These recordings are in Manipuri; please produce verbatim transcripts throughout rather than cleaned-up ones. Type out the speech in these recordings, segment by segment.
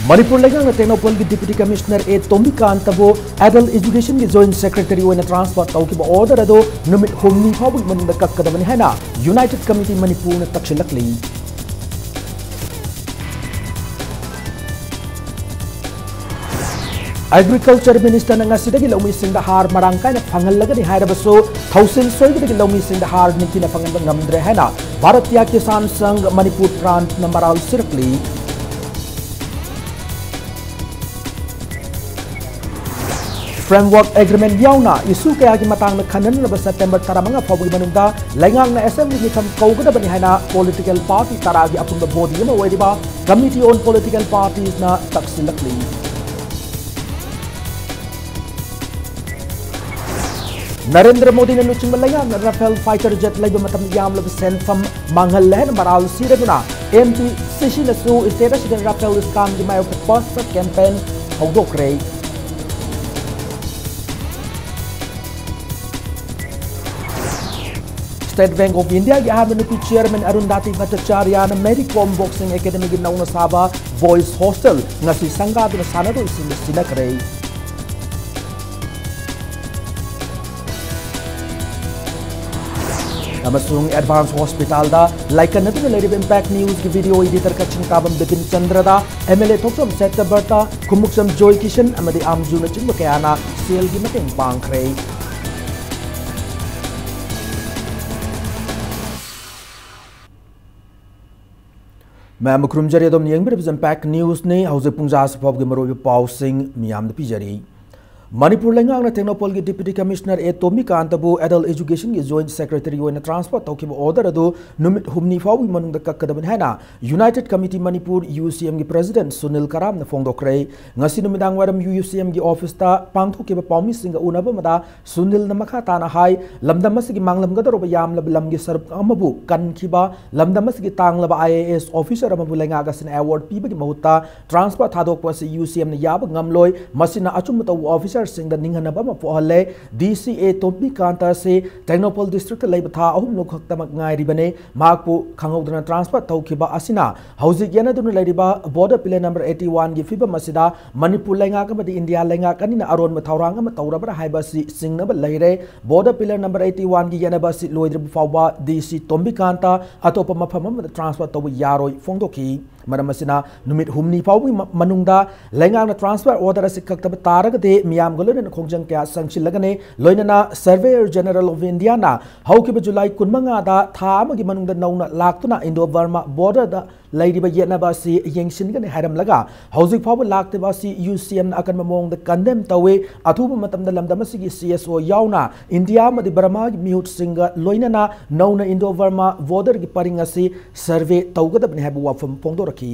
ꯃꯅꯤꯄꯨꯔ ꯂꯩꯉꯥꯛꯅ ꯇꯦꯡꯅꯧꯄꯜꯒꯤ Deputy Commissioner ꯑꯦ ꯇꯣꯝꯕꯤꯀꯥꯟꯇꯕꯨ Adult Educationꯒꯤ Joint Secretary ꯑꯣꯏꯅ transfer ꯇꯧꯈꯤꯕ order ꯑꯗꯨ ꯅꯨꯃꯤꯠ ꯍꯨꯝꯅꯤ ꯐꯥꯎꯕꯒꯤ ꯃꯅꯨꯡꯗ ꯀꯛꯀꯗꯕꯅꯤ ꯍꯥꯏꯅ United Committee ꯃꯅꯤꯄꯨꯔꯅ ꯇꯛꯁꯤꯜꯂꯛꯂꯤ꯫ Agriculture Ministerꯅ ꯉꯁꯤꯗꯒꯤ ꯂꯧꯃꯤꯁꯤꯡꯗ ꯍꯥꯔ ꯃꯔꯥꯡ ꯀꯥꯏꯅ ꯐꯪꯍꯜꯂꯒꯅꯤ ꯍꯥꯏꯔꯕꯁꯨ, ꯊꯧꯁꯤꯜ ꯁꯣꯏꯕꯗꯒꯤ ꯂꯧꯃꯤꯁꯤꯡꯗ ꯍꯥꯔ ꯅꯤꯡꯊꯤꯅ ꯐꯪꯍꯟꯕ ꯉꯝꯗ꯭ꯔꯦ ꯍꯥꯏꯅ ꯚꯥꯔꯇꯤꯌꯥ ꯀꯤꯁꯥꯟ ꯁꯪꯘ ꯃꯅꯤꯄꯨꯔ ꯄ꯭ꯔꯥꯟꯠꯅ ꯃꯔꯥꯜ ꯁꯤꯔꯛꯂꯤ꯫ Framework Agreement ꯌꯥꯎꯅ issue ꯀꯌꯥꯒꯤ ꯃꯇꯥꯡꯗ ꯈꯟꯅꯅꯅꯕ September ꯇꯔꯥꯃꯉꯥ ꯐꯥꯎꯕꯒꯤ ꯃꯅꯨꯡꯗ ꯂꯩꯉꯥꯛꯅ Assembly ꯃꯤꯐꯝ ꯀꯧꯒꯗꯕꯅꯤ ꯍꯥꯏꯅ political party ꯇꯔꯥꯒꯤ ꯑꯄꯨꯟꯕ body ꯑꯃ ꯑꯣꯏꯔꯤꯕ Committee on Political Partiesꯅ ꯇꯛꯁꯤꯜꯂꯛꯂꯤ꯫ ꯅꯔꯦꯟꯗ꯭ꯔ ꯃꯣꯗꯤꯅ ꯂꯨꯆꯤꯡꯕ ꯂꯩꯉꯥꯛꯅ Rafale fighter jet ꯂꯩꯕ ꯃꯇꯝꯗ ꯌꯥꯝꯂꯕ ꯁꯦꯟꯐꯝ ꯃꯥꯡꯍꯜꯂꯦ ꯍꯥꯏꯅ ꯃꯔꯥꯜ ꯁꯤꯔꯗꯨꯅ, MPCCꯅꯁꯨ state ꯑꯁꯤꯗ Rafale scamꯒꯤ ꯃꯥꯌꯣꯛꯇ poster campaign ꯍꯧꯗꯣꯛꯈ꯭ꯔꯦ꯫ State Bank of Indiaꯒꯤ ꯑꯍꯥꯟꯕ ꯅꯨꯄꯤ chairman ꯑꯔꯨꯟꯗꯥꯇꯤ ꯚꯠꯇꯆꯥꯔꯌꯥꯅ Mary Kom Boxing Academyꯒꯤ ꯅꯧꯅ ꯁꯥꯕ Boys Hostel ꯉꯁꯤ ꯁꯪꯒꯥꯗꯨꯅ ꯁꯥꯟꯅꯔꯣꯏꯁꯤꯡꯗ ꯁꯤꯟꯅꯈ꯭ꯔꯦ꯫ ꯑꯃꯁꯨꯡ Advance Hospitalꯗ ꯂꯥꯏꯀꯠꯅꯗꯨꯅ ꯂꯩꯔꯤꯕ Impact Newsꯀꯤ video editor ꯀꯛꯆꯤꯡ ꯇꯥꯕꯝ ꯕꯤꯄꯤꯟ ꯆꯟꯗ꯭ꯔꯗ MLA ꯊꯣꯛꯆꯣꯝ ꯁꯦꯠꯇꯕ꯭ꯔꯇ, ꯈꯨꯃꯨꯛꯆꯝ ꯖꯣꯏ ꯀꯤꯁꯟ ꯑꯃꯗꯤ ꯑꯥꯝꯖꯨꯅꯆꯤꯡꯕ ꯀꯌꯥꯅ ꯁꯦꯜꯒꯤ ꯃꯇꯦꯡ ꯄꯥꯡꯈ꯭ꯔꯦ꯫ ꯃꯌꯥꯝꯕꯨ ꯈꯨꯔꯨꯝꯖꯔꯤ, ꯑꯗꯣꯝꯅ ꯌꯦꯡꯕꯤꯔꯤꯕꯁꯤ Impact Newsꯅꯤ꯫ ꯍꯧꯖꯤꯛ ꯄꯨꯡ ꯖꯥ ꯑꯁꯤ ꯐꯥꯎꯕꯒꯤ ꯃꯔꯨꯑꯣꯏꯕ ꯄꯥꯎꯁꯤꯡ ꯃꯤꯌꯥꯝꯗ ꯄꯤꯖꯔꯤ꯫ ꯃꯅꯤꯄꯨꯔ ꯂꯩꯉꯥꯛꯅ ꯇꯦꯡꯅꯧꯄꯜꯒꯤ Deputy Commissioner ꯑꯦ ꯇꯣꯝꯕꯤꯀꯥꯟꯇꯕꯨ Adult Educationꯒꯤ Joint Secretary ꯑꯣꯏꯅ transfer ꯇꯧꯈꯤꯕ order ꯑꯗꯨ ꯅꯨꯃꯤꯠ ꯍꯨꯝꯅꯤ ꯐꯥꯎꯕꯒꯤ ꯃꯅꯨꯡꯗ ꯀꯛꯀꯗꯕꯅꯤ ꯍꯥꯏꯅ United Committee Manipur, UCMꯒꯤ President Sunil ꯀꯔꯥꯝꯅ ꯐꯣꯡꯗꯣꯛꯈ꯭ꯔꯦ꯫ ꯉꯁꯤ ꯅꯨꯃꯤꯗꯥꯡ ꯋꯥꯏꯔꯝ UCMꯒꯤ officeꯇ ꯄꯥꯡꯊꯣꯛꯈꯤꯕ ꯄꯥꯎꯃꯤꯁꯤꯡꯒ ꯎꯅꯕ ꯑꯃꯗ ꯁꯨꯅꯤꯜꯅ ꯃꯈꯥ ꯇꯥꯅ ꯍꯥꯏ, ꯂꯝꯗꯝ ꯑꯁꯤꯒꯤ ꯃꯥꯡꯂꯝꯒꯗꯧꯔꯕ ꯌꯥꯝꯂꯕ ꯂꯝꯒꯤ ꯁꯔꯨꯛ ꯑꯃꯕꯨ ꯀꯟꯈꯤꯕ, ꯂꯝꯗꯝ ꯑꯁꯤꯒꯤ ꯇꯥꯡꯂꯕ IAS officer ꯑꯃꯕꯨ ꯂꯩꯉꯥꯛ ꯑꯁꯤꯅ award ꯄꯤꯕꯒꯤ ꯃꯍꯨꯠꯇ transfer ꯊꯥꯗꯣꯛꯄ ꯑꯁꯤ UCMꯅ ꯌꯥꯕ ꯉꯝꯂꯣꯏ꯫ ꯃꯁꯤꯅ ꯑꯆꯨꯝꯕ ꯇꯧꯕ officer ꯁꯤꯡꯗ ꯅꯤꯡꯍꯟꯅꯕ ꯑꯃ ꯄꯣꯛꯍꯜꯂꯦ꯫ ꯗꯤ ꯁꯤ ꯑꯦ ꯇꯣꯝꯕꯤꯀꯥꯟꯇ ꯑꯁꯤ ꯇꯦꯡꯅꯧꯄꯜ ꯗꯤꯁꯇ꯭ꯔꯤꯛꯇ ꯂꯩꯕ ꯊꯥ ꯑꯍꯨꯝꯂꯨ ꯈꯛꯇꯃꯛ ꯉꯥꯏꯔꯤꯕꯅꯤ꯫ ꯃꯍꯥꯛꯄꯨ ꯈꯪꯍꯧꯗꯅ ꯇ꯭ꯔꯥꯟꯁꯐꯔ ꯇꯧꯈꯤꯕ ꯑꯁꯤꯅ ꯍꯧꯖꯤꯛ ꯌꯦꯟꯅꯗꯨꯅ ꯂꯩꯔꯤꯕ border pillar number eighty one ꯒꯤ ꯐꯤꯕꯝ ꯑꯁꯤꯗ ꯃꯅꯤꯄꯨꯔ ꯂꯩꯉꯥꯛ ꯑꯃꯗꯤ ꯏꯟꯗꯤꯌꯥ ꯂꯩꯉꯥꯛ ꯑꯅꯤꯅ ꯑꯔꯣꯟꯕ ꯊꯧꯔꯥꯡ ꯑꯃ ꯇꯧꯔꯕ꯭ꯔꯥ ꯍꯥꯏꯕ ꯑꯁꯤ ꯆꯤꯡꯅꯕ ꯂꯩꯔꯦ꯫ Border pillar number eighty one ꯒꯤ ꯌꯦꯟꯅꯕ ꯑꯁꯤ ꯂꯣꯏꯗ꯭ꯔꯤꯕ ꯐꯥꯎꯕ ꯗꯤ ꯁꯤ ꯇꯣꯝꯕꯤꯀꯥꯟꯇ ꯑꯇꯣꯞꯄ ꯃꯐꯝ ꯑꯃꯗ ꯇ꯭ꯔꯥꯟꯁꯐꯔ ꯇꯧꯕ ꯌꯥꯔꯣꯏ ꯐꯣꯡꯗꯣꯛꯈꯤ꯫ ꯃꯔꯝ ꯑꯁꯤꯅ ꯅꯨꯃꯤꯠ ꯍꯨꯝꯅꯤ ꯐꯥꯎꯕꯒꯤ ꯃ-, ꯃꯅꯨꯡꯗ ꯂꯩꯉꯥꯛꯅ ꯇ꯭ꯔꯥꯟꯁꯐꯔ ꯑꯣꯔꯗꯔ ꯑꯁꯤ ꯀꯛꯇꯕ ꯇꯥꯔꯒꯗꯤ ꯃꯤꯌꯥꯝꯒ ꯂꯣꯏꯅꯅ ꯈꯣꯡꯖꯪ ꯀꯌꯥ ꯆꯪꯁꯤꯜꯂꯒꯅꯤ꯫ ꯂꯣꯏꯅꯅ Surveyor General of India ꯅ ꯍꯧꯈꯤꯕ ꯖꯨꯂꯥꯏ ꯀꯨꯟꯃꯉꯥꯗ ꯊꯥ ꯑꯃꯒꯤ ꯃꯅꯨꯡꯗ ꯅꯧꯅ ꯂꯥꯛꯇꯨꯅ ꯏꯟꯗꯣ ꯕꯔꯃꯥ ꯕꯣꯔꯗꯔꯗ ꯂꯩꯔꯤꯕ ꯌꯦꯠꯅꯕ ꯑꯁꯤ ꯌꯦꯡꯁꯤꯟꯒꯅꯤ ꯍꯥꯏꯔꯝꯂꯒ ꯍꯧꯖꯤꯛ ꯐꯥꯎꯕ ꯂꯥꯛꯇꯕ ꯑꯁꯤ ꯌꯨ ꯁꯤ ꯑꯦꯝꯅ ꯑꯀꯟꯕ ꯃꯑꯣꯡꯗ ꯀꯟꯗꯦꯝ ꯇꯧꯏ꯫ ꯑꯊꯨꯕ ꯃꯇꯝꯗ ꯂꯝꯗꯝ ꯑꯁꯤꯒꯤ ꯁꯤ ꯑꯦꯁ ꯑꯣ ꯌꯥꯎꯅ ꯏꯟꯗꯤꯌꯥ ꯑꯃꯗꯤ ꯕꯔꯃꯥꯒꯤ ꯃꯤꯍꯨꯠꯁꯤꯡꯒ ꯂꯣꯏꯅꯅ ꯅꯧꯅ ꯏꯟꯗꯣ ꯕꯔꯃꯥ ꯕꯣꯔꯗꯔꯒꯤ ꯄꯔꯤꯡ ꯑꯁꯤ ꯁꯔꯚꯦ ꯇꯧꯒꯗꯕꯅꯤ ꯍꯥꯏꯕ ꯋꯥꯐꯝ ꯐꯣꯡꯗꯣꯔꯛꯈꯤ꯫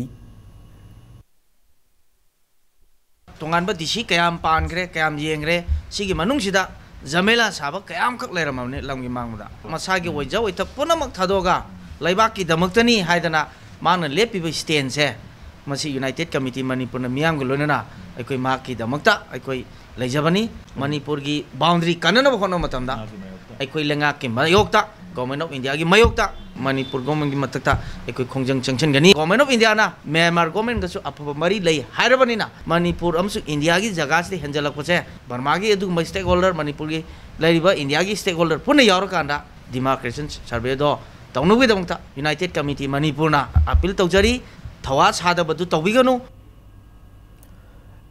ꯇꯣꯉꯥꯟꯕ ꯗꯤ ꯁꯤ ꯀꯌꯥꯝ ꯄꯥꯟꯈ꯭ꯔꯦ, ꯀꯌꯥꯝ ꯌꯦꯡꯈ꯭ꯔꯦ, ꯁꯤꯒꯤ ꯃꯅꯨꯡꯁꯤꯗ ꯖꯃꯦꯂꯥ ꯁꯥꯕ ꯀꯌꯥꯝꯈꯛ ꯂꯩꯔꯝꯃꯕꯅꯤ ꯂꯝꯒꯤ ꯃꯥꯡꯕꯗ꯫ ꯃꯁꯥꯒꯤ ꯑꯣꯏꯖ ꯑꯣꯏꯊꯣꯛ ꯄꯨꯝꯅꯃꯛ ꯊꯥꯗꯣꯛꯑꯒ ꯂꯩꯕꯥꯛꯀꯤꯗꯃꯛꯇꯅꯤ ꯍꯥꯏꯗꯅ ꯃꯥꯅ ꯂꯦꯞꯄꯤꯕ ꯁ꯭ꯇꯦꯟꯁꯦ, ꯃꯁꯤ ꯌꯨꯅꯥꯏꯇꯦꯗ ꯀꯃꯤꯇꯤ ꯃꯅꯤꯄꯨꯔꯅ ꯃꯤꯌꯥꯝꯒ ꯂꯣꯏꯅꯅ ꯑꯩꯈꯣꯏ ꯃꯍꯥꯛꯀꯤꯗꯃꯛꯇ ꯑꯩꯈꯣꯏ ꯂꯩꯖꯕꯅꯤ꯫ ꯃꯅꯤꯄꯨꯔꯒꯤ ꯕꯥꯎꯟꯗꯔꯤ ꯀꯟꯅꯅꯕ ꯍꯣꯠꯅꯕ ꯃꯇꯝꯗ ꯑꯩꯈꯣꯏ ꯂꯩꯉꯥꯛꯀꯤ ꯃꯥꯌꯣꯛꯇ, Government of India ꯒꯤ ꯃꯥꯌꯣꯛꯇ, ꯃꯅꯤꯄꯨꯔ government ꯀꯤ ꯃꯊꯛꯇ ꯑꯩꯈꯣꯏ ꯈꯣꯡꯖꯪ ꯆꯪꯁꯤꯟꯒꯅꯤ꯫ Government of India ꯅ ꯃ꯭ꯌꯥꯟꯃꯥꯔ government ꯒꯁꯨ ꯑꯐꯕ ꯃꯔꯤ ꯂꯩ ꯍꯥꯏꯔꯕꯅꯤꯅ ꯃꯅꯤꯄꯨꯔ ꯑꯃꯁꯨꯡ ꯏꯟꯗꯤꯌꯥꯒꯤ ꯖꯒꯥꯁꯤꯗ ꯍꯦꯟꯖꯜꯂꯛꯄꯁꯦ ꯕꯔꯃꯥꯒꯤ ꯑꯗꯨꯒꯨꯝꯕ stakeholder, ꯃꯅꯤꯄꯨꯔꯒꯤ ꯂꯩꯔꯤꯕ ꯏꯟꯗꯤꯌꯥꯒꯤ stakeholder ꯄꯨꯟꯅ ꯌꯥꯎꯔꯀꯥꯟꯗ demarcation survey ꯗꯣ ꯇꯧꯅꯕꯒꯤꯗꯃꯛꯇ United Committee ꯃꯅꯤꯄꯨꯔꯅ appeal ꯇꯧꯖꯔꯤ꯫ ꯊꯧꯋꯥ ꯁꯥꯗꯕꯗꯨ ꯇꯧꯕꯤꯒꯅꯨ꯫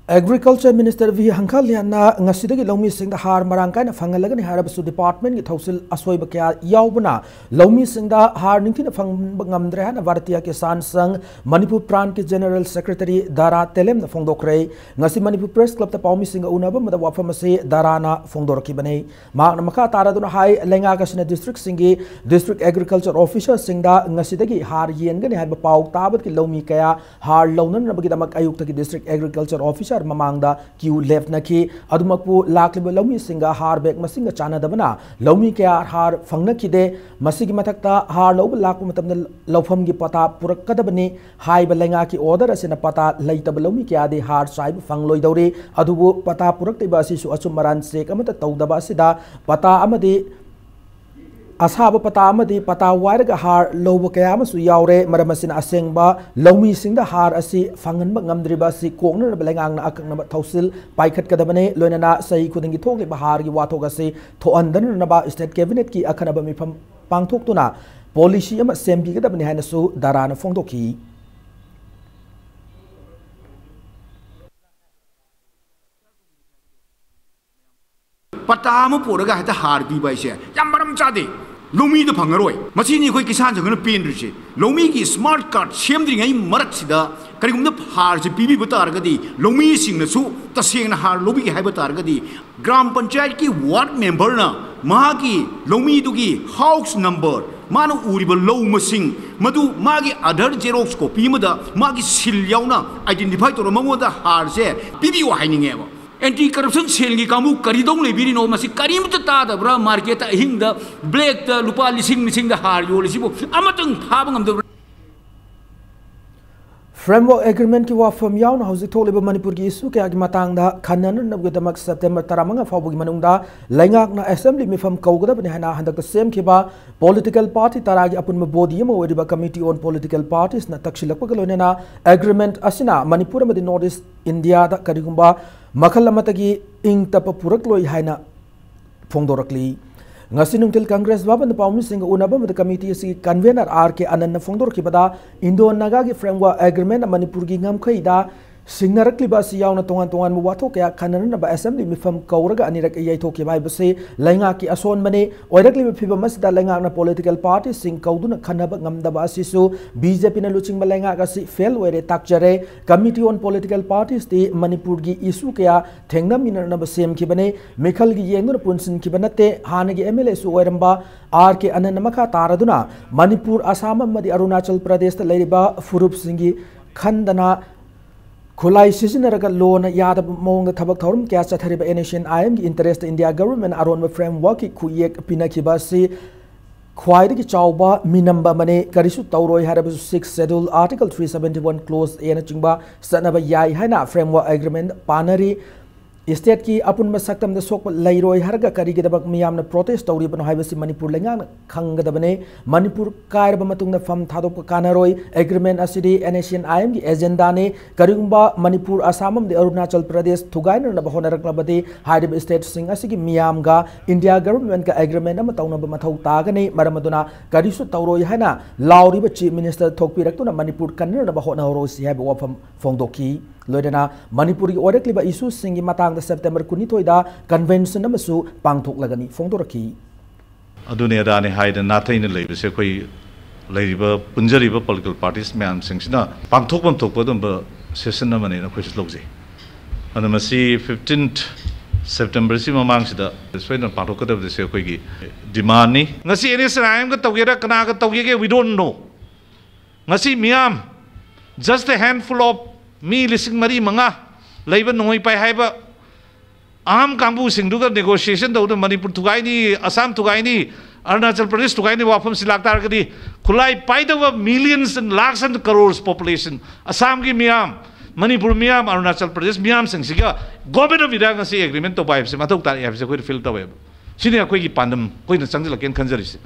Agriculture Minister ꯚꯤ ꯍꯪꯈꯥꯂꯤꯌꯥꯟꯅ ꯉꯁꯤꯗꯒꯤ ꯂꯧꯃꯤꯁꯤꯡꯗ ꯍꯥꯔ ꯃꯔꯥꯡ ꯀꯥꯏꯅ ꯐꯪꯍꯜꯂꯒꯅꯤ ꯍꯥꯏꯔꯕꯁꯨ department ꯀꯤ ꯊꯧꯁꯤꯜ ꯑꯁꯣꯏꯕ ꯀꯌꯥ ꯌꯥꯎꯕꯅ ꯂꯧꯃꯤꯁꯤꯡꯗ ꯍꯥꯔ ꯅꯤꯡꯊꯤꯅ ꯐꯪꯕ ꯉꯝꯗ꯭ꯔꯦ ꯍꯥꯏꯅ ꯚꯥꯔꯇꯤꯌꯥ ꯀꯤꯁꯥꯟ ꯁꯪꯘ ꯃꯅꯤꯄꯨꯔ ꯄ꯭ꯔꯥꯟꯠ ꯀꯤ General Secretary ꯗꯥꯔꯥ ꯇꯦꯂꯦꯝꯅ ꯐꯣꯡꯗꯣꯛꯈ꯭ꯔꯦ꯫ ꯉꯁꯤ ꯃꯅꯤꯄꯨꯔ Press Club ꯇ ꯄꯥꯎꯃꯤꯁꯤꯡꯒ ꯎꯅꯕ ꯑꯃꯗ ꯋꯥꯐꯝ ꯑꯁꯤ ꯗꯥꯔꯥꯅ ꯐꯣꯡꯗꯣꯔꯛꯈꯤꯕꯅꯤ꯫ ꯃꯍꯥꯛꯅ ꯃꯈꯥ ꯇꯥꯔꯗꯨꯅ ꯍꯥꯏ, ꯂꯩꯉꯥꯛ ꯑꯁꯤꯅ district ꯁꯤꯡꯒꯤ district agriculture officer ꯁꯤꯡꯗ ꯉꯁꯤꯗꯒꯤ ꯍꯥꯔ ꯌꯦꯟꯒꯅꯤ ꯍꯥꯏꯕ ꯄꯥꯎ ꯇꯥꯕꯗꯒꯤ ꯂꯧꯃꯤ ꯀꯌꯥ ꯍꯥꯔ ꯂꯧꯅꯅꯕꯒꯤꯗꯃꯛ ꯑꯌꯨꯛꯇꯒꯤ district agriculture officer ꯃꯃꯥꯡꯗ ꯀ꯭ꯌꯨ ꯂꯦꯞꯅꯈꯤ꯫ ꯑꯗꯨꯃꯛꯄꯨ ꯂꯥꯛꯂꯤꯕ ꯂꯧꯃꯤꯁꯤꯡꯒ ꯍꯥꯔ ꯕꯦꯒ ꯃꯁꯤꯡꯒ ꯆꯥꯟꯅꯗꯕꯅ ꯂꯧꯃꯤ ꯀꯌꯥ ꯍꯥꯔ ꯐꯪꯅꯈꯤꯗꯦ꯫ ꯃꯁꯤꯒꯤ ꯃꯊꯛꯇ ꯍꯥꯔ ꯂꯧꯕ ꯂꯥꯛꯄ ꯃꯇꯝꯗ ꯂꯧꯐꯝꯒꯤ ꯄꯇꯥ ꯄꯨꯔꯛꯀꯗꯕꯅꯤ ꯍꯥꯏꯕ ꯂꯩꯉꯥꯛꯀꯤ ꯑꯣꯔꯗꯔ ꯑꯁꯤꯅ ꯄꯇꯥ ꯂꯩꯇꯕ ꯂꯧꯃꯤ ꯀꯌꯥꯗꯤ ꯍꯥꯔ ꯆꯥꯏꯕ ꯐꯪꯂꯣꯏꯗꯧꯔꯤ꯫ ꯑꯗꯨꯕꯨ ꯄꯇꯥ ꯄꯨꯔꯛꯂꯤꯕ ꯑꯁꯤꯁꯨ ꯑꯆꯨꯝ ꯑꯔꯥꯟ ꯆꯦꯛ ꯑꯃꯠꯇ ꯇꯧꯗꯕ ꯑꯁꯤꯗ ꯄꯇꯥ ꯑꯃꯗꯤ ꯑꯁꯥꯕ ꯄꯇꯥ ꯑꯃꯗꯤ ꯄꯇꯥ ꯋꯥꯏꯔꯒ ꯍꯥꯔ ꯂꯧꯕ ꯀꯌꯥ ꯑꯃꯁꯨ ꯌꯥꯎꯔꯦ꯫ ꯃꯔꯝ ꯑꯁꯤꯅ ꯑꯁꯦꯡꯕ ꯂꯧꯃꯤꯁꯤꯡꯗ ꯍꯥꯔ ꯑꯁꯤ ꯐꯪꯍꯟꯕ ꯉꯝꯗ꯭ꯔꯤꯕ ꯑꯁꯤ ꯀꯣꯛꯅꯅꯕ ꯂꯩꯉꯥꯛꯅ ꯑꯀꯛꯅꯕ ꯊꯧꯁꯤꯜ ꯄꯥꯏꯈꯠꯀꯗꯕꯅꯤ꯫ ꯂꯣꯏꯅꯅ ꯆꯍꯤ ꯈꯨꯗꯤꯡꯒꯤ ꯊꯣꯛꯂꯤꯕ ꯍꯥꯔꯒꯤ ꯋꯥꯊꯣꯛ ꯑꯁꯤ ꯊꯣꯛꯍꯟꯗꯅꯅꯕ ꯁ꯭ꯇꯦꯠ ꯀꯦꯕꯤꯅꯦꯠꯀꯤ ꯑꯈꯟꯅꯕ ꯃꯤꯐꯝ ꯄꯥꯡꯊꯣꯛꯇꯨꯅ ꯄꯣꯂꯤꯁꯤ ꯑꯃ ꯁꯦꯝꯕꯤꯒꯗꯕꯅꯤ ꯍꯥꯏꯅꯁꯨ ꯗꯔꯥꯅ ꯐꯣꯡꯗꯣꯛꯈꯤ꯫ ꯄꯇꯥ ꯑꯃ ꯄꯨꯔꯒ ꯍꯦꯛꯇ ꯍꯥꯔ ꯄꯤꯕ ꯍꯥꯏꯁꯦ ꯌꯥꯝ ꯃꯔꯝ ꯆꯥꯗꯦ꯫ ꯂꯧꯃꯤꯗ ꯐꯪꯉꯔꯣꯏ꯫ ꯃꯁꯤꯅꯤ ꯑꯩꯈꯣꯏ ꯀꯤꯁꯥꯟ ꯁꯪꯒꯅ ꯄꯦꯟꯗ꯭ꯔꯤꯁꯦ꯫ ꯂꯧꯃꯤꯒꯤ ꯁ꯭ꯃꯥꯔꯠ ꯀꯥꯔꯗ ꯁꯦꯝꯗ꯭ꯔꯤꯉꯩ ꯃꯔꯛꯁꯤꯗ ꯀꯔꯤꯒꯨꯝꯕ ꯍꯥꯔꯁꯦ ꯄꯤꯕꯤꯕ ꯇꯥꯔꯒꯗꯤ ꯂꯧꯃꯤꯁꯤꯡꯅꯁꯨ ꯇꯁꯦꯡꯅ ꯍꯥꯔ ꯂꯧꯕꯤꯒꯦ ꯍꯥꯏꯕ ꯇꯥꯔꯒꯗꯤ ꯒ꯭ꯔꯥꯝ ꯄꯟꯆꯥꯌꯠꯀꯤ ꯋꯥꯔꯗ ꯃꯦꯝꯕꯔꯅ ꯃꯍꯥꯛꯀꯤ ꯂꯧꯃꯤꯗꯨꯒꯤ ꯍꯥꯎꯁ ꯅꯝꯕꯔ, ꯃꯥꯅ ꯎꯔꯤꯕ ꯂꯧ ꯃꯁꯤꯡ, ꯃꯗꯨ ꯃꯥꯒꯤ ꯑꯥꯙꯥꯔ ꯖꯦꯔꯣꯛꯁ ꯀꯣꯄꯤ ꯑꯃꯗ ꯃꯥꯒꯤ ꯁꯤꯜ ꯌꯥꯎꯅ ꯑꯥꯏꯗꯦꯟꯇꯤꯐꯥꯏ ꯇꯧꯔꯒ ꯃꯉꯣꯟꯗ ꯍꯥꯔꯁꯦ ꯄꯤꯕꯤꯌꯨ ꯍꯥꯏꯅꯤꯡꯉꯦꯕ꯫ ꯑꯦꯟꯇꯤ ꯀꯔꯞꯁꯟ ꯁꯦꯜꯒꯤ ꯀꯥꯡꯕꯨ ꯀꯔꯤꯗꯧ ꯂꯩꯕꯤꯔꯤꯅꯣ? ꯃꯁꯤ ꯀꯔꯤꯝꯇ ꯇꯥꯗꯕ꯭ꯔꯥ? ꯃꯥꯔꯀꯦꯠꯇ ꯑꯍꯤꯡꯗ ꯕ꯭ꯂꯦꯛꯇ ꯂꯨꯄꯥ ꯂꯤꯁꯤꯡ ꯂꯤꯁꯤꯡꯗ ꯍꯥꯔ ꯌꯣꯜꯂꯤꯁꯤꯕꯨ ꯑꯃꯇꯪ ꯐꯥꯕ ꯉꯝꯗꯕ꯭ꯔꯥ? ꯐ꯭ꯔꯦꯝꯋꯔꯛ ꯑꯦꯒ꯭ꯔꯤꯃꯦꯟꯠꯀꯤ ꯋꯥꯐꯝ ꯌꯥꯎꯅ ꯍꯧꯖꯤꯛ ꯊꯣꯛꯂꯤꯕ ꯃꯅꯤꯄꯨꯔꯒꯤ ꯏꯁꯨ ꯀꯌꯥꯒꯤ ꯃꯇꯥꯡꯗ ꯈꯟꯅꯅꯅꯕꯒꯤꯗꯃꯛ ꯁꯦꯞꯇꯦꯝꯕꯔ ꯇꯔꯥꯃꯉꯥ ꯐꯥꯎꯕꯒꯤ ꯃꯅꯨꯡꯗ ꯂꯩꯉꯥꯛꯅ ꯑꯦꯁꯦꯝꯕ꯭ꯂꯤ ꯃꯤꯐꯝ ꯀꯧꯒꯗꯕꯅꯤ ꯍꯥꯏꯅ ꯍꯟꯗꯛꯇ ꯁꯦꯝꯈꯤꯕ ꯄꯣꯂꯤꯇꯤꯀꯦꯜ ꯄꯥꯔꯇꯤ ꯇꯔꯥꯒꯤ ꯑꯄꯨꯟꯕ ꯕꯣꯗꯤ ꯑꯃ ꯑꯣꯏꯔꯤꯕ ꯀꯃꯤꯇꯤ ꯑꯣꯟ ꯄꯣꯂꯤꯇꯤꯀꯦꯜ ꯄꯥꯔꯇꯤꯁꯅ ꯇꯛꯁꯤꯜꯂꯛꯄꯒ ꯂꯣꯏꯅꯅ ꯑꯦꯒ꯭ꯔꯤꯃꯦꯟꯠ ꯑꯁꯤꯅ ꯃꯅꯤꯄꯨꯔ ꯑꯃꯗꯤ ꯅꯣꯔꯠ ꯏꯁ ꯏꯟꯗꯤꯌꯥꯗ ꯀꯔꯤꯒꯨꯝꯕ ꯃꯈꯜ ꯑꯃꯠꯇꯒꯤ ꯏꯪ ꯇꯞꯄ ꯄꯨꯔꯛꯂꯣꯏ ꯍꯥꯏꯅ ꯐꯣꯡꯗꯣꯔꯛꯂꯤ꯫ ꯉꯁꯤ ꯅꯨꯡꯊꯤꯜ ꯀꯪꯒ꯭ꯔꯦꯁ ꯚꯕꯟꯗ ꯄꯥꯎꯃꯤꯁꯤꯡꯒ ꯎꯅꯕ ꯑꯃꯗ ꯀꯃꯤꯇꯤ ꯑꯁꯤꯒꯤ ꯀꯟꯚꯦꯅꯔ ꯑꯥꯔ ꯀꯦ ꯑꯅꯟꯅ ꯐꯣꯡꯗꯣꯔꯛꯈꯤꯕꯗ ꯏꯟꯗꯣ ꯅꯥꯒꯥꯒꯤ ꯐ꯭ꯔꯦꯝꯋꯔꯛ ꯑꯦꯒ꯭ꯔꯤꯃꯦꯟꯠ ꯃꯅꯤꯄꯨꯔꯒꯤ ꯉꯝꯈꯩꯗ ꯁꯤꯡꯅꯔꯛꯂꯤꯕ ꯑꯁꯤ ꯌꯥꯎꯅ ꯇꯣꯉꯥꯟ ꯇꯣꯉꯥꯟꯕ ꯋꯥꯊꯣꯛ ꯀꯌꯥ ꯈꯟꯅꯅꯅꯕ ꯑꯦꯁꯦꯝꯕ꯭ꯂꯤ ꯃꯤꯐꯝ ꯀꯧꯔꯒ ꯑꯅꯤꯔꯛ ꯌꯩꯊꯣꯛꯈꯤꯕ ꯍꯥꯏꯕꯁꯤ ꯂꯩꯉꯥꯛꯀꯤ ꯑꯁꯣꯟꯕꯅꯤ꯫ ꯑꯣꯏꯔꯛꯂꯤꯕ ꯐꯤꯕꯝ ꯑꯁꯤꯗ ꯂꯩꯉꯥꯛꯅ ꯄꯣꯂꯤꯇꯤꯀꯦꯜ ꯄꯥꯔꯇꯤꯁꯤꯡ ꯀꯧꯗꯨꯅ ꯈꯟꯅꯕ ꯉꯝꯗꯕ ꯑꯁꯤꯁꯨ ꯕꯤ ꯖꯦ ꯄꯤꯅ ꯂꯨꯆꯤꯡꯕ ꯂꯩꯉꯥꯛ ꯑꯁꯤ ꯐꯦꯜ ꯑꯣꯏꯔꯦ ꯇꯥꯛꯆꯔꯦ꯫ ꯀꯃꯤꯇꯤ ꯑꯣꯟ ꯄꯣꯂꯤꯇꯤꯀꯦꯜ ꯄꯥꯔꯇꯤꯁꯇꯤ ꯃꯅꯤꯄꯨꯔꯒꯤ ꯏꯁꯨ ꯀꯌꯥ ꯊꯦꯡꯅꯃꯤꯟꯅꯅꯕ ꯁꯦꯝꯈꯤꯕꯅꯤ꯫ ꯃꯤꯈꯜꯒꯤ ꯌꯦꯡꯗꯨꯅ ꯄꯨꯟꯁꯤꯟꯈꯤꯕ ꯅꯠꯇꯦ꯫ ꯍꯥꯟꯅꯒꯤ ꯑꯦꯝ ꯑꯦꯜ ꯑꯦꯁꯨ ꯑꯣꯏꯔꯝꯕ ꯑꯥꯔ ꯀꯦ ꯑꯅꯟꯅ ꯃꯈꯥ ꯇꯥꯔꯗꯨꯅ ꯃꯅꯤꯄꯨꯔ, ꯑꯁꯥꯝ ꯑꯃꯗꯤ ꯑꯔꯨꯅꯥꯆꯜ ꯄ꯭ꯔꯗꯦꯁꯇ ꯂꯩꯔꯤꯕ ꯐꯨꯔꯨꯞꯁꯤꯡꯒꯤ ꯈꯟꯗꯅ ꯈꯨꯠꯂꯥꯏ ꯁꯤꯖꯤꯟꯅꯔꯒ ꯂꯣꯅ ꯌꯥꯗꯕ ꯃꯑꯣꯡꯗ ꯊꯕꯛ ꯊꯧꯔꯝ ꯀꯌꯥ ꯆꯠꯊꯔꯤꯕ NSCN-IM-ꯒꯤ interest India government ꯑꯔꯣꯟꯕ framework-ꯀꯤ ꯈꯨꯠꯌꯦꯛ ꯄꯤꯅꯈꯤꯕ ꯑꯁꯤ ꯈ꯭ꯋꯥꯏꯗꯒꯤ ꯆꯥꯎꯕ ꯃꯤꯅꯝꯕ ꯑꯃꯅꯤ꯫ ꯀꯔꯤꯁꯨ ꯇꯧꯔꯣꯏ ꯍꯥꯏꯔꯕꯁꯨ Sixth Schedule Article three seventy-one Clause A-ꯅꯆꯤꯡꯕ ꯆꯠꯅꯕ ꯌꯥꯏ ꯍꯥꯏꯅ framework agreement ꯄꯥꯟꯅꯔꯤ꯫ State-ꯀꯤ ꯑꯄꯨꯟꯕ ꯁꯛꯇꯝꯗ ꯁꯣꯛꯄ ꯂꯩꯔꯣꯏ ꯍꯥꯏꯔꯒ ꯀꯔꯤꯒꯤꯗꯃꯛ ꯃꯤꯌꯥꯝꯅ protest ꯇꯧꯔꯤꯕꯅꯣ ꯍꯥꯏꯕꯁꯤ ꯃꯅꯤꯄꯨꯔ ꯂꯩꯉꯥꯛꯅ ꯈꯪꯒꯗꯕꯅꯤ꯫ ꯃꯅꯤꯄꯨꯔ ꯀꯥꯏꯔꯕ ꯃꯇꯨꯡꯗ ꯐꯝ ꯊꯥꯗꯣꯛꯄ ꯀꯥꯟꯅꯔꯣꯏ꯫ Agreement ꯑꯁꯤꯗꯤ NSCN-IM-ꯒꯤ agenda-ꯅꯤ꯫ ꯀꯔꯤꯒꯨꯝꯕ ꯃꯅꯤꯄꯨꯔ, ꯑꯁꯥꯝ ꯑꯃꯗꯤ ꯑꯔꯨꯅꯥꯆꯜ ꯄ꯭ꯔꯗꯦꯁ ꯊꯨꯒꯥꯏꯅꯅꯕ ꯍꯣꯠꯅꯔꯛꯂꯕꯗꯤ ꯍꯥꯏꯔꯤꯕ state-ꯁꯤꯡ ꯑꯁꯤꯒꯤ ꯃꯤꯌꯥꯝꯒ India government-ꯀ agreement ꯑꯃ ꯇꯧꯅꯕ ꯃꯊꯧ ꯇꯥꯒꯅꯤ꯫ ꯃꯔꯝ ꯑꯗꯨꯅ ꯀꯔꯤꯁꯨ ꯇꯧꯔꯣꯏ ꯍꯥꯏꯅ ꯂꯥꯎꯔꯤꯕ Chief Minister ꯊꯣꯛꯄꯤꯔꯛꯇꯨꯅ ꯃꯅꯤꯄꯨꯔ ꯀꯟꯅꯅꯕ ꯍꯣꯠꯅꯍꯧꯔꯣꯁꯤ ꯍꯥꯏꯕ ꯋꯥꯐꯝ ꯐꯣꯡꯗꯣꯛꯈꯤ꯫ ꯂꯣꯏꯅꯅ ꯃꯅꯤꯄꯨꯔꯒꯤ ꯑꯣꯏꯔꯛꯂꯤꯕ issue-ꯁꯤꯡꯒꯤ ꯃꯇꯥꯡꯗ September ꯀꯨꯟꯅꯤꯊꯣꯏꯗ convention ꯑꯃꯁꯨ ꯄꯥꯡꯊꯣꯛꯂꯒꯅꯤ ꯐꯣꯡꯗꯣꯔꯛꯈꯤ꯫ ꯑꯗꯨꯅꯦ ꯑꯗꯥꯅꯦ ꯍꯥꯏꯗꯅ ꯅꯥꯊꯩꯅ ꯂꯩꯕꯁꯦ ꯑꯩꯈꯣꯏ ꯂꯩꯔꯤꯕ, ꯄꯨꯟꯖꯔꯤꯕ political parties ꯃꯌꯥꯝꯁꯤꯡꯁꯤꯅ ꯄꯥꯡꯊꯣꯛꯐꯝ ꯊꯣꯛꯄ ꯑꯗꯨꯝꯕ session ꯑꯃꯅꯦꯅ ꯑꯩꯈꯣꯏꯁꯨ ꯂꯧꯖꯩ꯫ ꯑꯗꯨꯅ ꯃꯁꯤ fifteenth September-ꯁꯤ ꯃꯃꯥꯡꯁꯤꯗ ꯁꯣꯏꯗꯅ ꯄꯥꯡꯊꯣꯛꯀꯗꯕꯁꯦ ꯑꯩꯈꯣꯏꯒꯤ demand-ꯅꯤ꯫ ꯉꯁꯤ NSCN-IM-ꯒ ꯇꯧꯒꯦꯔꯥ ꯀꯅꯥꯒ ꯇꯧꯒꯦꯒꯦ, we don't know꯫ ꯉꯁꯤ ꯃꯤꯌꯥꯝ, just a handful of, ꯃꯤ ꯂꯤꯁꯤꯡ ꯃꯔꯤ ꯃꯉꯥ ꯂꯩꯕ ꯅꯣꯡꯃꯩ ꯄꯥꯏ ꯍꯥꯏꯕ ꯑꯍꯝ ꯀꯥꯡꯕꯨꯁꯤꯡꯗꯨꯒ negotiation ꯇꯧꯗꯅ ꯃꯅꯤꯄꯨꯔ ꯊꯨꯒꯥꯏꯅꯤ, ꯑꯁꯥꯝ ꯊꯨꯒꯥꯏꯅꯤ, ꯑꯔꯨꯅꯥꯆꯜ ꯄ꯭ꯔꯗꯦꯁ ꯊꯨꯒꯥꯏꯅꯤ ꯋꯥꯐꯝꯁꯤ ꯂꯥꯛꯇꯥꯔꯒꯗꯤ, ꯈꯨꯠꯂꯥꯏ ꯄꯥꯏꯗꯕ millions and lakhs and crores population, ꯑꯁꯥꯝꯒꯤ ꯃꯤꯌꯥꯝ, ꯃꯅꯤꯄꯨꯔ ꯃꯤꯌꯥꯝ, Arunachal Pradesh ꯃꯤꯌꯥꯝꯁꯤꯡꯁꯤꯒ Government of India ꯉꯁꯤ agreement ꯇꯧꯕ ꯍꯥꯏꯕꯁꯤ ꯃꯊꯧ ꯇꯥꯔꯛꯑꯦ ꯍꯥꯏꯕꯁꯤ ꯑꯩꯈꯣꯏꯅ feel ꯇꯧꯋꯦꯕ꯫ ꯁꯤꯅꯤ ꯑꯩꯈꯣꯏꯒꯤ ꯄꯥꯟꯗꯝ, ꯑꯩꯈꯣꯏꯅ ꯆꯪꯁꯤꯜꯂꯛꯀꯦꯅ ꯈꯟꯖꯔꯤꯁꯦ꯫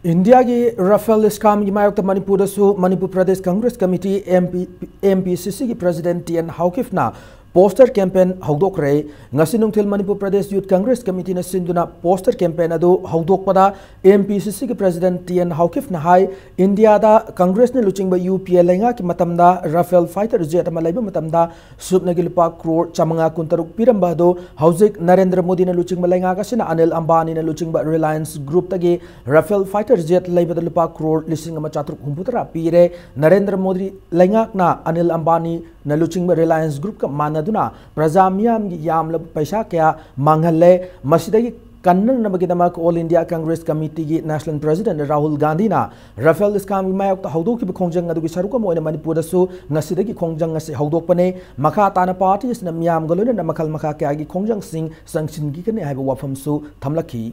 India-ꯒꯤ Rafale scam-ꯒꯤ ꯃꯥꯌꯣꯛꯇ ꯃꯅꯤꯄꯨꯔꯗꯁꯨ Manipur Pradesh Congress Committee, MP, MPCC-ꯒꯤ President T N Haokip-ꯅ poster campaign ꯍꯧꯗꯣꯛꯈ꯭ꯔꯦ꯫ ꯉꯁꯤ ꯅꯨꯡꯊꯤꯜ Manipur Pradesh Youth Congress Committee-ꯅ ꯁꯤꯟꯗꯨꯅ poster campaign ꯑꯗꯨ ꯍꯧꯗꯣꯛꯄꯗ, MPCC-ꯒꯤ President T N Haokip-ꯅ ꯍꯥꯏ, India-ꯗ Congress-ꯅ ꯂꯨꯆꯤꯡꯕ UPA ꯂꯩꯉꯥꯛꯀꯤ ꯃꯇꯝꯗ Rafale fighter jet ꯑꯃ ꯂꯩꯕ ꯃꯇꯝꯗ ꯁꯨꯞꯅꯒꯤ ꯂꯨꯄꯥ ꯀ꯭ꯔꯣꯔ ꯆꯥꯃꯉꯥ ꯀꯨꯟꯇꯔꯨꯛ ꯄꯤꯔꯝꯕ ꯑꯗꯨ ꯍꯧꯖꯤꯛ ꯅꯔꯦꯟꯗ꯭ꯔ ꯃꯣꯗꯤꯅ ꯂꯨꯆꯤꯡꯕ ꯂꯩꯉꯥꯛ ꯑꯁꯤꯅ ꯑꯅꯤꯜ ꯑꯝꯕꯥꯅꯤꯅ ꯂꯨꯆꯤꯡꯕ Reliance Group-ꯇꯒꯤ Rafale fighter jet ꯂꯩꯕꯗ ꯂꯨꯄꯥ ꯀ꯭ꯔꯣꯔ ꯂꯤꯁꯤꯡ ꯑꯃ ꯆꯥꯇ꯭ꯔꯨꯛ ꯍꯨꯝꯐꯨꯇꯔꯥ ꯄꯤꯔꯦ꯫ ꯅꯔꯦꯟꯗ꯭ꯔ ꯃꯣꯗꯤ ꯂꯩꯉꯥꯛꯅ ꯑꯅꯤꯜ ꯑꯝꯕꯥꯅꯤꯅ ꯂꯨꯆꯤꯡꯕ Reliance Group-ꯀ ꯃꯥꯟꯅꯗꯨꯅ ꯄ꯭ꯔꯖꯥ ꯃꯤꯌꯥꯝꯒꯤ ꯌꯥꯝꯂꯕ ꯄꯩꯁꯥ ꯀꯌꯥ ꯃꯥꯡꯍꯜꯂꯦ꯫ ꯃꯁꯤꯗꯒꯤ ꯀꯟꯅꯅꯕꯒꯤꯗꯃꯛ All India Congress Committeeꯒꯤ National President Rahul ꯒꯥꯟꯙꯤꯅ ꯔꯥꯐꯦꯜ ꯁ꯭ꯀꯦꯝꯒꯤ ꯃꯥꯌꯣꯛꯇ ꯍꯧꯗꯣꯛꯈꯤꯕ ꯈꯣꯡꯖꯪ ꯑꯗꯨꯒꯤ ꯁꯔꯨꯛ ꯑꯃ ꯑꯣꯏꯅ ꯃꯅꯤꯄꯨꯔꯗꯁꯨ ꯉꯁꯤꯗꯒꯤ ꯈꯣꯡꯖꯪ ꯑꯁꯤ ꯍꯧꯗꯣꯛꯄꯅꯦ꯫ ꯃꯈꯥ ꯇꯥꯅ ꯄꯥꯔꯇꯤ ꯑꯁꯤꯅ ꯃꯤꯌꯥꯝꯒ ꯂꯣꯏꯅꯅ ꯃꯈꯜ ꯃꯈꯥ ꯀꯌꯥꯒꯤ ꯈꯣꯡꯖꯪꯁꯤꯡ ꯆꯪꯁꯤꯟꯈꯤꯒꯅꯤ ꯍꯥꯏꯕ ꯋꯥꯐꯝꯁꯨ ꯊꯝꯂꯛꯈꯤ꯫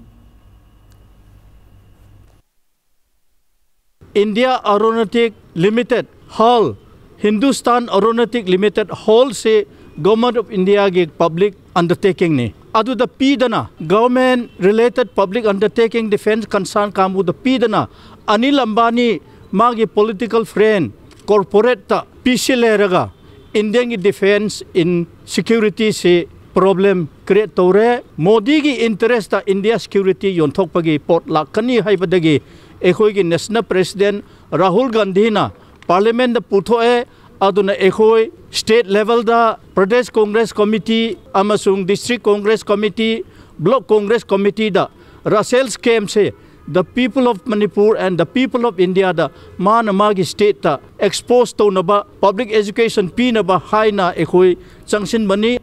India Aeronautic Limited, ꯍꯥꯜ, Hindustan Aeronautic Limited, ꯍꯥꯜꯁꯤ Government of Indiaꯒꯤ public undertakingꯅꯤ꯫ ꯑꯗꯨꯗ ꯄꯤꯗꯅ, government related public undertaking defense concern ꯀꯥꯡꯕꯨꯗ ꯄꯤꯗꯅ, ꯑꯅꯤꯜ ꯑꯝꯕꯥꯅꯤ ꯃꯥꯒꯤ political friend corporateꯇ ꯄꯤꯁꯤꯜꯂꯦꯔꯒ Indiaꯒꯤ defense in securityꯁꯤ problem create ꯇꯧꯔꯦ꯫ ꯃꯣꯗꯤꯒꯤ interestꯇ India security ꯌꯣꯟꯊꯣꯛꯄꯒꯤ ꯄꯣꯠ ꯂꯥꯛꯀꯅꯤ ꯍꯥꯏꯕꯗꯒꯤ ꯑꯩꯈꯣꯏꯒꯤ National President ꯔꯥꯍꯨꯜ ꯒꯥꯟꯙꯤꯅ Parliamentꯇ ꯄꯨꯊꯣꯛꯑꯦ꯫ ꯑꯗꯨꯅ ꯑꯩꯈꯣꯏ state levelꯗ Pradesh Congress Committee ꯑꯃꯁꯨꯡ District Congress Committee, Block Congress Committeeꯗ ꯔꯥꯐꯦꯜ ꯁ꯭ꯀꯦꯝꯁꯦ the people of Manipur and the people of Indiaꯗ ꯃꯥꯅ ꯃꯥꯒꯤ stateꯇ expose ꯇꯧꯅꯕ, public education ꯄꯤꯅꯕ ꯍꯥꯏꯅ ꯑꯩꯈꯣꯏ ꯆꯪꯁꯤꯟꯕꯅꯤ꯫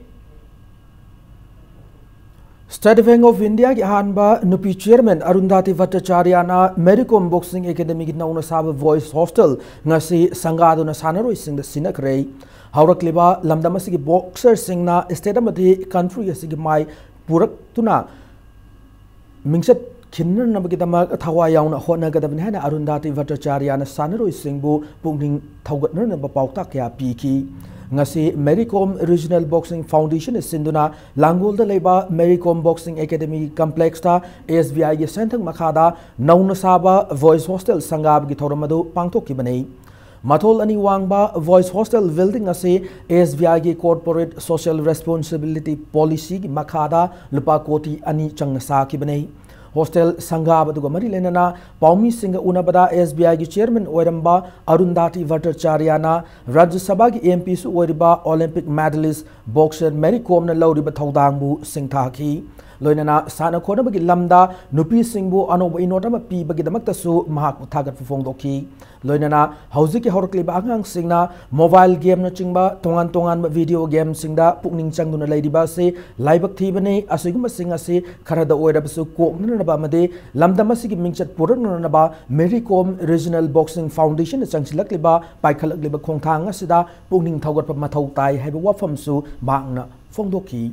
State Bank of Indiaꯒꯤ ꯑꯍꯥꯟꯕ ꯅꯨꯄꯤ chairman ꯑꯔꯨꯟꯙꯥꯇꯤ ꯚꯠꯇꯆꯥꯔꯌꯥꯅ Mary Kom Boxing Academyꯒꯤ ꯅꯧꯅ ꯁꯥꯕ Boys Hostel ꯉꯁꯤ ꯁꯪꯒꯥꯗꯨꯅ ꯁꯥꯟꯅꯔꯣꯏꯁꯤꯡꯗ ꯁꯤꯟꯅꯈ꯭ꯔꯦ꯫ ꯍꯧꯔꯛꯂꯤꯕ ꯂꯝꯗꯝ ꯑꯁꯤꯒꯤ boxerꯁꯤꯡꯅ state ꯑꯃꯗꯤ country ꯑꯁꯤꯒꯤ ꯃꯥꯏ ꯄꯨꯔꯛꯇꯨꯅ ꯃꯤꯡꯆꯠ ꯈꯤꯟꯅꯅꯕꯒꯤꯗꯃꯛ ꯊꯋꯥꯏ ꯌꯥꯎꯅ ꯍꯣꯠꯅꯒꯗꯕꯅꯤ ꯍꯥꯏꯅ ꯑꯔꯨꯟꯙꯥꯇꯤ ꯚꯠꯇꯆꯥꯔꯌꯥꯅ ꯁꯥꯟꯅꯔꯣꯏꯁꯤꯡꯕꯨ ꯄꯨꯛꯅꯤꯡ ꯊꯧꯒꯠꯅꯅꯕ ꯄꯥꯎꯇꯥꯛ ꯀꯌꯥ ꯄꯤꯈꯤ꯫ ꯉꯁꯤ Mary Kom Regional Boxing Foundationꯅ ꯁꯤꯟꯗꯨꯅ ꯂꯥꯡꯒꯣꯜꯗ ꯂꯩꯕ Mary Kom Boxing Academy Complexꯇ SBIꯒꯤ ꯁꯦꯟꯊꯪ ꯃꯈꯥꯗ ꯅꯧꯅ ꯁꯥꯕ Boys Hostel ꯁꯪꯒꯥꯕꯒꯤ ꯊꯧꯔꯝ ꯑꯗꯨ ꯄꯥꯡꯊꯣꯛꯈꯤꯕꯅꯤ꯫ ꯃꯊꯣꯜ ꯑꯅꯤ ꯋꯥꯡꯕ Boys Hostel building ꯑꯁꯤ SBIꯒꯤ Corporate Social Responsibility Policyꯒꯤ ꯃꯈꯥꯗ ꯂꯨꯄꯥ ꯀꯣꯇꯤ ꯑꯅꯤ ꯆꯪꯅ ꯁꯥꯈꯤꯕꯅꯤ꯫ Hostel ꯁꯪꯒꯥꯕ ꯑꯗꯨꯒ ꯃꯔꯤ ꯂꯩꯅꯅ ꯄꯥꯎꯃꯤꯁꯤꯡꯒ ꯎꯅꯕꯗ SBIꯒꯤ chairman ꯑꯣꯏꯔꯝꯕ ꯑꯔꯨꯟꯙꯥꯇꯤ ꯚꯠꯇꯆꯥꯔꯌꯥꯅ ꯔꯥꯖ꯭ꯌ ꯁꯚꯥꯒꯤ MPꯁꯨ ꯑꯣꯏꯔꯤꯕ Olympic medalist Boxer Mary Comꯅ ꯂꯧꯔꯤꯕ ꯊꯧꯗꯥꯡꯕꯨ ꯁꯤꯡꯊꯥꯈꯤ꯫ ꯂꯣꯏꯅꯅ ꯁꯥꯟꯅ ꯈꯣꯠꯅꯕꯒꯤ ꯂꯝꯗ ꯅꯨꯄꯤꯁꯤꯡꯕꯨ ꯑꯅꯧꯕ ꯏꯅꯣꯠ ꯑꯃ ꯄꯤꯕꯒꯤꯗꯃꯛꯇꯁꯨ ꯃꯍꯥꯛꯄꯨ ꯊꯥꯒꯠꯄ ꯐꯣꯡꯗꯣꯛꯈꯤ꯫ ꯂꯣꯏꯅꯅ ꯍꯧꯖꯤꯛꯀꯤ ꯍꯧꯔꯛꯂꯤꯕ ꯑꯉꯥꯡꯁꯤꯡꯅ mobile gameꯅꯆꯤꯡꯕ ꯇꯣꯉꯥꯟ ꯇꯣꯉꯥꯟꯕ video gameꯁꯤꯡꯗ ꯄꯨꯛꯅꯤꯡ ꯆꯪꯗꯨꯅ ꯂꯩꯔꯤꯕ ꯑꯁꯤ ꯂꯥꯏꯕꯛ ꯊꯤꯕꯅꯤ꯫ ꯑꯁꯤꯒꯨꯝꯕꯁꯤꯡ ꯑꯁꯤ ꯈꯔꯗ ꯑꯣꯏꯔꯕꯁꯨ ꯀꯣꯛꯅꯅꯕ ꯑꯃꯗꯤ ꯂꯝꯗꯝ ꯑꯁꯤꯒꯤ ꯃꯤꯡꯆꯠ ꯄꯨꯔꯛꯅꯅꯕ Mary Com's Regional Boxing Foundationꯅ ꯆꯪꯁꯤꯜꯂꯛꯂꯤꯕ, ꯄꯥꯏꯈꯠꯂꯛꯂꯤꯕ ꯈꯣꯡꯊꯥꯡ ꯑꯁꯤꯗ ꯄꯨꯛꯅꯤꯡ ꯊꯧꯒꯠꯄ ꯃꯊꯧ ꯇꯥꯏ ꯍꯥꯏꯕ ꯋꯥꯐꯝꯁꯨ ꯃꯍꯥꯛꯅ ꯐꯣꯡꯗꯣꯛꯈꯤ꯫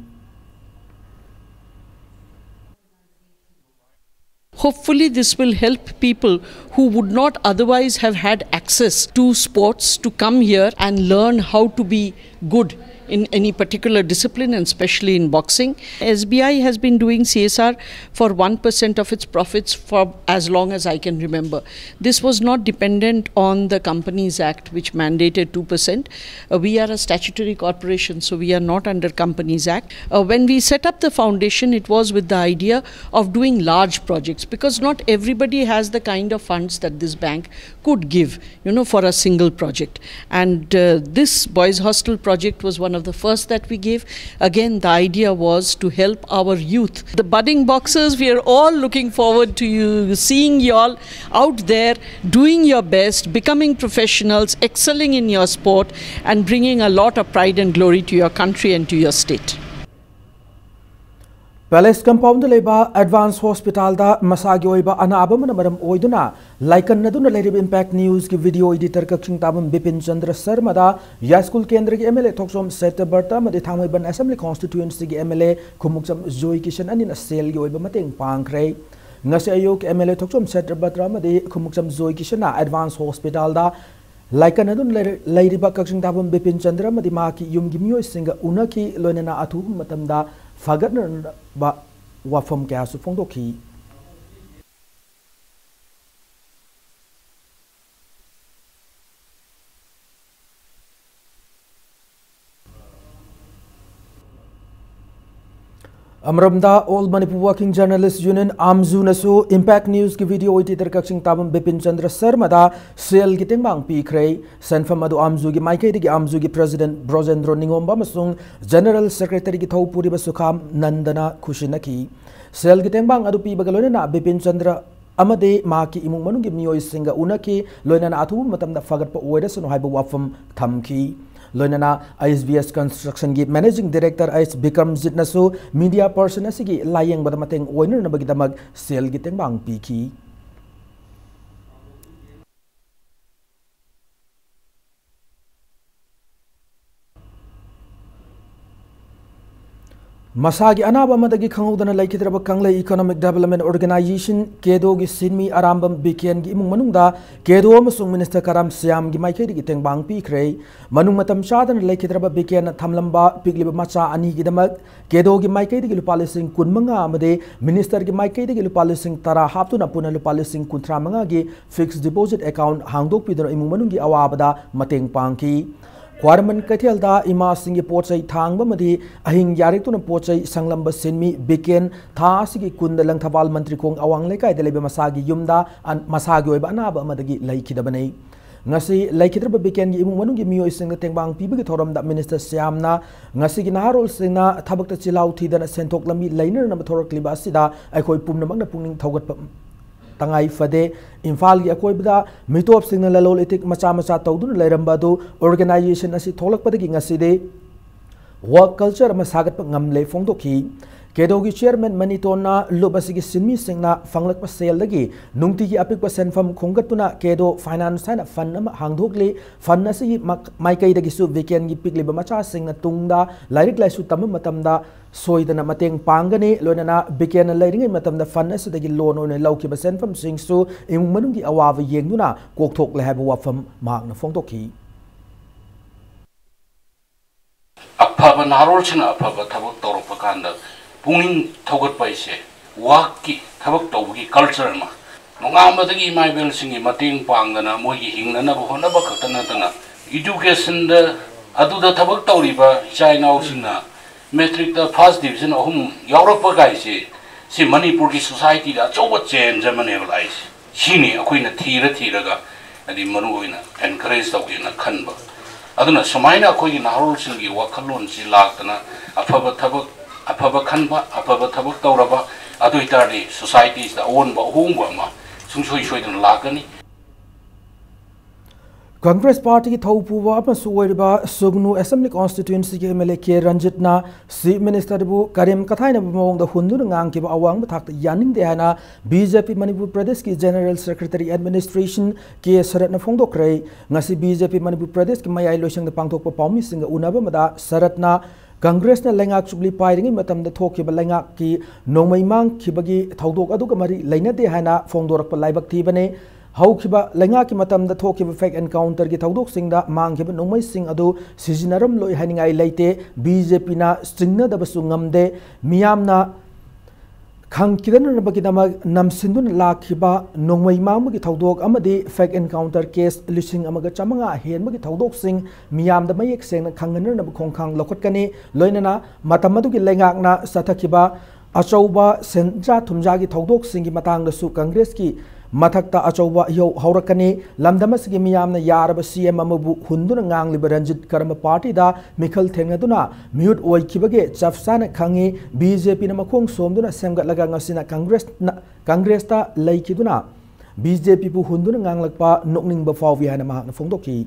Hopefully, this will help people who would not otherwise have had access to sports to come here and learn how to be good in any particular discipline, and especially in boxing. S B I has been doing C S R for one percent of its profits for as long as I can remember. This was not dependent on the Companies Act, which mandated two percent. Uh, we are a statutory corporation, so we are not under Companies Act. Uh, when we set up the foundation, it was with the idea of doing large projects, because not everybody has the kind of funds that this bank could give, you know, for a single project. And uh, this boys' hostel project was one of the first that we gave. Again, the idea was to help our youth. The budding boxers, we are all looking forward to you, seeing you all out there doing your best, becoming professionals, excelling in your sport, and bringing a lot of pride and glory to your country and to your state. Palace Compoundꯗ ꯂꯩꯕ Advance Hospitalꯗ ꯃꯁꯥꯒꯤ ꯑꯣꯏꯕ ꯑꯅꯥꯕ ꯑꯃꯅ ꯃꯔꯝ ꯑꯣꯏꯗꯨꯅ ꯂꯥꯏꯀꯟꯅꯗꯨꯅ ꯂꯩꯔꯤꯕ Impact Newsꯀꯤ video editor ꯀꯛꯆꯤꯡ ꯇꯥꯕꯝ ꯕꯤꯄꯤꯟ ꯆꯟꯗ꯭ꯔ ꯁꯔꯃꯗ ꯌꯥꯏꯁ꯭ꯀꯨꯜ ꯀꯦꯟꯗ꯭ꯔꯒꯤ M L A ꯊꯣꯛꯆꯣꯝ ꯁꯇ꯭ꯌꯕ꯭ꯔꯇ ꯑꯃꯗꯤ ꯊꯥꯡꯃꯩꯕꯟ Assembly Constituencyꯒꯤ M L A Khumukcham ꯖꯣꯏ ꯀꯤꯁꯟ ꯑꯅꯤꯅ ꯁꯦꯜꯒꯤ ꯑꯣꯏꯕ ꯃꯇꯦꯡ ꯄꯥꯡꯈ꯭ꯔꯦ꯫ ꯉꯁꯤ ꯑꯌꯨꯛ M L A ꯊꯣꯛꯆꯣꯝ ꯁꯇ꯭ꯌꯕ꯭ꯔꯇ ꯑꯃꯗꯤ ꯈꯨꯃꯨꯛꯆꯝ ꯖꯣꯏ ꯀꯤꯁꯟꯅ Advance Hospitalꯗ ꯂꯥꯏꯀꯟꯅꯗꯨꯅ ꯂꯩꯔ-, ꯂꯩꯔꯤꯕ ꯀꯛꯆꯤꯡ ꯇꯥꯕꯝ ꯕꯤꯄꯤꯟ ꯆꯟꯗ꯭ꯔ ꯑꯃꯗꯤ ꯃꯍꯥꯛꯀꯤ ꯌꯨꯝꯒꯤ ꯃꯤꯑꯣꯏꯁꯤꯡꯒ ꯎꯅꯈꯤ, ꯂꯣꯏꯅꯅ ꯑꯊꯨꯕ ꯃꯇꯝꯗ ꯐꯒꯠꯅꯅꯕ ꯋꯥꯐꯝ ꯀꯌꯥꯁꯨ ꯐꯣꯡꯗꯣꯛꯈꯤ꯫ ꯑꯃꯔꯣꯝꯗ, All Manipur Working Journalist Union, ꯑꯥꯝꯖꯨꯅꯁꯨ Impact Newsꯀꯤ video editor ꯀꯛꯆꯤꯡ ꯇꯥꯕꯝ ꯕꯤꯄꯤꯟ ꯆꯟꯗ꯭ꯔ ꯁꯔꯃꯗ ꯁꯦꯜꯒꯤ ꯇꯦꯡꯕꯥꯡ ꯄꯤꯈ꯭ꯔꯦ꯫ ꯁꯦꯟꯐꯝ ꯑꯗꯨ ꯑꯥꯝꯖꯨꯒꯤ ꯃꯥꯏꯀꯩꯗꯒꯤ ꯑꯥꯝꯖꯨꯒꯤ president ꯕ꯭ꯔꯣꯖꯦꯟꯗ꯭ꯔꯣ ꯅꯤꯉꯣꯝꯕ ꯑꯃꯁꯨꯡ general secretaryꯒꯤ ꯊꯧ ꯄꯨꯔꯤꯕ ꯁꯨꯈꯥꯝ ꯅꯟꯗꯅ ꯈꯨꯠꯁꯤꯟꯅꯈꯤ꯫ ꯁꯦꯜꯒꯤ ꯇꯦꯡꯕꯥꯡ ꯑꯗꯨ ꯄꯤꯕꯒ ꯂꯣꯏꯅꯅ ꯕꯤꯄꯤꯟ ꯆꯟꯗ꯭ꯔ ꯑꯃꯗꯤ ꯃꯍꯥꯛꯀꯤ ꯏꯃꯨꯡ ꯃꯅꯨꯡꯒꯤ ꯃꯤꯑꯣꯏꯁꯤꯡꯒ ꯎꯅꯈꯤ, ꯂꯣꯏꯅꯅ ꯑꯊꯨꯕ ꯃꯇꯝꯗ ꯐꯒꯠꯄ ꯑꯣꯏꯔꯁꯅꯨ ꯍꯥꯏꯕ ꯋꯥꯐꯝ ꯊꯝꯈꯤ꯫ ꯂꯣꯏꯅꯅ ꯑꯦꯁ ꯕꯤ ꯑꯦꯁ Constructionꯒꯤ managing director ꯑꯦꯁ ꯕꯤꯀ꯭ꯔꯝꯖꯤꯠꯅꯁꯨ media person ꯑꯁꯤꯒꯤ ꯂꯥꯌꯦꯡꯕꯗ ꯃꯇꯦꯡ ꯑꯣꯏꯅꯅꯕꯒꯤꯗꯃꯛ ꯁꯦꯜꯒꯤ ꯇꯦꯡꯕꯥꯡ ꯄꯤꯈꯤ꯫ ꯃꯁꯥꯒꯤ ꯑꯅꯥꯕ ꯑꯃꯗꯒꯤ ꯈꯪꯍꯧꯗꯅ ꯂꯩꯈꯤꯗ꯭ꯔꯕ ꯀꯪꯂꯩ Economic Development Organisation, ꯀꯦꯗꯣꯒꯤ ꯁꯤꯟꯃꯤ ꯑꯔꯥꯝꯕꯝ ꯕꯤꯀꯦꯟꯒꯤ ꯏꯃꯨꯡ ꯃꯅꯨꯡꯗ ꯀꯦꯗꯣ ꯑꯃꯁꯨꯡ minister ꯀꯔꯥꯝ ꯁ꯭ꯌꯥꯝꯒꯤ ꯃꯥꯏꯀꯩꯗꯒꯤ ꯇꯦꯡꯕꯥꯡ ꯄꯤꯈ꯭ꯔꯦ꯫ ꯃꯅꯨꯡ ꯃꯇꯝ ꯆꯥꯗꯅ ꯂꯩꯈꯤꯗ꯭ꯔꯕ ꯕꯤꯀꯦꯟꯅ ꯊꯝꯂꯝꯕ ꯄꯤꯛꯂꯤꯕ ꯃꯆꯥ ꯑꯅꯤꯒꯤꯗꯃꯛ ꯀꯦꯗꯣꯒꯤ ꯃꯥꯏꯀꯩꯗꯒꯤ ꯂꯨꯄꯥ ꯂꯤꯁꯤꯡ ꯀꯨꯟꯃꯉꯥ ꯑꯃꯗꯤ ministerꯒꯤ ꯃꯥꯏꯀꯩꯗꯒꯤ ꯂꯨꯄꯥ ꯂꯤꯁꯤꯡ ꯇꯔꯥ ꯍꯥꯞꯇꯨꯅ ꯄꯨꯟꯅ ꯂꯨꯄꯥ ꯂꯤꯁꯤꯡ ꯀꯨꯟꯊ꯭ꯔꯥ ꯃꯉꯥꯒꯤ fixed deposit account ꯍꯥꯡꯗꯣꯛꯄꯤꯗꯨꯅ ꯏꯃꯨꯡ ꯃꯅꯨꯡꯒꯤ ꯑꯋꯥꯕꯗ ꯃꯇꯦꯡ ꯄꯥꯡꯈꯤ꯫ ꯈ꯭ꯋꯥꯏꯔꯝꯕꯟ ꯀꯩꯊꯦꯜꯗ ꯏꯃꯥꯁꯤꯡꯒꯤ ꯄꯣꯠ ꯆꯩ ꯊꯥꯡꯕ ꯑꯃꯗꯤ ꯑꯍꯤꯡ ꯌꯥꯔꯦꯛꯇꯨꯅ ꯄꯣꯠ ꯆꯩ ꯁꯪꯂꯝꯕ ꯁꯤꯟꯃꯤ ꯕꯤꯀꯦꯟ ꯊꯥ ꯑꯁꯤꯒꯤ ꯀꯨꯟꯗ ꯂꯪꯊꯕꯥꯜ ꯃꯟꯇ꯭ꯔꯤꯈꯣꯡ ꯑꯋꯥꯡ ꯂꯩꯀꯥꯏꯗ ꯂꯩꯕ ꯃꯁꯥꯒꯤ ꯌꯨꯝꯗ ꯑꯟ-, ꯃꯁꯥꯒꯤ ꯑꯣꯏꯕ ꯑꯅꯥꯕ ꯑꯃꯗꯒꯤ ꯂꯩꯈꯤꯗꯕꯅꯤ꯫ ꯉꯁꯤ ꯂꯩꯈꯤꯗ꯭ꯔꯕ ꯕꯤꯀꯦꯟꯒꯤ ꯏꯃꯨꯡ ꯃꯅꯨꯡꯒꯤ ꯃꯤꯑꯣꯏꯁꯤꯡꯗ ꯇꯦꯡꯕꯥꯡ ꯄꯤꯕꯒꯤ ꯊꯧꯔꯝꯗ minister ꯁ꯭ꯌꯥꯝꯅ ꯉꯁꯤꯒꯤ ꯅꯍꯥꯔꯣꯜꯁꯤꯡꯅ ꯊꯕꯛꯇ ꯆꯤꯜꯍꯥꯎ ꯊꯤꯗꯅ ꯁꯦꯟꯊꯣꯛ ꯂꯝꯕꯤ ꯂꯩꯅꯅꯕ ꯊꯣꯔꯛꯂꯤꯕ ꯑꯁꯤꯗ ꯑꯩꯈꯣꯏ ꯄꯨꯝꯅꯃꯛꯅ ꯄꯨꯛꯅꯤꯡ ꯊꯧꯒꯠꯄ ꯇꯉꯥꯏ ꯐꯗꯦ꯫ ꯏꯝꯐꯥꯜꯒꯤ ꯑꯀꯣꯏꯕꯗ ꯃꯤꯇꯣꯞꯁꯤꯡꯅ ꯂꯂꯣꯜ ꯏꯇꯤꯛ ꯃꯆꯥ ꯃꯆꯥ ꯇꯧꯗꯨꯅ ꯂꯩꯔꯝꯕ ꯑꯗꯨ organization ꯑꯁꯤ ꯊꯣꯛꯂꯛꯄꯗꯒꯤ ꯉꯁꯤꯗꯤ work culture ꯑꯃ ꯁꯥꯒꯠꯄ ꯉꯝꯂꯦ ꯐꯣꯡꯗꯣꯛꯈꯤ꯫ ꯀꯦꯗꯣꯒꯤ chairman ꯃꯅꯤꯇꯣꯟꯅ ꯂꯨꯞ ꯑꯁꯤꯒꯤ ꯁꯤꯟꯃꯤꯁꯤꯡꯅ ꯐꯪꯂꯛꯄ ꯁꯦꯜꯗꯒꯤ ꯅꯨꯡꯇꯤꯒꯤ ꯑꯄꯤꯛꯄ ꯁꯦꯟꯐꯝ ꯈꯣꯝꯒꯠꯇꯨꯅ ꯀꯦꯗꯣ finance ꯍꯥꯏꯅ fund ꯑꯃ ꯍꯥꯡꯗꯣꯛꯂꯤ꯫ Fund ꯑꯁꯤꯒꯤ ꯃꯥꯏ-, ꯃꯥꯏꯀꯩꯗꯒꯤꯁꯨ ꯕꯤꯀꯦꯟꯒꯤ ꯄꯤꯛꯂꯤꯕ ꯃꯆꯥꯁꯤꯡꯅ ꯇꯨꯡꯗ ꯂꯥꯏꯔꯤꯛ ꯂꯥꯏꯁꯨ ꯇꯝꯕ ꯃꯇꯝꯗ ꯁꯣꯏꯗꯅ ꯃꯇꯦꯡ ꯄꯥꯡꯒꯅꯤ꯫ ꯂꯣꯏꯅꯅ ꯕꯤꯀꯦꯟꯅ ꯂꯩꯔꯤꯉꯩ ꯃꯇꯝꯗ fund ꯑꯁꯤꯗꯒꯤ loan ꯑꯣꯏꯅ ꯂꯧꯈꯤꯕ ꯁꯦꯟꯐꯝꯁꯤꯡꯁꯨ ꯏꯃꯨꯡ ꯃꯅꯨꯡꯒꯤ ꯑꯋꯥꯕ ꯌꯦꯡꯗꯨꯅ ꯀꯣꯛꯊꯣꯛꯂꯦ ꯍꯥꯏꯕ ꯋꯥꯐꯝ ꯃꯍꯥꯛꯅ ꯐꯣꯡꯗꯣꯛꯈꯤ꯫ ꯑꯐꯕ ꯅꯍꯥꯔꯣꯜꯁꯤꯡꯅ ꯑꯐꯕ ꯊꯕꯛ ꯇꯧꯔꯛꯄ ꯀꯥꯟꯗ ꯄꯨꯛꯅꯤꯡ ꯊꯧꯒꯠꯄ ꯍꯥꯏꯁꯦ workꯀꯤ ꯊꯕꯛ ꯇꯧꯕꯒꯤ culture ꯑꯃ, ꯅꯣꯡꯉꯥꯟꯕꯗꯒꯤ ꯏꯃꯥ ꯏꯕꯦꯜꯁꯤꯡꯒꯤ ꯃꯇꯦꯡ ꯄꯥꯡꯗꯅ ꯃꯣꯏꯒꯤ ꯍꯤꯡꯅꯅꯕ ꯍꯣꯠꯅꯕ ꯈꯛꯇ ꯅꯠꯇꯅ educationꯗ ꯑꯗꯨꯗ ꯊꯕꯛ ꯇꯧꯔꯤꯕ ꯏꯆꯥ ꯏꯅꯥꯎꯁꯤꯡꯅ ꯃꯦꯇ꯭ꯔꯤꯛꯇ ꯐꯥꯔꯁ ꯗꯤꯕꯤꯖꯟ ꯑꯍꯨꯝ ꯌꯥꯎꯔꯛꯄ ꯀꯥꯏꯁꯦ, ꯁꯤ ꯃꯅꯤꯄꯨꯔꯒꯤ ꯁꯣꯁꯥꯏꯇꯤꯗ ꯑꯆꯧꯕ ꯆꯦꯟꯖ ꯑꯃꯅꯦꯕ ꯂꯥꯛꯏꯁꯦ꯫ ꯁꯤꯅꯤ ꯑꯩꯈꯣꯏꯅ ꯊꯤꯔ ꯊꯤꯔꯒ, ꯍꯥꯏꯗꯤ, ꯃꯔꯨ ꯑꯣꯏꯅ ꯑꯦꯟꯀꯔꯦꯖ ꯇꯧꯒꯦꯅ ꯈꯟꯕ꯫ ꯑꯗꯨꯅ ꯁꯨꯃꯥꯏꯅ ꯑꯩꯈꯣꯏꯒꯤ ꯅꯍꯥꯔꯣꯜꯁꯤꯡꯒꯤ ꯋꯥꯈꯜꯂꯣꯟꯁꯤ ꯂꯥꯛꯇꯅ, ꯑꯐꯕ ꯊꯕꯛ, ꯑꯐꯕ ꯈꯟꯕ, ꯑꯐꯕ ꯊꯕꯛ ꯇꯧꯔꯕ, ꯑꯗꯨ ꯑꯣꯏꯇꯥꯔꯗꯤ ꯁꯣꯁꯥꯏꯇꯤꯁꯤꯗ ꯑꯑꯣꯟꯕ ꯑꯍꯣꯡꯕ ꯑꯃ ꯁꯨꯡꯁꯣꯏ ꯁꯣꯏꯗꯅ ꯂꯥꯛꯀꯅꯤ꯫ ꯀꯪꯒ꯭ꯔꯦꯁ ꯄꯥꯔꯇꯤꯒꯤ ꯊꯧ ꯄꯨꯕ ꯑꯃꯁꯨ ꯑꯣꯏꯔꯤꯕ ꯁꯨꯒꯅꯨ ꯑꯦꯁꯦꯝꯕ꯭ꯂꯤ ꯀꯣꯟꯁꯇꯤꯇ꯭ꯋꯦꯟꯁꯤꯒꯤ ꯑꯦꯝ ꯑꯦꯜ ꯑꯦ ꯀꯦ ꯔꯟꯖꯤꯠꯅ ꯆꯤꯐ ꯃꯤꯅꯤꯁꯇꯔꯕꯨ ꯀꯔꯦꯝ ꯀꯊꯥꯏꯅꯕ ꯃꯑꯣꯡꯗ ꯍꯨꯟꯗꯨꯅ ꯉꯥꯡꯈꯤꯕ ꯑꯋꯥꯡꯕ ꯊꯥꯛꯇ ꯌꯥꯅꯤꯡꯗꯦ ꯍꯥꯏꯅ ꯕꯤ ꯖꯦ ꯄꯤ ꯃꯅꯤꯄꯨꯔ ꯄ꯭ꯔꯗꯦꯁꯀꯤ ꯖꯦꯅꯔꯦꯜ ꯁꯦꯀ꯭ꯔꯦꯇꯔꯤ ꯑꯦꯗꯃꯤꯅꯤꯁꯇ꯭ꯔꯦꯁꯟ ꯀꯦ ꯁꯔꯠꯅ ꯐꯣꯡꯗꯣꯛꯈ꯭ꯔꯦ꯫ ꯉꯁꯤ ꯕꯤ ꯖꯦ ꯄꯤ ꯃꯅꯤꯄꯨꯔ ꯄ꯭ꯔꯗꯦꯁꯀꯤ ꯃꯌꯥꯏ ꯂꯣꯏꯁꯪꯗ ꯄꯥꯡꯊꯣꯛꯄ ꯄꯥꯎꯃꯤꯁꯤꯡꯒ ꯎꯅꯕ ꯑꯃꯗ ꯁꯔꯠꯅ ꯀꯪꯒ꯭ꯔꯦꯁꯅ ꯂꯩꯉꯥꯛ ꯆꯨꯞꯂꯤ ꯄꯥꯏꯔꯤꯉꯩ ꯃꯇꯝꯗ ꯊꯣꯛꯈꯤꯕ ꯂꯩꯉꯥꯛꯀꯤ ꯅꯣꯡꯃꯩ ꯃꯥꯡꯈꯤꯕꯒꯤ ꯊꯧꯗꯣꯛ ꯑꯗꯨꯒ ꯃꯔꯤ ꯂꯩꯅꯗꯦ ꯍꯥꯏꯅ ꯐꯣꯡꯗꯣꯔꯛꯄ ꯂꯥꯏꯕꯛ ꯊꯤꯕꯅꯤ꯫ ꯍꯧꯈꯤꯕ ꯂꯩꯉꯥꯛꯀꯤ ꯃꯇꯝꯗ ꯊꯣꯛꯈꯤꯕ ꯐꯦꯛ ꯑꯦꯟꯀꯥꯎꯟꯇꯔꯒꯤ ꯊꯧꯗꯣꯛꯁꯤꯡꯗ ꯃꯥꯡꯈꯤꯕ ꯅꯣꯡꯃꯩꯁꯤꯡ ꯑꯗꯨ ꯁꯤꯖꯤꯟꯅꯔꯝꯂꯣꯏ ꯍꯥꯏꯅꯤꯡꯉꯥꯏ ꯂꯩꯇꯦ꯫ ꯕꯤ ꯖꯦ ꯄꯤꯅ ꯆꯤꯡꯅꯗꯕꯁꯨ ꯉꯝꯗꯦ꯫ ꯃꯤꯌꯥꯝꯅ ꯈꯪꯈꯤꯗꯅꯕꯒꯤꯗꯃꯛ ꯅꯝꯁꯤꯟꯗꯨꯅ ꯂꯥꯛꯈꯤꯕ ꯅꯣꯡꯃꯩ ꯃꯥꯡꯕꯒꯤ ꯊꯧꯗꯣꯛ ꯑꯃꯗꯤ ꯐꯦꯛ ꯑꯦꯟꯀꯥꯎꯟꯇꯔ ꯀꯦꯁ ꯂꯤꯁꯤꯡ ꯑꯃꯒ ꯆꯥꯃꯉꯥ ꯍꯦꯟꯕꯒꯤ ꯊꯧꯗꯣꯛꯁꯤꯡ ꯃꯤꯌꯥꯝꯗ ꯃꯌꯦꯛ ꯁꯦꯡꯅ ꯈꯪꯍꯟꯅꯅꯕ ꯈꯣꯡꯊꯥꯡ ꯂꯧꯈꯠꯀꯅꯤ꯫ ꯂꯣꯏꯅꯅ ꯃꯇꯝ ꯑꯗꯨꯒꯤ ꯂꯩꯉꯥꯛꯅ ꯆꯠꯊꯈꯤꯕ ꯑꯆꯧꯕ ꯁꯦꯟꯖꯥ ꯊꯨꯝꯖꯥꯒꯤ ꯊꯧꯗꯣꯛꯁꯤꯡꯒꯤ ꯃꯇꯥꯡꯗꯁꯨ ꯀꯪꯒ꯭ꯔꯦꯁꯀꯤ ꯃꯊꯛꯇ ꯑꯆꯧꯕ ꯏꯍꯧ ꯍꯧꯔꯛꯀꯅꯤ꯫ ꯂꯝꯗꯝ ꯑꯁꯤꯒꯤ ꯃꯤꯌꯥꯝꯅ ꯌꯥꯔꯕ ꯁꯤ ꯑꯦꯝ ꯑꯃꯕꯨ ꯍꯨꯟꯗꯨꯅ ꯉꯥꯡꯂꯤꯕ ꯔꯟꯖꯤꯠ ꯀꯔꯝꯕ ꯄꯥꯔꯇꯤꯗ ꯃꯤꯈꯜ ꯊꯦꯡꯅꯗꯨꯅ ꯃꯤꯍꯨꯠ ꯑꯣꯏꯈꯤꯕꯒꯦ ꯆꯞ ꯆꯥꯅ ꯈꯪꯏ꯫ ꯕꯤ ꯖꯦ ꯄꯤꯅ ꯃꯈꯣꯡ ꯁꯣꯝꯗꯨꯅ ꯁꯦꯝꯒꯠꯂꯒ ꯉꯁꯤꯅ ꯀꯪꯒ꯭ꯔꯦꯁꯅ, ꯀꯪꯒ꯭ꯔꯦꯁꯇ ꯂꯩꯈꯤꯗꯨꯅ ꯕꯤ ꯖꯦ ꯄꯤꯕꯨ ꯍꯨꯟꯗꯨꯅ ꯉꯥꯡꯂꯛꯄ ꯅꯣꯛꯅꯤꯡꯕ ꯐꯥꯎꯏ ꯍꯥꯏꯅ ꯃꯍꯥꯛꯅ ꯐꯣꯡꯗꯣꯛꯈꯤ꯫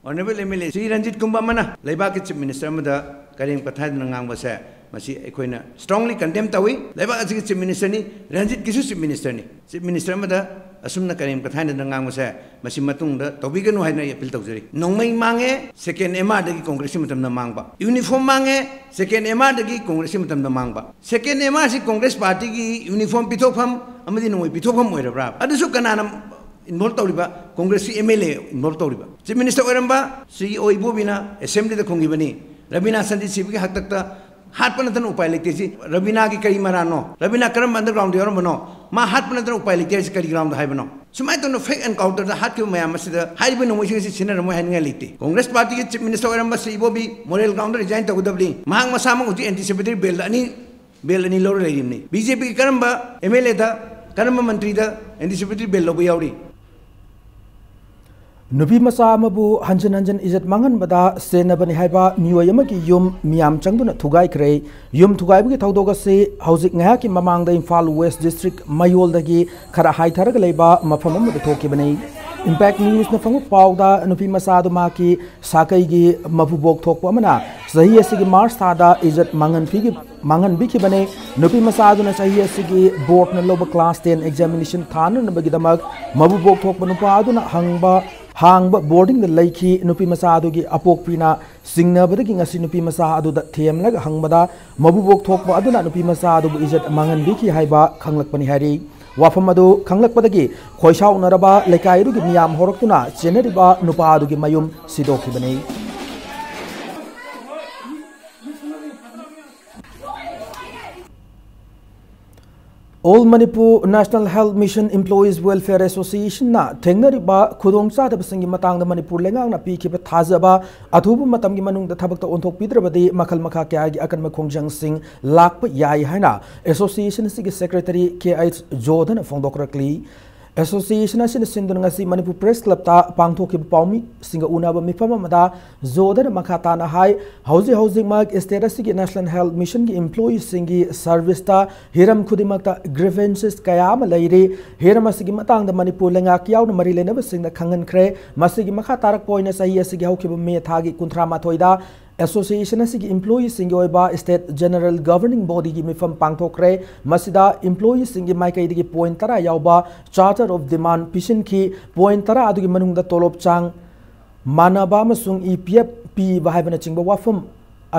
Honourable M L A Shri Ranjit ꯀꯨꯝꯕ ꯑꯃꯅ ꯂꯩꯕꯥꯛꯀꯤ Chief Minister ꯑꯃꯗ ꯀꯔꯦꯝ ꯀꯊꯥꯏꯗꯅ ꯉꯥꯡꯕꯁꯦ, ꯃꯁꯤ ꯑꯩꯈꯣꯏꯅ strongly condemn ꯇꯧꯏ꯫ ꯂꯩꯕꯥꯛ ꯑꯁꯤꯒꯤ Chief Minister ꯅꯤ, ꯔꯟꯖꯤꯠꯀꯤꯁꯨ Chief Minister ꯅꯤ꯫ Chief Minister ꯑꯃꯗ ꯑꯁꯨꯝꯅ ꯀꯔꯦꯝ ꯀꯊꯥꯏꯗꯅ ꯉꯥꯡꯕꯁꯦ, ꯃꯁꯤ ꯃꯇꯨꯡꯗ ꯇꯧꯕꯤꯒꯅꯨ ꯍꯥꯏꯅ ꯑꯩ appeal ꯇꯧꯖꯔꯤ꯫ ꯅꯣꯡꯃꯩ ꯃꯥꯡꯉꯦ, second M R ꯗꯒꯤ ꯀꯣꯡꯒ꯭ꯔꯦꯁꯀꯤ ꯃꯇꯝꯗ ꯃꯥꯡꯕ꯫ Uniform ꯃꯥꯡꯉꯦ, second M R ꯗꯒꯤ ꯀꯣꯡꯒ꯭ꯔꯦꯁꯀꯤ ꯃꯇꯝꯗ ꯃꯥꯡꯕ꯫ Second M R ꯁꯤ ꯀꯣꯡꯒ꯭ꯔꯦꯁ ꯄꯥꯔꯇꯤꯒꯤ uniform ꯄꯤꯊꯣꯛꯐꯝ ꯑꯃꯗꯤ ꯅꯣꯡꯃꯩ ꯄꯤꯊꯣꯛꯐꯝ ꯑꯣꯏꯔꯕ꯭ꯔꯥ? ꯑꯗꯨꯁꯨ ꯀꯅꯥꯅ involve ꯇꯧꯔꯤꯕ? ꯀꯣꯡꯒ꯭ꯔꯦꯁꯀꯤ M L A involve ꯇꯧꯔꯤꯕ꯫ Chief Minister ꯑꯣꯏꯔꯝꯕ ꯁ꯭ꯔꯤ ꯑꯣ ꯏꯕꯣꯕꯤꯅ assembly ꯗ ꯈꯨꯝꯈꯤꯕꯅꯤ, "ꯔꯕꯤꯅꯥ ꯁꯟꯗꯤꯞ ꯁꯤꯕꯒꯤ ꯍꯥꯛꯇꯛꯇ ꯍꯥꯠꯄ ꯅꯠꯇꯅ ꯎꯄꯥꯏ ꯂꯩꯇꯦ꯫ ꯁꯤ ꯔꯕꯤꯅꯥꯒꯤ ꯀꯔꯤ ꯃꯔꯥꯟꯅꯣ? ꯔꯕꯤꯅꯥ ꯀꯔꯝꯕ underground ꯗ ꯌꯥꯎꯔꯝꯕꯅꯣ? ꯃꯥ ꯍꯥꯠꯄ ꯅꯠꯇꯅ ꯎꯄꯥꯏ ꯂꯩꯇꯦ ꯍꯥꯏꯁꯤ ꯀꯔꯤ ground ꯗ ꯍꯥꯏꯕꯅꯣ?" ꯁꯨꯃꯥꯏꯅ ꯇꯧꯅ fake encounterꯗ ꯍꯥꯠꯈꯤꯕ ꯃꯌꯥꯝ ꯑꯁꯤꯗ ꯍꯥꯏꯔꯤꯕ ꯅꯣꯡꯃꯩꯁꯤꯡ ꯑꯁꯤ ꯁꯤꯖꯤꯟꯅꯔꯝꯃꯣꯏ ꯍꯥꯏꯅꯤꯡꯉꯥꯏ ꯂꯩꯇꯦ꯫ ꯀꯣꯡꯒ꯭ꯔꯦꯁ ꯄꯥꯔꯇꯤꯒꯤ ꯆꯤꯐ ꯃꯤꯅꯤꯁꯇꯔ ꯑꯣꯏꯔꯝꯕ ꯁ꯭ꯔꯤ ꯏꯕꯣꯕꯤ ꯃꯣꯔꯦꯜ ꯒ꯭ꯔꯥꯎꯟꯗ ꯔꯤꯖꯥꯏꯟ ꯇꯧꯒꯗꯕꯅꯤ꯫ ꯃꯍꯥꯛ ꯃꯁꯥꯃꯛ ꯍꯧꯖꯤꯛ ꯑꯦꯟꯇꯤꯁꯤꯄꯦꯇꯔꯤ ꯕꯦꯜ ꯑꯅꯤ, ꯕꯦꯜ ꯑꯅꯤ ꯂꯧꯔ ꯂꯩꯔꯤꯕꯅꯤ꯫ ꯕꯤ ꯖꯦ ꯄꯤꯒꯤ ꯀꯔꯝꯕ ꯑꯦꯝ ꯑꯦꯜ ꯑꯦꯗ, ꯀꯔꯝꯕ ꯃꯟꯇ꯭ꯔꯤꯗ ꯑꯦꯟꯇꯤꯁꯤꯄꯦꯇꯔꯤ ꯕꯦꯜ ꯂꯧꯕ ꯌꯥꯎꯔꯤ? ꯅꯨꯄꯤ ꯃꯆꯥ ꯑꯃꯕꯨ ꯍꯟꯖꯤꯟ ꯍꯟꯖꯤꯟ ꯏꯖꯠ ꯃꯥꯡꯍꯟꯕꯗ ꯁꯦꯟꯅꯕꯅꯤ ꯍꯥꯏꯕ ꯃꯤꯑꯣꯏ ꯑꯃꯒꯤ ꯌꯨꯝ ꯃꯤꯌꯥꯝ ꯆꯪꯗꯨꯅ ꯊꯨꯒꯥꯏꯈ꯭ꯔꯦ꯫ ꯌꯨꯝ ꯊꯨꯒꯥꯏꯕꯒꯤ ꯊꯧꯗꯣꯛ ꯑꯁꯤ ꯍꯧꯖꯤꯛ ꯉꯥꯏꯍꯥꯛꯀꯤ ꯃꯃꯥꯡꯗ ꯏꯝꯐꯥꯜ ꯋꯦꯁ ꯗꯤꯁꯇ꯭ꯔꯤꯛ ꯃꯌꯣꯜꯗꯒꯤ ꯈꯔ ꯍꯥꯏꯊꯔꯒ ꯂꯩꯕ ꯃꯐꯝ ꯑꯃꯗ ꯊꯣꯛꯈꯤꯕꯅꯤ꯫ ꯏꯝꯄꯦꯛ ꯅ꯭ꯌꯨꯁꯅ ꯐꯪꯕ ꯄꯥꯎꯗ ꯅꯨꯄꯤ ꯃꯆꯥ ꯑꯗꯨ ꯃꯍꯥꯛꯀꯤ ꯁꯥꯀꯩꯒꯤ ꯃꯄꯨꯕꯣꯛ ꯊꯣꯛꯄ ꯑꯃꯅ ꯆꯍꯤ ꯑꯁꯤꯒꯤ ꯃꯥꯔꯆ ꯊꯥꯗ ꯏꯖꯠ ꯃꯥꯡꯍꯟꯕꯤꯈꯤ-, ꯃꯥꯡꯍꯟꯕꯤꯈꯤꯕꯅꯤ꯫ ꯅꯨꯄꯤ ꯃꯆꯥ ꯑꯗꯨꯅ ꯆꯍꯤ ꯑꯁꯤꯒꯤ ꯕꯣꯔꯗꯅ ꯂꯧꯕ ꯀ꯭ꯂꯥꯁ ꯇꯦꯟ ꯑꯦꯛꯖꯥꯃꯤꯅꯦꯁꯟ ꯊꯥꯅꯅꯕꯒꯤꯗꯃꯛ ꯃꯄꯨꯕꯣꯛ ꯊꯣꯛꯄ ꯅꯨꯄꯥ ꯑꯗꯨꯅ ꯍꯪꯕ, ꯍꯥꯡꯕ ꯕꯣꯔꯗꯤꯡꯗ ꯂꯩꯈꯤ꯫ ꯅꯨꯄꯤ ꯃꯆꯥ ꯑꯗꯨꯒꯤ ꯑꯄꯣꯛꯄꯤꯅ ꯆꯤꯡꯅꯕꯗꯒꯤ ꯉꯁꯤ ꯅꯨꯄꯤ ꯃꯆꯥ ꯑꯗꯨꯗ ꯊꯦꯝꯂꯒ ꯍꯪꯕꯗ ꯃꯄꯨꯕꯣꯛ ꯊꯣꯛꯄ ꯑꯗꯨꯅ ꯅꯨꯄꯤ ꯃꯆꯥ ꯑꯗꯨꯕꯨ ꯏꯖꯠ ꯃꯥꯡꯍꯟꯕꯤꯈꯤ ꯍꯥꯏꯕ ꯈꯪꯂꯛꯄꯅꯤ ꯍꯥꯏꯔꯤ꯫ ꯋꯥꯐꯝ ꯑꯗꯨ ꯈꯪꯂꯛꯄꯗꯒꯤ ꯈꯣꯏꯁꯥꯎꯅꯔꯕ ꯂꯩꯀꯥꯏ ꯑꯗꯨꯒꯤ ꯃꯤꯌꯥꯝ ꯍꯧꯔꯛꯇꯨꯅ ꯆꯦꯟꯅꯔꯤꯕ ꯅꯨꯄꯥ ꯑꯗꯨꯒꯤ ꯃꯌꯨꯝ ꯁꯤꯗꯣꯛꯈꯤꯕꯅꯤ꯫ All Manipur National Health Mission Employees Welfare Associationꯅ ꯊꯦꯡꯅꯔꯤꯕ ꯈꯨꯗꯣꯡꯆꯥꯗꯕꯁꯤꯡꯒꯤ ꯃꯇꯥꯡꯗ ꯃꯅꯤꯄꯨꯔ ꯂꯩꯉꯥꯛꯅ ꯄꯤꯈꯤꯕ ꯊꯥꯖꯕ ꯑꯊꯨꯕ ꯃꯇꯝꯒꯤ ꯃꯅꯨꯡꯗ ꯊꯕꯛꯇ ꯑꯣꯟꯊꯣꯛꯄꯤꯗ꯭ꯔꯕꯗꯤ ꯃꯈꯜ ꯃꯈꯥ ꯀꯌꯥꯒꯤ ꯑꯀꯟꯕ ꯈꯣꯡꯖꯪꯁꯤꯡ ꯂꯥꯛꯄ ꯌꯥꯏ ꯍꯥꯏꯅ ꯑꯦꯁꯣꯁꯤꯌꯦꯁꯟ ꯑꯁꯤꯒꯤ ꯁꯦꯀ꯭ꯔꯦꯇꯔꯤ ꯀꯦ ꯑꯩꯆ ꯖꯣꯙꯅ ꯐꯣꯡꯗꯣꯛꯂꯛꯂꯤ꯫ ꯑꯦꯁꯣꯁꯤꯌꯦꯁꯟ ꯑꯁꯤꯅ ꯁꯤꯟꯗꯨꯅ ꯉꯁꯤ ꯃꯅꯤꯄꯨꯔ ꯄ꯭ꯔꯦꯁ ꯀ꯭ꯂꯕꯇ ꯄꯥꯡꯊꯣꯛꯈꯤꯕ ꯄꯥꯎꯃꯤꯁꯤꯡꯒ ꯎꯅꯕ ꯃꯤꯐꯝ ꯑꯃꯗ ꯖꯣꯙꯅ ꯃꯈꯥ ꯇꯥꯅ ꯍꯥꯏ, ꯍꯧꯖꯤꯛ ꯍꯧꯖꯤꯛꯃꯛ ꯁ꯭ꯇꯦꯠ ꯑꯁꯤꯒꯤ ꯅꯦꯁꯅꯦꯜ ꯍꯦꯜꯊ ꯃꯤꯁꯟꯒꯤ ꯏꯝꯄ꯭ꯂꯣꯌꯤꯁꯤꯡꯒꯤ ꯁꯔꯚꯤꯁꯇ ꯍꯤꯔꯝ ꯈꯨꯗꯤꯡꯃꯛꯇ ꯒ꯭ꯔꯤꯚꯦꯟꯁꯦꯁ ꯀꯌꯥ ꯑꯃ ꯂꯩꯔꯤ꯫ ꯍꯤꯔꯝ ꯑꯁꯤꯒꯤ ꯃꯇꯥꯡꯗ ꯃꯅꯤꯄꯨꯔ ꯂꯩꯉꯥꯛ ꯌꯥꯎꯅ ꯃꯔꯤ ꯂꯩꯅꯕꯁꯤꯡꯗ ꯈꯪꯍꯟꯈ꯭ꯔꯦ꯫ ꯃꯁꯤꯒꯤ ꯃꯈꯥ ꯇꯥꯔꯛꯄ ꯑꯣꯏꯅ ꯆꯍꯤ ꯑꯁꯤꯒꯤ ꯍꯧꯈꯤꯕ ꯃꯦ ꯊꯥꯒꯤ ꯀꯨꯟꯊ꯭ꯔꯥ ꯃꯥꯊꯣꯏꯗ ꯑꯦꯁꯣꯁꯤꯌꯦꯁꯟ ꯑꯁꯤꯒꯤ ꯏꯝꯄ꯭ꯂꯣꯌꯤꯁꯤꯡꯒꯤ ꯑꯣꯏꯕ ꯁ꯭ꯇꯦꯠ ꯖꯦꯅꯔꯦꯜ ꯒꯚꯔꯅꯤꯡ ꯕꯣꯗꯤꯒꯤ ꯃꯤꯐꯝ ꯄꯥꯡꯊꯣꯛꯈ꯭ꯔꯦ꯫ ꯃꯁꯤꯗ ꯏꯝꯄ꯭ꯂꯣꯌꯤꯁꯤꯡꯒꯤ ꯃꯥꯏꯀꯩꯗꯒꯤ ꯄꯣꯏꯟꯠ ꯇꯔꯥ ꯌꯥꯎꯕ ꯆꯥꯔꯇꯔ ꯑꯣꯐ ꯗꯤꯃꯥꯟ ꯄꯤꯁꯤꯟꯈꯤ꯫ ꯄꯣꯏꯟꯠ ꯇꯔꯥ ꯑꯗꯨꯒꯤ ꯃꯅꯨꯡꯗ ꯇꯣꯂꯣꯞ ꯆꯥꯡ ꯃꯥꯟꯅꯕ ꯑꯃꯁꯨꯡ ꯏ ꯄꯤ ꯑꯦꯐ ꯄꯤꯕ ꯍꯥꯏꯕꯅꯆꯤꯡꯕ ꯋꯥꯐꯝ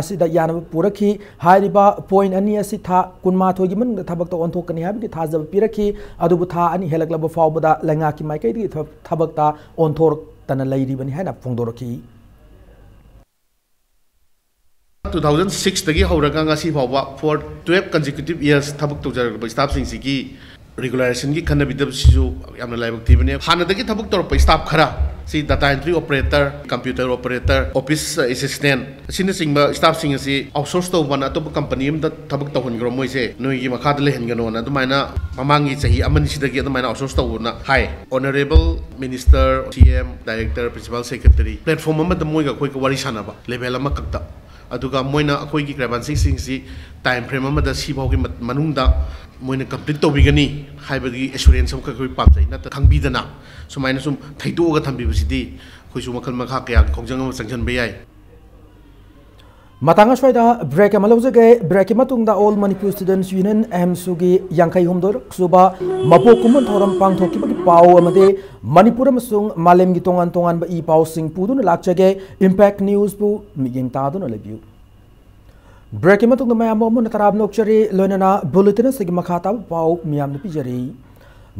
ꯑꯁꯤꯗ ꯌꯥꯅꯕ ꯄꯨꯔꯛꯈꯤ꯫ ꯍꯥꯏꯔꯤꯕ ꯄꯣꯏꯟꯠ ꯑꯅꯤ ꯑꯁꯤ ꯊꯥ ꯀꯨꯟꯃꯥꯊꯣꯏꯒꯤ ꯃꯅꯨꯡꯗ ꯊꯕꯛꯇ ꯑꯣꯟꯊꯣꯛꯀꯅꯤ ꯍꯥꯏꯕꯒꯤ ꯊꯥꯖꯕ ꯄꯤꯔꯛꯈꯤ꯫ ꯑꯗꯨꯕꯨ ꯊꯥ ꯑꯅꯤ ꯍꯦꯜꯂꯛꯂꯕ ꯐꯥꯎꯕꯗ ꯂꯩꯉꯥꯛꯀꯤ ꯃꯥꯏꯀꯩꯗꯒꯤ ꯊ-, ꯊꯕꯛꯇ ꯑꯣꯟꯊꯣꯔꯛꯇꯅ ꯂꯩꯔꯤꯕꯅꯤ ꯍꯥꯏꯅ ꯐꯣꯡꯗꯣꯔꯛꯈꯤ꯫ Two thousand sixꯇꯒꯤ ꯍꯧꯔꯒ ꯉꯁꯤ ꯐꯥꯎꯕ for twelve consecutive years ꯊꯕꯛ ꯇꯧꯖꯔꯛꯂꯕ staffꯁꯤꯡꯁꯤꯒꯤ Regularization ꯒꯤ ꯈꯟꯅꯕꯤꯗꯕꯁꯤꯁꯨ ꯌꯥꯝꯅ ꯂꯥꯏꯕꯛ ꯊꯤꯕꯅꯦ꯫ ꯍꯥꯟꯅꯗꯒꯤ ꯊꯕꯛ ꯇꯧꯔꯛꯄ staff ꯈꯔ, ꯁꯤ data entry operator, computer operator, office assistant ꯑꯁꯤꯅꯆꯤꯡꯕ staff ꯁꯤꯡ ꯑꯁꯤ outsource ꯇꯧꯕꯅ ꯑꯇꯣꯞꯄ company ꯑꯃꯗ ꯊꯕꯛ ꯇꯧꯍꯟꯈ꯭ꯔꯣ, ꯃꯣꯏꯁꯦ ꯅꯣꯏꯒꯤ ꯃꯈꯥꯗ ꯂꯩꯍꯟꯒꯅꯣꯅ ꯑꯗꯨꯃꯥꯏꯅ ꯃꯃꯥꯡꯒꯤ ꯆꯍꯤ ꯑꯃꯅꯤꯁꯤꯗꯒꯤ ꯑꯗꯨꯃꯥꯏꯅ outsource ꯇꯧꯕꯅ ꯍꯥꯏ꯫ Honourable Minister, C M, Director, Principal Secretary, platform ꯑꯃꯗ ꯃꯣꯏꯒ ꯑꯩꯈꯣꯏꯒ ꯋꯥꯔꯤ ꯁꯥꯟꯅꯕ level ꯑꯃꯈꯛꯇ, ꯑꯗꯨꯒ ꯃꯣꯏꯅ ꯑꯩꯈꯣꯏꯒꯤ grievances ꯁꯤꯡꯁꯤ time frame ꯑꯃꯗ ꯁꯤꯐꯥꯎꯒꯤ ꯃ-, ꯃꯅꯨꯡꯗ ꯃꯣꯏꯅ complete ꯇꯧꯕꯤꯒꯅꯤ ꯍꯥꯏꯕꯒꯤ assurance ꯑꯃꯈꯛ ꯑꯩꯈꯣꯏ ꯄꯥꯝꯖꯩ꯫ ꯅꯠꯇ ꯈꯪꯕꯤꯗꯅ ꯁꯨꯃꯥꯏꯅ ꯁꯨꯝ ꯊꯩꯗꯣꯛꯑꯒ ꯊꯝꯕꯤꯕꯁꯤꯗꯤ ꯑꯩꯈꯣꯏꯁꯨ ꯃꯈꯜ ꯃꯈꯥ ꯀꯌꯥꯒꯤ ꯈꯣꯡꯖꯪ ꯑꯃ ꯆꯪꯁꯤꯟꯕ ꯌꯥꯏ꯫ ꯃꯇꯥꯡ ꯑꯁ꯭ꯋꯥꯏꯗ break ꯑꯃ ꯂꯧꯖꯒꯦ꯫ Break ꯀꯤ ꯃꯇꯨꯡꯗ All Manipur Students Union, ꯑꯦꯝꯁꯨꯒꯤ ꯌꯥꯡꯈꯩ ꯍꯨꯝꯗꯣꯏꯔꯛ ꯁꯨꯕ ꯃꯄꯣꯛ ꯀꯨꯝꯑꯣꯟ ꯊꯧꯔꯝ ꯄꯥꯡꯊꯣꯛꯈꯤꯕꯒꯤ ꯄꯥꯎ ꯑꯃꯗꯤ ꯃꯅꯤꯄꯨꯔ ꯑꯃꯁꯨꯡ ꯃꯥꯂꯦꯝꯒꯤ ꯇꯣꯉꯥꯟ ꯇꯣꯉꯥꯟꯕ ꯏ ꯄꯥꯎꯁꯤꯡ ꯄꯨꯗꯨꯅ ꯂꯥꯛꯆꯒꯦ꯫ Impact News ꯕꯨ ꯃꯤꯠꯌꯦꯡ ꯇꯥꯗꯨꯅ ꯂꯩꯕꯤꯌꯨ꯫ Break ꯀꯤ ꯃꯇꯨꯡꯗ ꯃꯌꯥꯝꯕꯨ ꯑꯃꯨꯛ ꯍꯟꯅ ꯇꯔꯥꯝꯅ ꯑꯣꯛꯆꯔꯤ꯫ ꯂꯣꯏꯅꯅ bulletin ꯑꯁꯤꯒꯤ ꯃꯈꯥ ꯇꯥꯕ ꯄꯥꯎ ꯃꯤꯌꯥꯝꯗ ꯄꯤꯖꯔꯤ꯫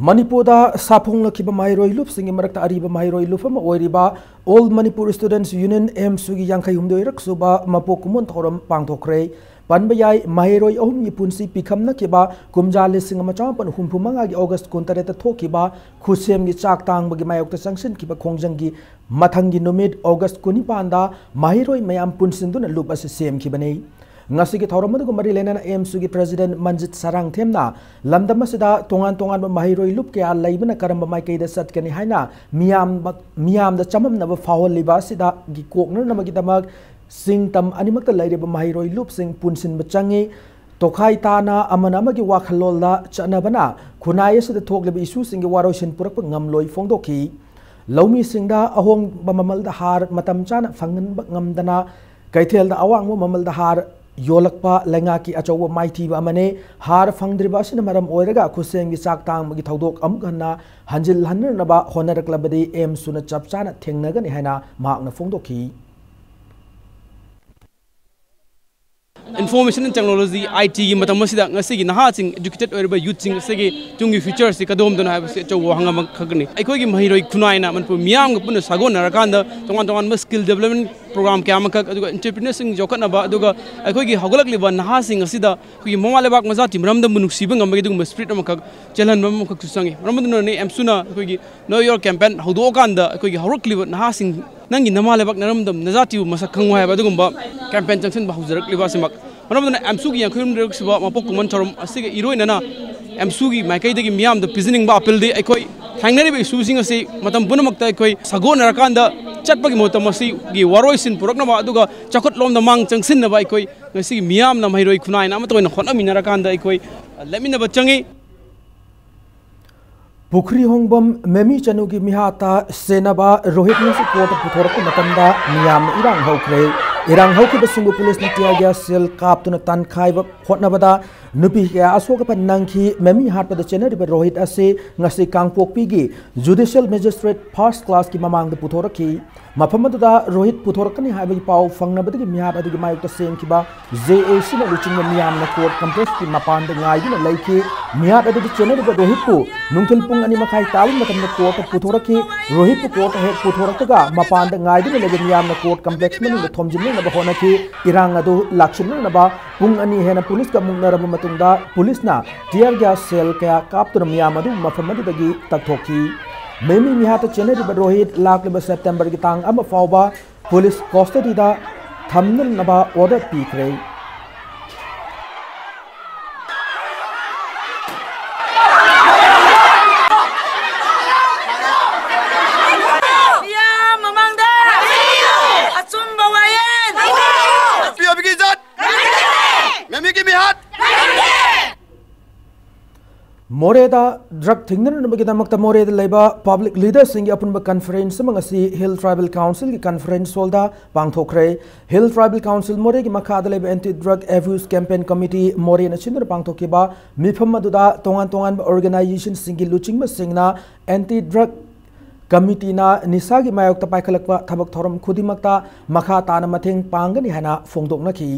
ꯃꯅꯤꯄꯨꯔꯗ ꯁꯥꯐꯣꯡꯂꯛꯈꯤꯕ ꯃꯍꯩꯔꯣꯏ ꯂꯨꯞꯁꯤꯡꯒꯤ ꯃꯔꯛꯇ ꯑꯔꯤꯕ ꯃꯍꯩꯔꯣꯏ ꯂꯨꯞ ꯑꯃ ꯑꯣꯏꯔꯤꯕ All Manipur Students Union, ꯑꯦꯝꯁꯨꯒꯤ ꯌꯥꯡꯈꯩ ꯍꯨꯝꯗꯣꯏꯔꯛ ꯁꯨꯕ ꯃꯄꯣꯛ ꯀꯨꯝꯑꯣꯟ ꯊꯧꯔꯝ ꯄꯥꯡꯊꯣꯛꯈ꯭ꯔꯦ꯫ ꯄꯟꯕ ꯌꯥꯏ, ꯃꯍꯩꯔꯣꯏ ꯑꯍꯨꯝꯒꯤ ꯄꯨꯟꯁꯤ ꯄꯤꯈꯝꯅꯈꯤꯕ ꯀꯨꯝꯖꯥ ꯂꯤꯁꯤꯡ ꯑꯃ ꯆꯃꯥꯄꯟ ꯍꯨꯝꯐꯨ ꯃꯉꯥꯒꯤ August ꯀꯨꯟꯇꯔꯦꯠꯇ ꯊꯣꯛꯈꯤꯕ ꯈꯨꯠꯁꯦꯝꯒꯤ ꯆꯥꯛ ꯇꯥꯡꯕꯒꯤ ꯃꯥꯌꯣꯛꯇ ꯆꯪꯁꯤꯟꯈꯤꯕ ꯈꯣꯡꯖꯪꯒꯤ ꯃꯊꯪꯒꯤ ꯅꯨꯃꯤꯠ August ꯀꯨꯟꯅꯤꯄꯥꯟꯗ ꯃꯍꯩꯔꯣꯏ ꯃꯌꯥꯝ ꯄꯨꯟꯁꯤꯟꯗꯨꯅ ꯂꯨꯞ ꯑꯁꯤ ꯁꯦꯝꯈꯤꯕꯅꯤ꯫ ꯉꯁꯤꯒꯤ ꯊꯧꯔꯝ ꯑꯗꯨꯒ ꯃꯔꯤ ꯂꯩꯅꯅ ꯑꯦꯝꯁꯨꯒꯤ President ꯃꯟꯖꯤꯠ ꯁꯔꯥꯡꯊꯦꯝꯅ ꯂꯝꯗꯝ ꯑꯁꯤꯗ ꯇꯣꯉꯥꯟ ꯇꯣꯉꯥꯟꯕ ꯃꯍꯩꯔꯣꯏ ꯂꯨꯞ ꯀꯌꯥ ꯂꯩꯕꯅ ꯀꯔꯝꯕ ꯃꯥꯏꯀꯩꯗ ꯆꯠꯀꯅꯤ ꯍꯥꯏꯅ ꯃꯤꯌꯥꯝ, ꯃꯤꯌꯥꯝꯗ ꯆꯃꯝꯅꯕ ꯐꯥꯎꯍꯜꯂꯤꯕ ꯑꯁꯤꯗꯒꯤ ꯀꯣꯛꯅꯅꯕꯒꯤꯗꯃꯛ ꯁꯤꯡ ꯇꯝ ꯑꯅꯤꯃꯛꯇ ꯂꯩꯔꯤꯕ ꯃꯍꯩꯔꯣꯏ ꯂꯨꯞꯁꯤꯡ ꯄꯨꯟꯁꯤꯟꯕ ꯆꯪꯏ꯫ ꯇꯣꯈꯥꯏ ꯇꯥꯅ ꯑꯃꯅ ꯑꯃꯒꯤ ꯋꯥꯈꯜꯂꯣꯟꯗ ꯆꯠꯅꯕꯅ ꯈꯨꯟꯅꯥꯏ ꯑꯁꯤꯗ ꯊꯣꯛꯂꯤꯕ issue ꯁꯤꯡꯒꯤ ꯋꯥꯔꯣꯏꯁꯤꯟ ꯄꯨꯔꯛꯄ ꯉꯝꯂꯣꯏ ꯐꯣꯡꯗꯣꯛꯈꯤ꯫ ꯂꯧꯃꯤꯁꯤꯡꯗ ꯑꯍꯣꯡꯕ ꯃꯃꯜꯗ ꯍꯥꯔ ꯃꯇꯝ ꯆꯥꯅ ꯐꯪꯍꯟꯕ ꯉꯝꯗꯅ ꯀꯩꯊꯦꯜꯗ ꯑꯋꯥꯡꯕ ꯃꯃꯜꯗ ꯍꯥꯔ ꯌꯣꯜꯂꯛꯄ ꯂꯩꯉꯥꯛꯀꯤ ꯑꯆꯧꯕ ꯃꯥꯏꯊꯤꯕ ꯑꯃꯅꯤ꯫ ꯍꯥꯔ ꯐꯪꯗ꯭ꯔꯤꯕ ꯑꯁꯤꯅ ꯃꯔꯝ ꯑꯣꯏꯔꯒ ꯈꯨꯠꯁꯦꯝꯒꯤ ꯆꯥꯛ ꯇꯥꯡꯕꯒꯤ ꯊꯧꯗꯣꯛ ꯑꯃꯨꯛ ꯍꯟꯅ ꯍꯟꯖꯤꯜꯍꯟꯅꯅꯕ ꯍꯣꯠꯅꯔꯛꯂꯕꯗꯤ ꯑꯦꯝꯁꯨꯅ ꯆꯞ ꯆꯥꯅ ꯊꯦꯡꯅꯒꯅꯤ ꯍꯥꯏꯅ ꯃꯍꯥꯛꯅ ꯐꯣꯡꯗꯣꯛꯈꯤ꯫ Information and Technology, I T ꯒꯤ ꯃꯇꯝ ꯑꯁꯤꯗ ꯉꯁꯤꯒꯤ ꯅꯍꯥꯁꯤꯡ, educated ꯑꯣꯏꯔꯤꯕ youth ꯁꯤꯡ ꯑꯁꯤꯒꯤ ꯇꯨꯡꯒꯤ future ꯑꯁꯤ ꯀꯗꯣꯝꯗꯅꯣ ꯍꯥꯏꯕꯁꯤ ꯑꯆꯧꯕ ꯋꯥꯍꯪ ꯑꯃꯈꯛꯅꯤ꯫ ꯑꯩꯈꯣꯏꯒꯤ ꯃꯍꯩꯔꯣꯏ ꯈꯨꯟꯅꯥꯏꯅ ꯃꯅꯤꯄꯨꯔ ꯃꯤꯌꯥꯝꯒ ꯄꯨꯟꯅ ꯁꯥꯒꯣꯟꯅꯔꯀꯥꯟꯗ ꯇꯣꯉꯥꯟ ꯇꯣꯉꯥꯟꯕ skill development program ꯀꯌꯥ ꯑꯃꯈꯛ, ꯑꯗꯨꯒ entrepreneur ꯁꯤꯡ ꯌꯣꯛꯈꯠꯅꯕ, ꯑꯗꯨꯒ ꯑꯩꯈꯣꯏꯒꯤ ꯍꯧꯒꯠꯂꯛꯂꯤꯕ ꯅꯍꯥꯁꯤꯡ ꯑꯁꯤꯗ ꯑꯩꯈꯣꯏꯒꯤ ꯃꯃꯥ ꯂꯩꯕꯥꯛ ꯃꯖꯥꯇꯤ ꯃꯔꯝꯗꯝꯕꯨ ꯅꯨꯡꯁꯤꯕ ꯉꯝꯕꯒꯤ ꯑꯗꯨꯒꯨꯝꯕ spirit ꯑꯃꯈꯛ ꯆꯦꯜꯍꯟꯕ ꯑꯃꯈꯛꯁꯨ ꯆꯪꯉꯤ꯫ ꯃꯔꯝ ꯑꯗꯨꯅꯅꯤ ꯑꯦꯝꯁꯨꯅ ꯑꯩꯈꯣꯏꯒꯤ Know Your Campaign ꯍꯧꯗꯣꯛꯑꯀꯥꯟꯗ ꯑꯩꯈꯣꯏꯒꯤ ꯍꯧꯔꯛꯂꯤꯕ ꯅꯍꯥꯁꯤꯡ, "ꯅꯪꯒꯤ ꯅꯃꯥ ꯂꯩꯕꯥꯛ ꯅꯔꯝꯗꯝ ꯅꯖꯥꯇꯤꯕꯨ ꯃꯁꯛ ꯈꯪꯉꯨ" ꯍꯥꯏꯕ ꯑꯗꯨꯒꯨꯝꯕ campaign ꯆꯪꯁꯤꯟꯕ ꯍꯧꯖꯔꯛꯂꯤꯕ ꯑꯁꯤꯃꯛ꯫ ꯃꯔꯝ ꯑꯗꯨꯅ ꯑꯦꯝꯁꯨꯒꯤ ꯌꯥꯡꯈꯩ ꯍꯨꯝꯗꯣꯏꯔꯛ ꯁꯨꯕ ꯃꯄꯣꯛ ꯀꯨꯝꯑꯣꯟ ꯊꯧꯔꯝ ꯑꯁꯤꯒ ꯏꯔꯣꯏꯅꯅ ꯑꯦꯝꯁꯨꯒꯤ ꯃꯥꯏꯀꯩꯗꯒꯤ ꯃꯤꯌꯥꯝꯗ ꯄꯤꯖꯅꯤꯡꯕ appeal ꯗꯤ, ꯑꯩꯈꯣꯏ ꯊꯦꯡꯅꯔꯤꯕ issue ꯁꯤꯡ ꯑꯁꯤ ꯃꯇꯝ ꯄꯨꯝꯅꯃꯛꯇ ꯑꯩꯈꯣꯏ ꯁꯥꯒꯣꯟꯅꯔꯀꯥꯟꯗ ꯆꯠꯄꯒꯤ ꯃꯍꯨꯠꯇ ꯃꯁꯤꯒꯤ ꯋꯥꯔꯣꯏꯁꯤꯟ ꯄꯨꯔꯛꯅꯕ ꯑꯗꯨꯒ ꯆꯥꯎꯈꯠꯂꯣꯝꯗ ꯃꯥꯡ ꯆꯪꯁꯤꯟꯅꯕ ꯑꯩꯈꯣꯏ ꯉꯁꯤꯒꯤ ꯃꯤꯌꯥꯝꯅ ꯃꯍꯩꯔꯣꯏ ꯈꯨꯟꯅꯥꯏꯅ ꯑꯃꯠꯇ ꯑꯣꯏꯅ ꯍꯣꯠꯅꯃꯤꯟꯅꯔꯀꯥꯟꯗ ꯑꯩꯈꯣꯏ ꯂꯦꯞꯃꯤꯟꯅꯕ ꯆꯪꯉꯤ꯫ ꯄꯨꯈ꯭ꯔꯤ ꯍꯣꯡꯕꯝ ꯃꯦꯃꯤ ꯆꯅꯨꯒꯤ ꯃꯤꯍꯥꯠꯇ ꯁꯦꯟꯅꯕ ꯔꯣꯍꯤꯠ ꯉꯁꯤ court ꯇ ꯄꯨꯊꯣꯔꯛꯄ ꯃꯇꯝꯗ ꯃꯤꯌꯥꯝꯅ ꯏꯔꯥꯡ ꯍꯧꯈ꯭ꯔꯦ꯫ ꯏꯔꯥꯡ ꯍꯧꯈꯤꯕꯁꯤꯡꯕꯨ ꯄꯨꯂꯤꯁꯅ tear gas shell ꯀꯥꯞꯇꯨꯅ ꯇꯥꯟꯈꯥꯏꯕ ꯍꯣꯠꯅꯕꯗ ꯅꯨꯄꯤ ꯀꯌꯥ ꯑꯁꯣꯛ ꯑꯄꯟ ꯅꯪꯈꯤ꯫ ꯃꯦꯃꯤ ꯍꯥꯠꯄꯗ ꯆꯦꯟꯅꯔꯤꯕ ꯔꯣꯍꯤꯠ ꯑꯁꯤ ꯉꯁꯤ ꯀꯥꯡꯄꯣꯛꯄꯤꯒꯤ Judicial Magistrate First Class ꯀꯤ ꯃꯃꯥꯡꯗ ꯄꯨꯊꯣꯔꯛꯈꯤ꯫ ꯃꯐꯝ ꯑꯗꯨꯗ ꯔꯣꯍꯤꯠ ꯄꯨꯊꯣꯔꯛꯀꯅꯤ ꯍꯥꯏꯕꯒꯤ ꯄꯥꯎ ꯐꯪꯅꯕꯗꯒꯤ ꯃꯤꯍꯥꯠ ꯑꯗꯨꯒꯤ ꯃꯥꯌꯣꯛꯇ ꯁꯦꯝꯈꯤꯕ J A C ꯅ ꯂꯨꯆꯤꯡꯕ ꯃꯤꯌꯥꯝꯅ court complex ꯀꯤ ꯃꯄꯥꯟꯗ ꯉꯥꯏꯗꯨꯅ ꯂꯩꯈꯤ꯫ ꯃꯤꯍꯥꯠ ꯑꯗꯨꯗ ꯆꯦꯟꯅꯔꯤꯕ ꯔꯣꯍꯤꯠꯄꯨ ꯅꯨꯡꯊꯤꯜ ꯄꯨꯡ ꯑꯅꯤ ꯃꯈꯥꯏ ꯇꯥꯕ ꯃꯇꯝꯗ court ꯇ ꯄꯨꯊꯣꯔꯛꯈꯤ꯫ ꯔꯣꯍꯤꯠꯄꯨ court ꯇ ꯍꯦꯛ ꯄꯨꯊꯣꯔꯛꯄꯒ ꯃꯄꯥꯟꯗ ꯉꯥꯏꯗꯨꯅ ꯂꯩꯕ ꯃꯤꯌꯥꯝꯅ court complex ꯃꯅꯨꯡꯗ ꯊꯣꯝꯖꯤꯟꯅꯅꯕ ꯍꯣꯠꯅꯈꯤ꯫ ꯏꯔꯥꯡ ꯑꯗꯨ ꯂꯥꯛꯁꯤꯟꯅꯅꯕ ꯄꯨꯡ ꯑꯅꯤ ꯍꯦꯟꯅ ꯄꯨꯂꯤꯁꯀ ꯃꯨꯛꯅꯔꯕ ꯃꯇꯨꯡꯗ ꯄꯨꯂꯤꯁꯅ tear gas shell ꯀꯌꯥ ꯀꯥꯞꯇꯨꯅ ꯃꯤꯌꯥꯝ ꯑꯗꯨ ꯃꯐꯝ ꯑꯗꯨꯗꯒꯤ ꯇꯛꯊꯣꯛꯈꯤ꯫ ꯃꯦꯃꯤ ꯃꯤꯍꯥꯠꯇ ꯆꯦꯟꯅꯔꯤꯕ ꯔꯣꯍꯤꯠ ꯂꯥꯛꯂꯤꯕ September ꯒꯤ ꯇꯥꯡ ꯑꯃ ꯐꯥꯎꯕ police custody ꯗ ꯊꯝꯅꯅꯕ order ꯄꯤꯈ꯭ꯔꯦ꯫ ꯃꯤꯌꯥꯝ ꯃꯃꯥꯡꯗ ꯑꯆꯨꯝꯕ ꯋꯥꯌꯦꯜ! ꯅꯨꯄꯤ ꯑꯣꯏꯕꯒꯤ ꯏꯖꯠ! ꯃꯦꯃꯤꯒꯤ ꯃꯤꯍꯥꯠ! ꯃꯣꯔꯦꯗ drug ꯊꯤꯡꯅꯅꯕꯒꯤꯗꯃꯛꯇ ꯃꯣꯔꯦꯗ ꯂꯩꯕ public leader ꯁꯤꯡꯒꯤ ꯑꯄꯨꯟꯕ conference ꯑꯃ ꯉꯁꯤ Hill Tribal Council ꯒꯤ conference hall ꯗ ꯄꯥꯡꯊꯣꯛꯈ꯭ꯔꯦ꯫ Hill Tribal Council ꯃꯣꯔꯦꯒꯤ ꯃꯈꯥꯗ ꯂꯩꯕ Anti Drug Abuse Campaign Committee ꯃꯣꯔꯦꯅ ꯁꯤꯟꯗꯨꯅ ꯄꯥꯡꯊꯣꯛꯈꯤꯕ ꯃꯤꯐꯝ ꯑꯗꯨꯗ ꯇꯣꯉꯥꯟ ꯇꯣꯉꯥꯟꯕ organization ꯁꯤꯡꯒꯤ ꯂꯨꯆꯤꯡꯕꯁꯤꯡꯅ Anti Drug Committee ꯅ ꯅꯤꯁꯥꯒꯤ ꯃꯥꯌꯣꯛꯇ ꯄꯥꯏꯈꯠꯂꯛꯄ ꯊꯕꯛ ꯊꯧꯔꯝ ꯈꯨꯗꯤꯡꯃꯛꯇ ꯃꯈꯥ ꯇꯥꯅ ꯃꯇꯦꯡ ꯄꯥꯡꯒꯅꯤ ꯍꯥꯏꯅ ꯐꯣꯡꯗꯣꯛꯅꯈꯤ꯫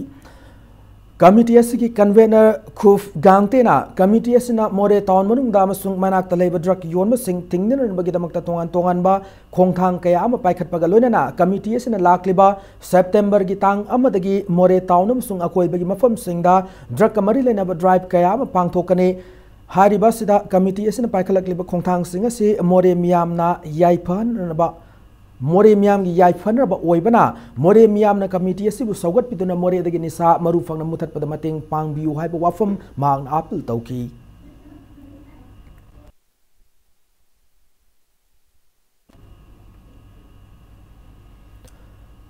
ꯀꯃꯤꯇꯤ ꯑꯁꯤꯒꯤ ꯀꯟꯚꯦꯅꯔ ꯈꯨꯐ ꯒꯥꯡꯇꯦꯅ ꯀꯃꯤꯇꯤ ꯑꯁꯤꯅ ꯃꯣꯔꯦ ꯇꯥꯎꯟ ꯃꯅꯨꯡꯗ ꯑꯃꯁꯨꯡ ꯃꯅꯥꯛꯇ ꯂꯩꯕ ꯗ꯭ꯔꯒ ꯌꯣꯟꯕꯁꯤꯡ ꯊꯤꯡꯅꯅꯕꯒꯤꯗꯃꯛꯇ ꯇꯣꯉꯥꯟ ꯇꯣꯉꯥꯟꯕ ꯈꯣꯡꯊꯥꯡ ꯀꯌꯥ ꯑꯃ ꯄꯥꯏꯈꯠꯄꯒ ꯂꯣꯏꯅꯅ ꯀꯃꯤꯇꯤ ꯑꯁꯤꯅ ꯂꯥꯛꯂꯤꯕ ꯁꯦꯞꯇꯦꯝꯕꯔꯒꯤ ꯇꯥꯡ ꯑꯃꯗꯒꯤ ꯃꯣꯔꯦ ꯇꯥꯎꯟ ꯑꯃꯁꯨꯡ ꯑꯀꯣꯏꯕꯒꯤ ꯃꯐꯝꯁꯤꯡꯗ ꯗ꯭ꯔꯒꯀ ꯃꯔꯤ ꯂꯩꯅꯕ ꯗ꯭ꯔꯥꯏꯚ ꯀꯌꯥ ꯑꯃ ꯄꯥꯡꯊꯣꯛꯀꯅꯤ꯫ ꯍꯥꯏꯔꯤꯕ ꯑꯁꯤꯗ ꯀꯃꯤꯇꯤ ꯑꯁꯤꯅ ꯄꯥꯏꯈꯠꯂꯛꯂꯤꯕ ꯈꯣꯡꯊꯥꯡꯁꯤꯡ ꯑꯁꯤ ꯃꯣꯔꯦ ꯃꯤꯌꯥꯝꯅ ꯌꯥꯏꯐꯍꯟꯅꯕ, ꯃꯣꯔꯦ ꯃꯤꯌꯥꯝꯒꯤ ꯌꯥꯏꯐꯅꯕ ꯑꯣꯏꯕꯅ ꯃꯣꯔꯦ ꯃꯤꯌꯥꯝꯅ ꯀꯃꯤꯇꯤ ꯑꯁꯤꯕꯨ ꯁꯧꯒꯠꯄꯤꯗꯨꯅ ꯃꯣꯔꯦꯗꯒꯤ ꯅꯤꯁꯥ ꯃꯔꯨ ꯐꯪꯅ ꯃꯨꯊꯠꯄꯗ ꯃꯇꯦꯡ ꯄꯥꯡꯕꯤꯌꯨ ꯍꯥꯏꯕ ꯋꯥꯐꯝ ꯃꯍꯥꯛꯅ ꯑꯥꯄꯤꯜ ꯇꯧꯈꯤ꯫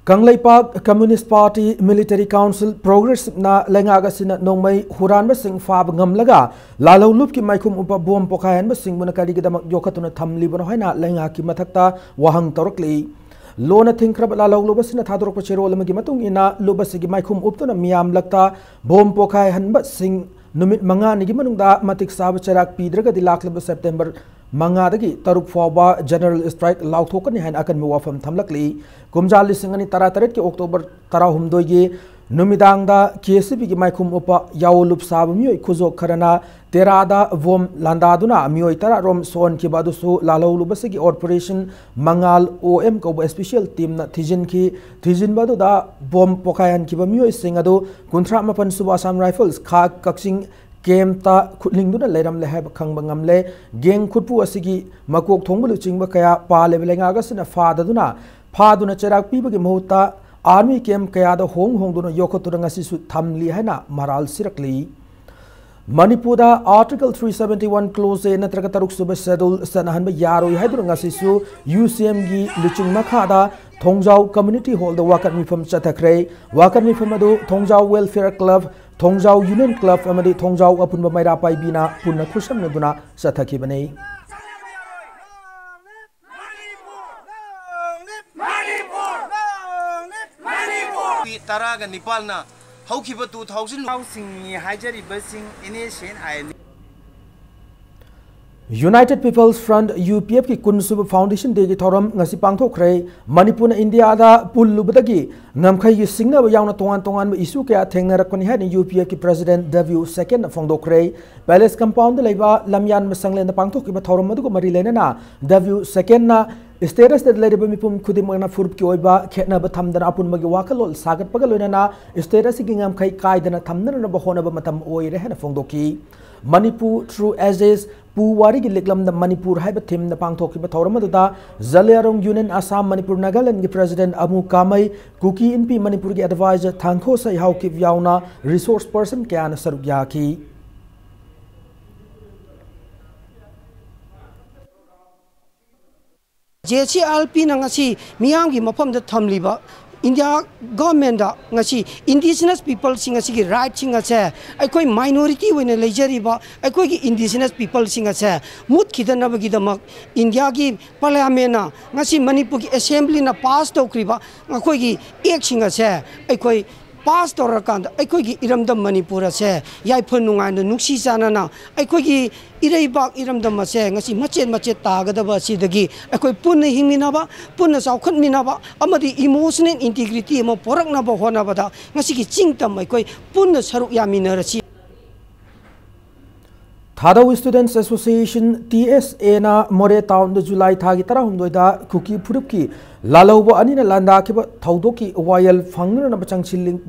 Kangleipak communist party military council ꯄ꯭ꯔꯣꯒ꯭ꯔꯦꯁꯤꯞꯅ ꯂꯩꯉꯥꯛ ꯑꯁꯤꯅ ꯅꯣꯡꯃꯩ ꯍꯨꯔꯥꯟꯕꯁꯤꯡ ꯐꯥꯕ ꯉꯝꯂꯒ ꯂꯥꯜꯍꯧꯂꯨꯞꯀꯤ ꯃꯥꯏꯈꯨꯝ ꯎꯞꯄ ꯕꯣꯝ ꯄꯣꯈꯥꯏꯍꯟꯕꯁꯤꯡꯕꯨꯅ ꯀꯔꯤꯒꯤꯗꯃꯛ ꯌꯣꯛꯈꯠꯇꯨꯅ ꯊꯝꯂꯤꯕꯅꯣ ꯍꯥꯏꯅ ꯂꯩꯉꯥꯛꯀꯤ ꯃꯊꯛꯇ ꯋꯥꯍꯪ ꯇꯧꯔꯛꯂꯤ꯫ ꯂꯣꯟꯅ ꯊꯤꯡꯈ꯭ꯔꯕ ꯂꯥꯜꯍꯧꯂꯨꯞ ꯑꯁꯤꯅ ꯊꯥꯗꯣꯔꯛꯄ ꯆꯦꯔꯣꯜ ꯑꯃꯒꯤ ꯃꯇꯨꯡ ꯏꯟꯅ ꯂꯨꯞ ꯑꯁꯤꯒꯤ ꯃꯥꯏꯈꯨꯝ ꯎꯞꯇꯨꯅ ꯃꯤꯌꯥꯝꯂꯛꯇ ꯕꯣꯝ ꯄꯣꯈꯥꯏꯍꯟꯕꯁꯤꯡ ꯅꯨꯃꯤꯠ ꯃꯉꯥꯅꯤꯒꯤ ꯃꯅꯨꯡꯗ ꯃꯇꯤꯛ ꯆꯥꯕ ꯆꯩꯔꯥꯛ ꯄꯤꯗ꯭ꯔꯒꯗꯤ ꯂꯥꯛꯂꯤꯕ ꯁꯦꯞꯇꯦꯝꯕꯔ ꯃꯉꯥꯗꯒꯤ ꯇꯔꯨꯛ ꯐꯥꯎꯕ ꯖꯦꯅꯔꯦꯜ ꯁ꯭ꯇ꯭ꯔꯥꯏꯛ ꯂꯥꯎꯊꯣꯛꯀꯅꯤ ꯍꯥꯏꯅ ꯑꯀꯟꯕ ꯋꯥꯐꯝ ꯊꯝꯂꯛꯂꯤ꯫ ꯀꯨꯝꯖꯥ ꯂꯤꯁꯤꯡ ꯑꯅꯤ ꯇꯔꯥꯇꯔꯦꯠꯀꯤ ꯑꯣꯛꯇꯣꯕꯔ ꯇꯔꯥꯍꯨꯝꯗꯣꯏꯒꯤ ꯅꯨꯃꯤꯗꯥꯡꯗ ꯀꯦ ꯑꯦꯁ ꯁꯤ ꯕꯤꯒꯤ ꯃꯥꯏꯈꯨꯝ ꯎꯞꯄ ꯌꯥꯑꯣꯂꯨꯞ ꯁꯥꯕ ꯃꯤꯑꯣꯏ ꯈꯨꯖꯣꯛ ꯈꯔꯅ ꯇꯦꯔꯥꯗ ꯕꯣꯝ ꯂꯥꯟꯗꯥꯗꯨꯅ ꯃꯤꯑꯣꯏ ꯇꯔꯥ ꯔꯣꯝ ꯁꯣꯛꯍꯟꯈꯤꯕ ꯑꯗꯨꯁꯨ ꯂꯥꯜꯍꯧꯂꯨꯞ ꯑꯁꯤꯒꯤ ꯑꯣꯄꯔꯦꯁꯟ ꯃꯉꯥꯜ ꯑꯣ ꯑꯦꯝ ꯀꯧꯕ ꯁ꯭ꯄꯦꯁꯤꯌꯦꯜ ꯇꯤꯝꯅ ꯊꯤꯖꯤꯟꯈꯤ꯫ ꯊꯤꯖꯤꯟꯕ ꯑꯗꯨꯗ ꯕꯣꯝ ꯄꯣꯈꯥꯏꯍꯟꯈꯤꯕ ꯃꯤꯑꯣꯏꯁꯤꯡ ꯑꯗꯨ ꯀꯨꯟꯊ꯭ꯔꯥ ꯃꯥꯄꯟ ꯁꯨꯕ ꯑꯁꯥꯝ ꯔꯥꯏꯐꯜꯁ ꯈꯥ ꯀꯛꯆꯤꯡ ꯀꯦꯝꯞꯇ ꯈꯨꯠꯂꯤꯡꯗꯨꯅ ꯂꯩꯔꯝꯂꯦ ꯍꯥꯏꯕ ꯈꯪꯕ ꯉꯝꯂꯦ꯫ ꯒꯦꯡ ꯈꯨꯠꯄꯨ ꯑꯁꯤꯒꯤ ꯃꯀꯣꯛ ꯊꯣꯡꯕ ꯂꯨꯆꯤꯡꯕ ꯀꯌꯥ ꯄꯥꯜꯂꯤꯕ ꯂꯩꯉꯥꯛ ꯑꯁꯤꯅ ꯐꯥꯗꯗꯨꯅ, ꯐꯥꯗꯨꯅ ꯆꯩꯔꯥꯛ ꯄꯤꯕꯒꯤ ꯃꯍꯨꯠꯇ ꯑꯥꯔꯃꯤ ꯀꯦꯝꯞ ꯀꯌꯥꯗ ꯍꯣꯡ ꯍꯣꯡꯗꯨꯅ ꯌꯣꯛꯈꯠꯇꯨꯅ ꯉꯁꯤꯁꯨ ꯊꯝꯂꯤ ꯍꯥꯏꯅ ꯃꯔꯥꯜ ꯁꯤꯔꯛꯂꯤ꯫ ꯃꯅꯤꯄꯨꯔꯗ Article three seventy one Clause A ꯅꯠꯇ꯭ꯔꯒ ꯇꯔꯨꯛ ꯁꯨꯕ ꯁꯦꯗꯨꯜ ꯆꯠꯅꯍꯟꯕ ꯌꯥꯔꯣꯏ ꯍꯥꯏꯗꯨꯅ ꯉꯁꯤꯁꯨ ꯌꯨ ꯁꯤ ꯑꯦꯝꯒꯤ ꯂꯨꯆꯤꯡ ꯃꯈꯥꯗ ꯊꯣꯡꯖꯥꯎ ꯀꯝꯃ꯭ꯌꯨꯅꯤꯇꯤ ꯍꯣꯜꯗ ꯋꯥꯀꯠ ꯃꯤꯐꯝ ꯆꯠꯊꯈ꯭ꯔꯦ꯫ ꯋꯥꯀꯠ ꯃꯤꯐꯝ ꯑꯗꯨ ꯊꯣꯡꯖꯥꯎ ꯋꯦꯜꯐꯤꯌꯔ ꯀ꯭ꯂꯕ, ꯊꯣꯡꯖꯥꯎ ꯌꯨꯅꯤꯌꯟ ꯀ꯭ꯂꯕ ꯑꯃꯗꯤ ꯊꯣꯡꯖꯥꯎ ꯑꯄꯨꯟꯕ ꯃꯩꯔꯥ ꯄꯥꯏꯕꯤꯅ ꯄꯨꯟꯅ ꯈꯨꯠꯁꯝꯅꯗꯨꯅ ꯆꯠꯊꯈꯤꯕꯅꯤ꯫ ꯇꯔꯥꯒ ꯅꯤꯄꯥꯜꯅ ꯍꯧꯈꯤꯕ two thousand ꯁꯤꯡꯅꯤ ꯍꯥꯏꯖꯔꯤꯕꯁꯤꯡ N S N I N United People's Front, U P F ꯀꯤ ꯀꯨꯟꯁꯨꯕ Foundation Day ꯒꯤ ꯊꯧꯔꯝ ꯉꯁꯤ ꯄꯥꯡꯊꯣꯛꯈ꯭ꯔꯦ꯫ ꯃꯅꯤꯄꯨꯔꯅ ꯏꯟꯗꯤꯌꯥꯗ ꯄꯨꯜꯂꯨꯕꯗꯒꯤ ꯉꯝꯈꯩꯒꯤ ꯁꯤꯡꯅꯕ ꯌꯥꯎꯅ ꯇꯣꯉꯥꯟ ꯇꯣꯉꯥꯟꯕ issue ꯀꯌꯥ ꯊꯦꯡꯅꯔꯛꯄꯅꯤ ꯍꯥꯏꯅ U P F ꯀꯤ President W ꯁꯦꯀꯦꯟꯅ ꯐꯣꯡꯗꯣꯛꯈ꯭ꯔꯦ꯫ Palace Compound ꯗ ꯂꯩꯕ ꯂꯝꯌꯥꯟꯕ ꯁꯪꯂꯦꯟꯗ ꯄꯥꯡꯊꯣꯛꯈꯤꯕ ꯊꯧꯔꯝ ꯑꯗꯨꯒ ꯃꯔꯤ ꯂꯩꯅꯅ W ꯁꯦꯀꯦꯟꯅ state ꯑꯁꯤꯗ ꯂꯩꯔꯤꯕ ꯃꯤꯄꯨꯝ ꯈꯨꯗꯤꯡꯃꯛꯅ ꯐꯨꯔꯨꯞꯀꯤ ꯑꯣꯏꯕ ꯈꯦꯠꯅꯕ ꯊꯝꯗꯅ ꯑꯄꯨꯟꯕꯒꯤ ꯋꯥꯈꯜꯂꯣꯟ ꯁꯥꯒꯠꯄꯒ ꯂꯣꯏꯅꯅ state ꯑꯁꯤꯒꯤ ꯉꯝꯈꯩ ꯀꯥꯏꯗꯅ ꯊꯝꯅꯅꯕ ꯍꯣꯠꯅꯕ ꯃꯇꯝ ꯑꯣꯏꯔꯦ ꯍꯥꯏꯅ ꯐꯣꯡꯗꯣꯛꯈꯤ꯫ Manipur Through Ages ꯄꯨ ꯋꯥꯔꯤꯒꯤ ꯂꯤꯛꯂꯝꯗ ꯃꯅꯤꯄꯨꯔ ꯍꯥꯏꯕ theme ꯗ ꯄꯥꯡꯊꯣꯛꯈꯤꯕ ꯊꯧꯔꯝ ꯑꯗꯨꯗ Zeliangrong Union Assam Manipur Nagaland ꯒꯤ President ꯑꯃꯨ ꯀꯥꯃꯩ, ꯀꯨꯀꯤ ꯏꯟꯄꯤ ꯃꯅꯤꯄꯨꯔꯒꯤ advisor ꯊꯥꯡꯈꯣ ꯁꯩꯍꯥꯎ ꯀꯤꯞ ꯌꯥꯎꯅ resource person ꯀꯌꯥꯅ ꯁꯔꯨꯛ ꯌꯥꯈꯤ꯫ ꯖꯦ ꯁꯤ ꯑꯥꯔ ꯄꯤꯅ ꯉꯁꯤ ꯃꯤꯌꯥꯝꯒꯤ ꯃꯐꯝꯗ ꯊꯝꯂꯤꯕ ꯏꯟꯗꯤꯌꯥ ꯒꯣꯔꯃꯦꯟꯗ ꯉꯁꯤ ꯏꯟꯗꯤꯖꯤꯅꯁ ꯄꯤꯄꯜꯁꯤꯡ ꯑꯁꯤꯒꯤ ꯔꯥꯏꯠꯁꯤꯡ ꯑꯁꯦ, ꯑꯩꯈꯣꯏ ꯃꯥꯏꯅꯣꯔꯤꯇꯤ ꯑꯣꯏꯅ ꯂꯩꯖꯔꯤꯕ ꯑꯩꯈꯣꯏꯒꯤ ꯏꯟꯗꯤꯖꯤꯅꯁ ꯄꯤꯄꯜꯁꯤꯡ ꯑꯁꯦ ꯃꯨꯠꯈꯤꯗꯅꯕꯒꯤꯗꯃꯛ ꯏꯟꯗꯤꯌꯥꯒꯤ ꯄꯥꯔꯂꯤꯌꯥꯃꯦꯟꯅ ꯉꯁꯤ ꯃꯅꯤꯄꯨꯔꯒꯤ ꯑꯦꯁꯦꯝꯕ꯭ꯂꯤꯅ ꯄꯥꯁ ꯇꯧꯈ꯭ꯔꯤꯕ ꯑꯩꯈꯣꯏꯒꯤ ꯑꯦꯛꯁꯤꯡ ꯑꯁꯦ ꯑꯩꯈꯣꯏ ꯄꯥꯁ ꯇꯧꯔꯀꯥꯟꯗ ꯑꯩꯈꯣꯏꯒꯤ ꯏꯔꯝꯗꯝ ꯃꯅꯤꯄꯨꯔ ꯑꯁꯦ ꯌꯥꯏꯐ ꯅꯨꯡꯉꯥꯏꯅ ꯅꯨꯡꯁꯤ ꯆꯥꯟꯅꯅ ꯑꯩꯈꯣꯏꯒꯤ ꯏꯔꯩꯕꯥꯛ ꯏꯔꯝꯗꯝ ꯑꯁꯦ ꯉꯁꯤ ꯃꯆꯦꯠ ꯃꯆꯦꯠ ꯇꯥꯒꯗꯕ ꯑꯁꯤꯗꯒꯤ ꯑꯩꯈꯣꯏ ꯄꯨꯟꯅ ꯍꯤꯡꯃꯤꯟꯅꯕ, ꯄꯨꯟꯅ ꯆꯥꯎꯈꯠꯃꯤꯟꯅꯕ ꯑꯃꯗꯤ emotional integrity ꯑꯃ ꯄꯣꯔꯛꯅꯕ ꯍꯣꯠꯅꯕꯗ ꯉꯁꯤꯒꯤ ꯆꯤꯡ ꯇꯝ ꯑꯩꯈꯣꯏ ꯄꯨꯟꯅ ꯁꯔꯨꯛ ꯌꯥꯃꯤꯟꯅꯔꯁꯤ꯫ Thadou Students Association, T S A ꯅ ꯃꯣꯔꯦ ꯇꯥꯎꯟꯗ ꯖꯨꯂꯥꯏ ꯊꯥꯒꯤ ꯇꯔꯥꯍꯨꯝꯗꯣꯏꯗ ꯀꯨꯀꯤ ꯐꯨꯔꯨꯞꯀꯤ ꯂꯥꯜꯍꯧꯕ ꯑꯅꯤꯅ ꯂꯥꯟꯗꯥꯈꯤꯕ ꯊꯧꯗꯣꯛꯀꯤ ꯋꯥꯌꯦꯜ ꯐꯪꯅꯅꯕ ꯆꯪꯁꯤꯜꯂꯤ-,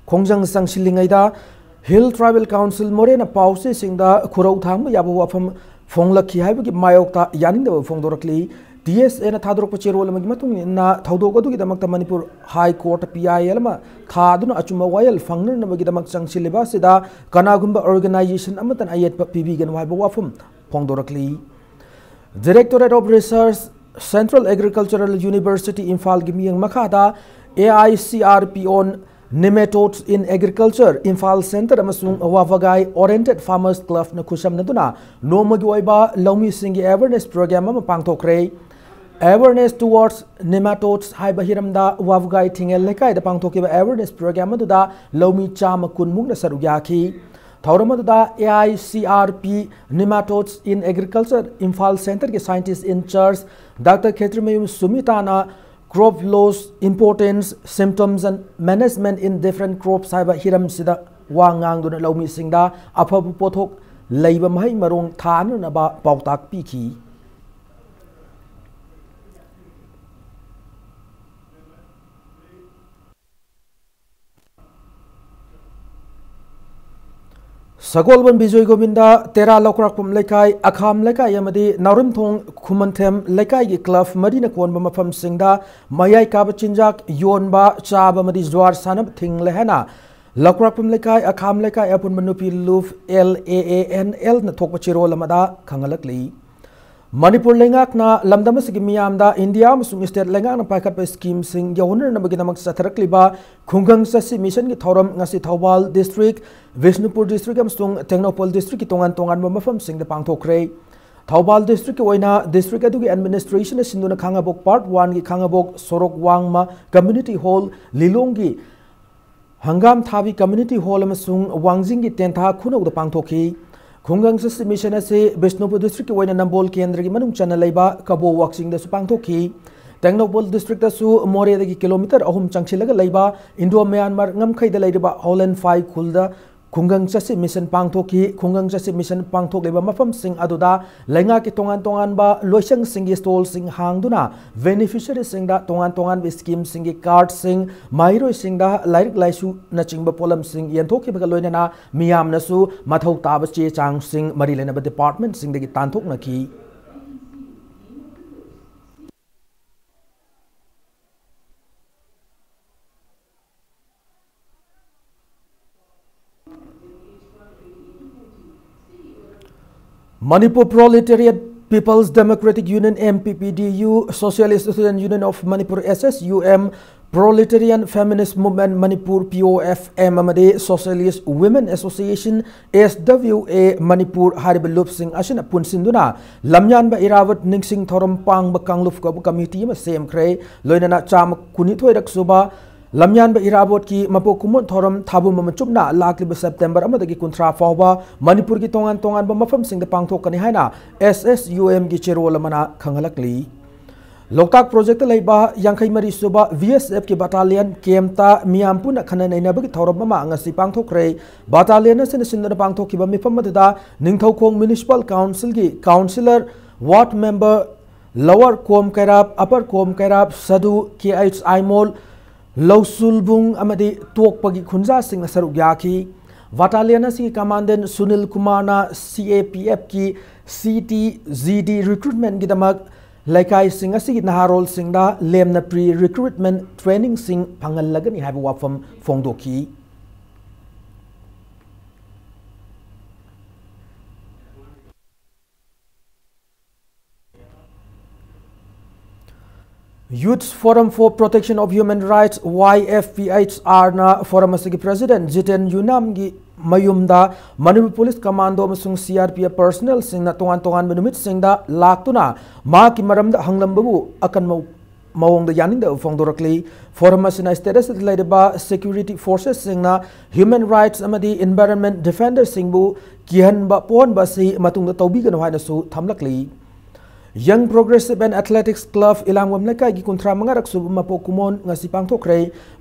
ꯈꯣꯡꯖꯪ ꯆꯪꯁꯤꯜꯂꯤꯉꯩꯗ Hill Tribal Council ꯃꯣꯔꯦꯅ ꯄꯥꯎꯆꯦꯁꯤꯡꯗ ꯈꯨꯔꯧ ꯊꯥꯡꯕ ꯌꯥꯕ ꯋꯥꯐꯝ ꯐꯣꯡꯂꯛꯈꯤ ꯍꯥꯏꯕꯒꯤ ꯃꯥꯌꯣꯛꯇ ꯌꯥꯅꯤꯡꯗꯕ ꯐꯣꯡꯗꯣꯔꯛꯂꯤ꯫ T S A ꯅ ꯊꯥꯗꯣꯔꯛꯄ ꯆꯦꯔꯣꯜ ꯑꯃꯒꯤ ꯃꯇꯨꯡ ꯏꯟꯅ ꯊꯧꯗꯣꯛ ꯑꯗꯨꯒꯤꯗꯃꯛꯇ ꯃꯅꯤꯄꯨꯔ High Court ꯇ P I L ꯑꯃ ꯊꯥꯗꯨꯅ ꯑꯆꯨꯝꯕ ꯋꯥꯌꯦꯜ ꯐꯪꯅꯅꯕꯒꯤꯗꯃꯛ ꯆꯪꯁꯤꯜꯂꯤꯕ ꯑꯁꯤꯗ ꯀꯅꯥꯒꯨꯝꯕ organization ꯑꯃꯠꯇꯅ ꯑꯌꯦꯠꯄ ꯄꯤꯕꯤꯒꯅꯨ ꯍꯥꯏꯕ ꯋꯥꯐꯝ ꯐꯣꯡꯗꯣꯔꯛꯂꯤ꯫ Directorate of Research, Central Agricultural University ꯏꯝꯐꯥꯜꯒꯤ ꯃꯤꯠꯌꯦꯡ ꯃꯈꯥꯗ A I C R P on Nematodes in Agriculture, Imphal Centre ꯑꯃꯁꯨꯡ ꯋꯥꯚꯒꯥꯏ Oriented Farmers Club ꯅ ꯈꯨꯠꯁꯝꯅꯗꯨꯅ ꯅꯣꯡꯃꯒꯤ ꯑꯣꯏꯕ ꯂꯧꯃꯤꯁꯤꯡꯒꯤ awareness program ꯑꯃ ꯄꯥꯡꯊꯣꯛꯈ꯭ꯔꯦ꯫ Awareness Towards Nematodes ꯍꯥꯏꯕ ꯍꯤꯔꯝꯗ ꯋꯥꯚꯒꯥꯏ ꯊꯤꯡꯉꯦꯜ ꯂꯩꯀꯥꯏꯗ ꯄꯥꯡꯊꯣꯛꯈꯤꯕ awareness program ꯑꯗꯨꯗ ꯂꯧꯃꯤ ꯆꯥꯝꯃ ꯀꯨꯟ ꯃꯨꯛꯅ ꯁꯔꯨꯛ ꯌꯥꯈꯤ꯫ ꯊꯧꯔꯝ ꯑꯗꯨꯗ A I C R P Nematodes in Agriculture Imphal Centreꯒꯤ scientist in charge Doctor Khetrimayum ꯁꯨꯃꯤꯇꯥꯅ crop loss, importance, symptoms and management in different crops ꯍꯥꯏꯕ ꯍꯤꯔꯝꯁꯤꯗ ꯋꯥ ꯉꯥꯡꯗꯨꯅ ꯂꯧꯃꯤꯁꯤꯡꯗ ꯑꯐꯕ ꯄꯣꯠꯊꯣꯛ ꯂꯩꯕ ꯃꯍꯩ ꯃꯔꯣꯡ ꯊꯥꯅꯅꯕ ꯄꯥꯎꯇꯥꯛ ꯄꯤꯈꯤ꯫ ꯁꯒꯣꯜꯕꯟ ꯕꯤꯖꯣꯏ ꯒꯣꯕꯤꯟꯗ, ꯇꯦꯔꯥ ꯂꯧꯀ꯭ꯔꯥꯛꯄꯝ ꯂꯩꯀꯥꯏ, ꯑꯈꯥꯝ ꯂꯩꯀꯥꯏ ꯑꯃꯗꯤ ꯅꯥꯎꯔꯦꯝꯊꯣꯡ ꯈꯨꯃꯟꯊꯦꯝ ꯂꯩꯀꯥꯏꯒꯤ club ꯃꯔꯤꯅ ꯀꯣꯟꯕ ꯃꯐꯝꯁꯤꯡꯗ ꯃꯌꯥꯏ ꯀꯥꯕ ꯆꯤꯟꯖꯥꯛ ꯌꯣꯟꯕ, ꯆꯥꯕ ꯑꯃꯗꯤ ꯖꯨꯋꯥꯔ ꯁꯥꯟꯅꯕ ꯊꯤꯡꯂꯦ ꯍꯥꯏꯅ ꯂꯧꯀ꯭ꯔꯥꯛꯄꯝ ꯂꯩꯀꯥꯏ, ꯑꯈꯥꯝ ꯂꯩꯀꯥꯏ ꯑꯄꯨꯟꯕ ꯅꯨꯄꯤ ꯂꯨꯞ, L A A N L ꯅ ꯊꯣꯛꯄ ꯆꯦꯔꯣꯜ ꯑꯃꯗ ꯈꯪꯍꯜꯂꯛꯂꯤ꯫ ꯃꯅꯤꯄꯨꯔ ꯂꯩꯉꯥꯛꯅ ꯂꯝꯗꯝ ꯑꯁꯤꯒꯤ ꯃꯤꯌꯥꯝꯗ ꯏꯟꯗꯤꯌꯥ ꯑꯃꯁꯨꯡ state ꯂꯩꯉꯥꯛꯅ ꯄꯥꯏꯈꯠꯄ schemeꯁꯤꯡ ꯌꯧꯍꯟꯅꯅꯕꯒꯤꯗꯃꯛ ꯆꯠꯊꯔꯛꯂꯤꯕ ꯈꯨꯡꯒꯪ ꯆꯠꯁꯤ missionꯒꯤ ꯊꯧꯔꯝ ꯉꯁꯤ ꯊꯧꯕꯥꯜ district, ꯕꯤꯁꯅꯨꯄꯨꯔ district ꯑꯃꯁꯨꯡ ꯇꯦꯡꯅꯧꯄꯜ districtꯀꯤ ꯇꯣꯉꯥꯟ ꯇꯣꯉꯥꯟꯕ ꯃꯐꯝꯁꯤꯡꯗ ꯄꯥꯡꯊꯣꯛꯈ꯭ꯔꯦ꯫ ꯊꯧꯕꯥꯜ districtꯀꯤ ꯑꯣꯏꯅ district ꯑꯗꯨꯒꯤ administrationꯅ ꯁꯤꯟꯗꯨꯅ ꯈꯥꯉꯕꯣꯛ part oneꯒꯤ ꯈꯥꯉꯕꯣꯛ ꯁꯣꯔꯣꯛ ꯋꯥꯡꯃ community hall, ꯂꯤꯂꯣꯡꯒꯤ ꯍꯪꯒꯥꯝ ꯊꯥꯕꯤ community hall ꯑꯃꯁꯨꯡ ꯋꯥꯡꯖꯤꯡꯒꯤ ꯇꯦꯟꯊꯥ ꯈꯨꯅꯧꯗ ꯄꯥꯡꯊꯣꯛꯈꯤ꯫ ꯈꯨꯡꯒꯪ ꯆꯠꯁꯤ mission ꯑꯁꯤ ꯕꯤꯁꯅꯨꯄꯨꯔ districtꯀꯤ ꯑꯣꯏꯅ ꯅꯝꯕꯣꯜ ꯀꯦꯟꯗ꯭ꯔꯒꯤ ꯃꯅꯨꯡ ꯆꯟꯅ ꯂꯩꯕ ꯀꯕꯣ ꯋꯥꯛꯆꯤꯡꯗꯁꯨ ꯄꯥꯡꯊꯣꯛꯈꯤ꯫ ꯇꯦꯡꯅꯧꯄꯜ districtꯇꯁꯨ ꯃꯣꯔꯦꯗꯒꯤ kilometre ꯑꯍꯨꯝ ꯆꯪꯁꯤꯜꯂꯒ ꯂꯩꯕ Indo Myanmar ꯉꯝꯈꯩꯗ ꯂꯩꯔꯤꯕ ꯍꯣꯂꯦꯟꯐꯥꯏ ꯈꯨꯜꯗ ꯈꯨꯡꯒꯪ ꯆꯠꯁꯤ mission ꯄꯥꯡꯊꯣꯛꯈꯤ꯫ ꯈꯨꯡꯒꯪ ꯆꯠꯁꯤ mission ꯄꯥꯡꯊꯣꯛꯂꯤꯕ ꯃꯐꯝꯁꯤꯡ ꯑꯗꯨꯗ ꯂꯩꯉꯥꯛꯀꯤ ꯇꯣꯉꯥꯟ ꯇꯣꯉꯥꯟꯕ ꯂꯣꯏꯁꯪꯁꯤꯡꯒꯤ stallꯁꯤꯡ ꯍꯥꯡꯗꯨꯅ beneficiaryꯁꯤꯡꯗ ꯇꯣꯉꯥꯟ ꯇꯣꯉꯥꯟꯕ schemeꯁꯤꯡꯒꯤ cardꯁꯤꯡ, ꯃꯍꯩꯔꯣꯏꯁꯤꯡꯗ ꯂꯥꯏꯔꯤꯛ ꯂꯥꯏꯁꯨꯅꯆꯤꯡꯕ ꯄꯣꯠꯂꯝꯁꯤꯡ ꯌꯦꯟꯊꯣꯛꯈꯤꯕꯒ ꯂꯣꯏꯅꯅ ꯃꯤꯌꯥꯝꯅꯁꯨ ꯃꯊꯧ ꯇꯥꯕ ꯆꯦ ꯆꯥꯡꯁꯤꯡ ꯃꯔꯤ ꯂꯩꯅꯕ departmentꯁꯤꯡꯗꯒꯤ ꯇꯥꯟꯊꯣꯛꯅꯈꯤ꯫ Manipur Proletariat People's Democratic Union, M P P D U, Socialist Student Union of Manipur, S S U M, Proletarian Feminist Movement Manipur, P O F M, ꯑꯃꯗꯤ Socialist Women Association, S W A Manipur ꯍꯥꯏꯔꯤꯕ ꯂꯨꯞꯁꯤꯡ ꯑꯁꯤꯅ ꯄꯨꯟꯁꯤꯟꯗꯨꯅ ꯂꯝꯌꯥꯟꯕ ꯏꯔꯥꯕꯣꯠ ꯅꯤꯡꯁꯤꯡ ꯊꯧꯔꯝ ꯄꯥꯡꯕ ꯀꯥꯡꯂꯨꯞ ꯀꯧꯕ committee ꯑꯃ ꯁꯦꯝꯈ꯭ꯔꯦ꯫ ꯂꯣꯏꯅꯅ ꯆꯥꯝꯃ ꯀꯨꯟꯅꯤꯊꯣꯏꯔꯛ ꯁꯨꯕ ꯂꯝꯌꯥꯟꯕ ꯏꯔꯥꯕꯣꯠꯀꯤ ꯃꯄꯣꯛ ꯀꯨꯝꯑꯣꯟ ꯊꯧꯔꯝ ꯊꯥꯕꯨꯝ ꯑꯃ ꯆꯨꯞꯅ ꯂꯥꯛꯂꯤꯕ ꯁꯦꯞꯇꯦꯝꯕꯔ ꯑꯃꯗꯒꯤ ꯀꯨꯟꯊ꯭ꯔꯥ ꯐꯥꯎꯕ ꯃꯅꯤꯄꯨꯔꯒꯤ ꯇꯣꯉꯥꯟ ꯇꯣꯉꯥꯟꯕ ꯃꯐꯝꯁꯤꯡꯗ ꯄꯥꯡꯊꯣꯛꯀꯅꯤ ꯍꯥꯏꯅ S S U M ꯒꯤ ꯆꯦꯔꯣꯜ ꯑꯃꯅ ꯈꯪꯍꯜꯂꯛꯂꯤ꯫ ꯂꯣꯛꯇꯥꯛ ꯄ꯭ꯔꯣꯖꯦꯛꯇ ꯂꯩꯕ ꯌꯥꯡꯈꯩ ꯃꯔꯤ ꯁꯨꯕ V S F ꯀꯤ ꯕꯠꯇꯥꯂꯤꯌꯟ ꯀꯦꯝꯞꯇ ꯃꯤꯌꯥꯝ ꯄꯨꯟꯅ ꯈꯟꯅ ꯅꯩꯅꯕꯒꯤ ꯊꯧꯔꯝ ꯑꯃ ꯉꯁꯤ ꯄꯥꯡꯊꯣꯛꯈ꯭ꯔꯦ꯫ ꯕꯠꯇꯥꯂꯤꯌꯟ ꯑꯁꯤꯅ ꯁꯤꯟꯗꯨꯅ ꯄꯥꯡꯊꯣꯛꯈꯤꯕ ꯃꯤꯐꯝ ꯑꯗꯨꯗ ꯅꯤꯡꯊꯧꯈꯣꯡ ꯃ꯭ꯌꯨꯅꯤꯁꯤꯄꯥꯜ ꯀꯥꯎꯟꯁꯤꯜꯒꯤ ꯀꯥꯎꯟꯁꯤꯂꯔ, ꯋꯥꯔꯗ ꯃꯦꯝꯕꯔ, ꯂꯋꯔ ꯀꯣꯝ ꯀꯩꯔꯥꯞ, ꯑꯄꯔ ꯀꯣꯝ ꯀꯩꯔꯥꯞ, ꯁꯗꯨ, K H ꯑꯥꯏꯃꯣꯜ, ꯂꯧꯁꯨꯜꯕꯨꯡ ꯑꯃꯗꯤ ꯇꯣꯛꯄꯒꯤ ꯈꯨꯟꯖꯥꯁꯤꯡꯅ ꯁꯔꯨꯛ ꯌꯥꯈꯤ꯫ ꯕꯠꯇꯥꯂꯤꯌꯟ ꯑꯁꯤꯒꯤ ꯀꯃꯥꯟꯗꯦꯟ ꯁꯨꯅꯤꯜ ꯀꯨꯃꯥꯔꯅ C A P F ꯀꯤ C T G D ꯔꯤꯀ꯭ꯔꯨꯠꯃꯦꯟꯒꯤꯗꯃꯛ ꯂꯩꯀꯥꯏꯁꯤꯡ ꯑꯁꯤꯒꯤ ꯅꯍꯥꯔꯣꯜꯁꯤꯡꯗ ꯂꯦꯝꯅ ꯄ꯭ꯔꯤ ꯔꯤꯀ꯭ꯔꯨꯠꯃꯦꯟ ꯇ꯭ꯔꯦꯅꯤꯡꯁꯤꯡ ꯐꯪꯍꯜꯂꯒꯅꯤ ꯍꯥꯏꯕ ꯋꯥꯐꯝ ꯐꯣꯡꯗꯣꯛꯈꯤ꯫ Youth Forum for Protection of Human Rights, Y F P H R ꯅ forum ꯑꯁꯤꯒꯤ president ꯖꯤꯇꯦꯟ ꯌꯨꯅꯥꯝꯒꯤ ꯃꯌꯨꯝꯗ ꯃꯅꯤꯄꯨꯔ ꯄꯨꯂꯤꯁ ꯀꯃꯥꯟꯗꯣ ꯑꯃꯁꯨꯡ C R P F personnel ꯁꯤꯡꯅ ꯇꯣꯉꯥꯟ ꯇꯣꯉꯥꯟꯕ ꯅꯨꯃꯤꯠꯁꯤꯡꯗ ꯂꯥꯛꯇꯨꯅ ꯃꯍꯥꯛꯀꯤ ꯃꯔꯝꯗ ꯍꯪꯂꯝꯕꯕꯨ ꯑꯀꯟꯕ ꯃꯑꯣꯡꯗ ꯌꯥꯅꯤꯡꯗꯕ ꯐꯣꯡꯗꯣꯔꯛꯂꯤ꯫ Forum ꯑꯁꯤꯅ state ꯑꯁꯤꯗ ꯂꯩꯔꯤꯕ security forces ꯁꯤꯡꯅ human rights ꯑꯃꯗꯤ environment defender ꯁꯤꯡꯕꯨ ꯀꯤꯍꯟꯕ ꯄꯣꯛꯍꯟꯕ ꯑꯁꯤ ꯃꯇꯨꯡꯗ ꯇꯧꯕꯤꯒꯅꯨ ꯍꯥꯏꯅꯁꯨ ꯊꯝꯂꯛꯂꯤ꯫ Young Progressive and Athletics Club ꯏꯂꯥꯡꯕꯝ ꯂꯩꯀꯥꯏꯒꯤ ꯀꯨꯟꯊ꯭ꯔꯥ ꯃꯉꯥꯔꯛ ꯁꯨꯕ ꯃꯄꯣꯛ ꯀꯨꯝꯑꯣꯟ ꯉꯁꯤ ꯄꯥꯡꯊꯣꯛꯈ꯭ꯔꯦ꯫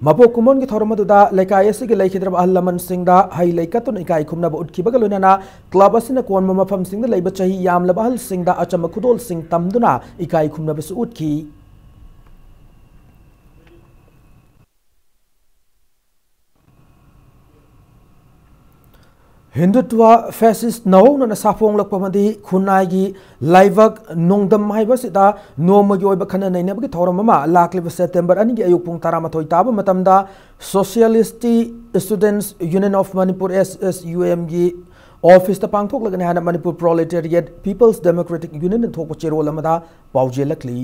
ꯃꯄꯣꯛ ꯀꯨꯝꯑꯣꯟꯒꯤ ꯊꯧꯔꯝ ꯑꯗꯨꯗ ꯂꯩꯀꯥꯏ ꯑꯁꯤꯒꯤ ꯂꯩꯈꯤꯗ꯭ꯔꯕ ꯑꯍꯜ ꯂꯃꯟꯁꯤꯡꯗ ꯍꯩ ꯂꯩ ꯀꯠꯇꯨꯅ ꯏꯀꯥꯏ ꯈꯨꯝꯅꯕ ꯎꯠꯈꯤꯕꯒ ꯂꯣꯏꯅꯅ club ꯑꯁꯤꯅ ꯀꯣꯟꯕ ꯃꯐꯝꯁꯤꯡꯗ ꯂꯩꯕ ꯆꯍꯤ ꯌꯥꯝꯂꯕ ꯑꯍꯜꯁꯤꯡꯗ ꯑꯆꯝꯕ ꯈꯨꯗꯣꯜꯁꯤꯡ ꯇꯝꯗꯨꯅ ꯏꯀꯥꯏ ꯈꯨꯝꯅꯕꯁꯨ ꯎꯠꯈꯤ꯫ ꯍꯤꯟꯗꯨꯠꯋ ꯐꯦꯁꯤꯁ ꯅꯧꯍꯧꯅꯅ ꯁꯥꯐꯣꯡꯂꯛꯄ ꯑꯃꯗꯤ ꯈꯨꯟꯅꯥꯏꯒꯤ ꯂꯥꯏꯕꯛ ꯅꯣꯡꯗꯝ ꯍꯥꯏꯕꯁꯤꯗ ꯅꯣꯡꯃꯒꯤ ꯑꯣꯏꯕ ꯈꯟꯅ ꯅꯩꯅꯕꯒꯤ ꯊꯧꯔꯝ ꯑꯃ ꯂꯥꯛꯂꯤꯕ ꯁꯦꯞꯇꯦꯝꯕꯔ ꯑꯅꯤꯒꯤ ꯑꯌꯨꯛ ꯄꯨꯡ ꯇꯔꯥꯃꯥꯊꯣꯏ ꯇꯥꯕ ꯃꯇꯝꯗ Socialist Students Union of Manipur, S S U M ꯒꯤ office ꯇ ꯄꯥꯡꯊꯣꯛꯂꯒꯅꯤ ꯍꯥꯏꯅ Manipur Proletariat People's Democratic Union ꯅ ꯊꯣꯛꯄ ꯆꯦꯔꯣꯜ ꯑꯃꯗ ꯄꯥꯎꯖꯦꯜꯂꯛꯂꯤ꯫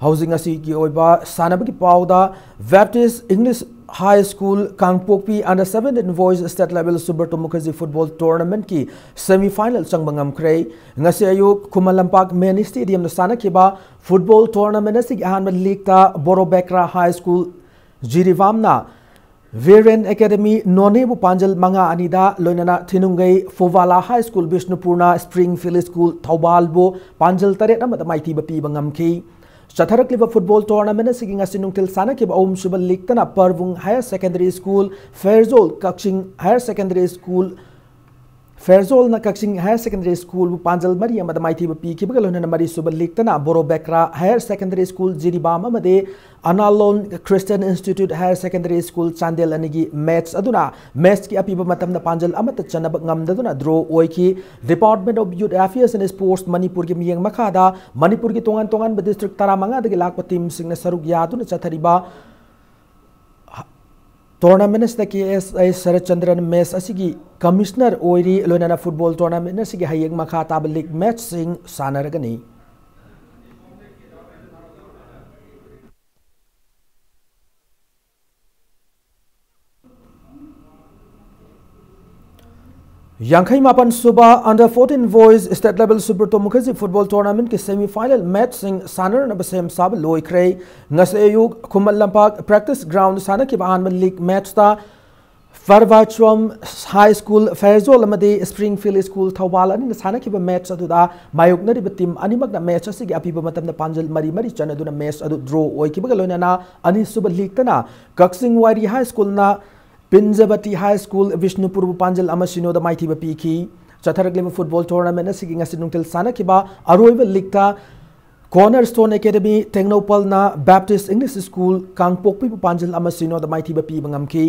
ꯍꯧꯖꯤꯛ ꯉꯁꯤꯒꯤ ꯑꯣꯏꯕ ꯁꯥꯟꯅꯕꯒꯤ ꯄꯥꯎꯗ, Baptist English High School ꯀꯥꯡꯄꯣꯛꯄꯤ under seventeen boys state level Subrata Mukherjee football tournament ꯀꯤ semi final ꯆꯪꯕ ꯉꯝꯈ꯭ꯔꯦ꯫ ꯉꯁꯤ ꯑꯌꯨꯛ ꯈꯨꯃꯟ ꯂꯝꯄꯥꯛ mini stadium ꯗ ꯁꯥꯟꯅꯈꯤꯕ football tournament ꯑꯁꯤꯒꯤ ꯑꯍꯥꯟꯕ leg ꯇ Borobekra High School ꯖꯤꯔꯤꯕꯥꯝꯅ ꯚꯤꯔꯦꯟ ꯑꯦꯀꯥꯗꯦꯃꯤ ꯅꯣꯅꯦꯕꯨ ꯄꯥꯟꯖꯜ ꯃꯉꯥ ꯑꯅꯤꯗ, ꯂꯣꯏꯅꯅ ꯊꯤꯅꯨꯡꯒꯩ ꯐꯨꯕꯥꯂꯥ ꯍꯥꯏ ꯁ꯭ꯀꯨꯜ ꯕꯤꯁꯅꯨꯄꯨꯔꯅ ꯁ꯭ꯄ꯭ꯔꯤꯡꯐꯤꯜ ꯁ꯭ꯀꯨꯜ ꯊꯧꯕꯥꯜꯕꯨ ꯄꯥꯟꯖꯜ ꯇꯔꯦꯠ ꯑꯃꯗ ꯃꯥꯏꯊꯤꯕ ꯄꯤꯕ ꯉꯝꯈꯤ꯫ ꯆꯠꯊꯔꯛꯂꯤꯕ ꯐꯨꯠꯕꯣꯜ ꯇꯣꯔꯅꯥꯃꯦꯟ ꯑꯁꯤꯒꯤ ꯉꯁꯤ ꯅꯨꯡꯊꯤꯜ ꯁꯥꯟꯅꯈꯤꯕ ꯑꯍꯨꯝꯁꯨꯕ ꯂꯤꯛꯇꯅ Parbung higher secondary school, Pherzawl Kakching higher secondary school, ꯐꯦꯔꯖꯣꯜꯅ ꯀꯛꯆꯤꯡ ꯍꯥꯌꯔ ꯁꯦꯀꯦꯟꯗꯔꯤ ꯁ꯭ꯀꯨꯜꯕꯨ ꯄꯥꯟꯖꯜ ꯃꯔꯤ ꯑꯃꯗ ꯃꯥꯏꯊꯤꯕ ꯄꯤꯈꯤꯕꯒ ꯂꯣꯏꯅꯅ ꯃꯔꯤꯁꯨꯕ ꯂꯤꯛꯇꯅ Boro Bekra higher secondary school Jiribam ꯑꯃꯗꯤ Analon Christian institute higher secondary school Chandel ꯑꯅꯤꯒꯤ ꯃꯦꯠꯆ ꯑꯗꯨꯅ ꯃꯦꯠꯆꯀꯤ ꯑꯄꯤꯕ ꯃꯇꯝꯗ ꯄꯥꯟꯖꯜ ꯑꯃꯠꯇ ꯆꯟꯅꯕ ꯉꯝꯗꯗꯨꯅ ꯗ꯭ꯔꯣ ꯑꯣꯏꯈꯤ꯫ Department of Youth Affairs and Sports ꯃꯅꯤꯄꯨꯔꯒꯤ ꯃꯤꯠꯌꯦꯡ ꯃꯈꯥꯗ ꯃꯅꯤꯄꯨꯔꯒꯤ ꯇꯣꯉꯥꯟ ꯇꯣꯉꯥꯟꯕ ꯗꯤꯁꯇ꯭ꯔꯤꯛ ꯇꯔꯥꯃꯉꯥꯗꯒꯤ ꯂꯥꯛꯄ ꯇꯤꯝꯁꯤꯡꯅ ꯁꯔꯨꯛ ꯌꯥꯗꯨꯅ ꯆꯠꯊꯔꯤꯕ ꯇꯣꯔꯅꯥꯃꯦꯟ ꯑꯁꯤꯗ ꯀꯦ ꯑꯦꯁ ꯑꯥꯏ ꯁꯔꯠꯆꯟꯗ꯭ꯔꯟ ꯃꯦꯠꯆ ꯑꯁꯤꯒꯤ ꯀꯃꯤꯁꯅꯔ ꯑꯣꯏꯔꯤ, ꯂꯣꯏꯅꯅ ꯐꯨꯠꯕꯣꯜ ꯇꯣꯔꯅꯥꯃꯦꯟ ꯑꯁꯤꯒꯤ ꯍꯌꯦꯡ ꯃꯈꯥ ꯇꯥꯕ ꯂꯤꯒ ꯃꯦꯠꯆꯁꯤꯡ ꯁꯥꯟꯅꯔꯒꯅꯤ꯫ ꯌꯥꯡꯈꯩ ꯃꯥꯄꯟ ꯁꯨꯕ Under fourteen Boys State Level Subrata Mukherjee Football Tournamentꯀꯤ semi final ꯃꯦꯠꯆꯁꯤꯡ ꯁꯥꯟꯅꯅꯕ ꯁꯦꯝ ꯁꯥꯕ ꯂꯣꯏꯈ꯭ꯔꯦ꯫ ꯉꯁꯤ ꯑꯌꯨꯛ ꯈꯨꯃꯟ ꯂꯝꯄꯥꯛ practice ground ꯁꯥꯟꯅꯈꯤꯕ ꯑꯍꯥꯟꯕ ꯂꯤꯒ ꯃꯦꯠꯆꯇ ꯐꯔꯕꯥꯆ꯭ꯋꯝ ꯍꯥꯏ ꯁ꯭ꯀꯨꯜ ꯐꯦꯔꯖꯣꯜ ꯑꯃꯗꯤ ꯁ꯭ꯄ꯭ꯔꯤꯡꯐꯤꯜ ꯁ꯭ꯀꯨꯜ ꯊꯧꯕꯥꯜ ꯑꯅꯤꯅ ꯁꯥꯟꯅꯈꯤꯕ ꯃꯦꯠꯆ ꯑꯗꯨꯗ ꯃꯥꯌꯣꯛꯅꯔꯤꯕ ꯇꯤꯝ ꯑꯅꯤꯃꯛꯅ ꯃꯦꯠꯆ ꯑꯁꯤꯒꯤ ꯑꯄꯤꯕ ꯃꯇꯝꯗ ꯄꯥꯟꯖꯜ ꯃꯔꯤ ꯃꯔꯤ ꯆꯟꯅꯗꯨꯅ ꯃꯦꯠꯆ ꯑꯗꯨ ꯗ꯭ꯔꯣ ꯑꯣꯏꯈꯤꯕꯒ ꯂꯣꯏꯅꯅ ꯑꯅꯤꯁꯨꯕ ꯂꯤꯒꯇꯅ ꯀꯛꯆꯤꯡ ꯋꯥꯏꯔꯤ ꯍꯥꯏ ꯁ꯭ꯀꯨꯜꯅ ꯄꯤꯟꯖꯕꯇꯤ ꯍꯥꯏ ꯁ꯭ꯀꯨꯜ ꯕꯤꯁꯅꯨꯄꯨꯔꯕꯨ ꯄꯥꯟꯖꯜ ꯑꯃ ꯁꯤꯅꯣꯗ ꯃꯥꯏꯊꯤꯕ ꯄꯤꯈꯤ꯫ ꯆꯠꯊꯔꯛꯂꯤꯕ ꯐꯨꯠꯕꯣꯜ ꯇꯣꯔꯅꯥꯃꯦꯟ ꯑꯁꯤꯒꯤ ꯉꯁꯤ ꯅꯨꯡꯊꯤꯜ ꯁꯥꯟꯅꯈꯤꯕ ꯑꯔꯣꯏꯕ ꯂꯤꯒꯇ ꯀꯣꯔꯅꯔ ꯁ꯭ꯇꯣꯟ ꯑꯦꯀꯥꯗꯦꯃꯤ ꯇꯦꯡꯅꯧꯄꯜꯅ ꯕꯦꯞꯇꯤꯁ ꯏꯪꯂꯤꯁ ꯁ꯭ꯀꯨꯜ ꯀꯥꯡꯄꯣꯛꯄꯤꯕꯨ ꯄꯥꯟꯖꯜ ꯑꯃ ꯁꯤꯅꯣꯗ ꯃꯥꯏꯊꯤꯕ ꯄꯤꯕ ꯉꯝꯈꯤ꯫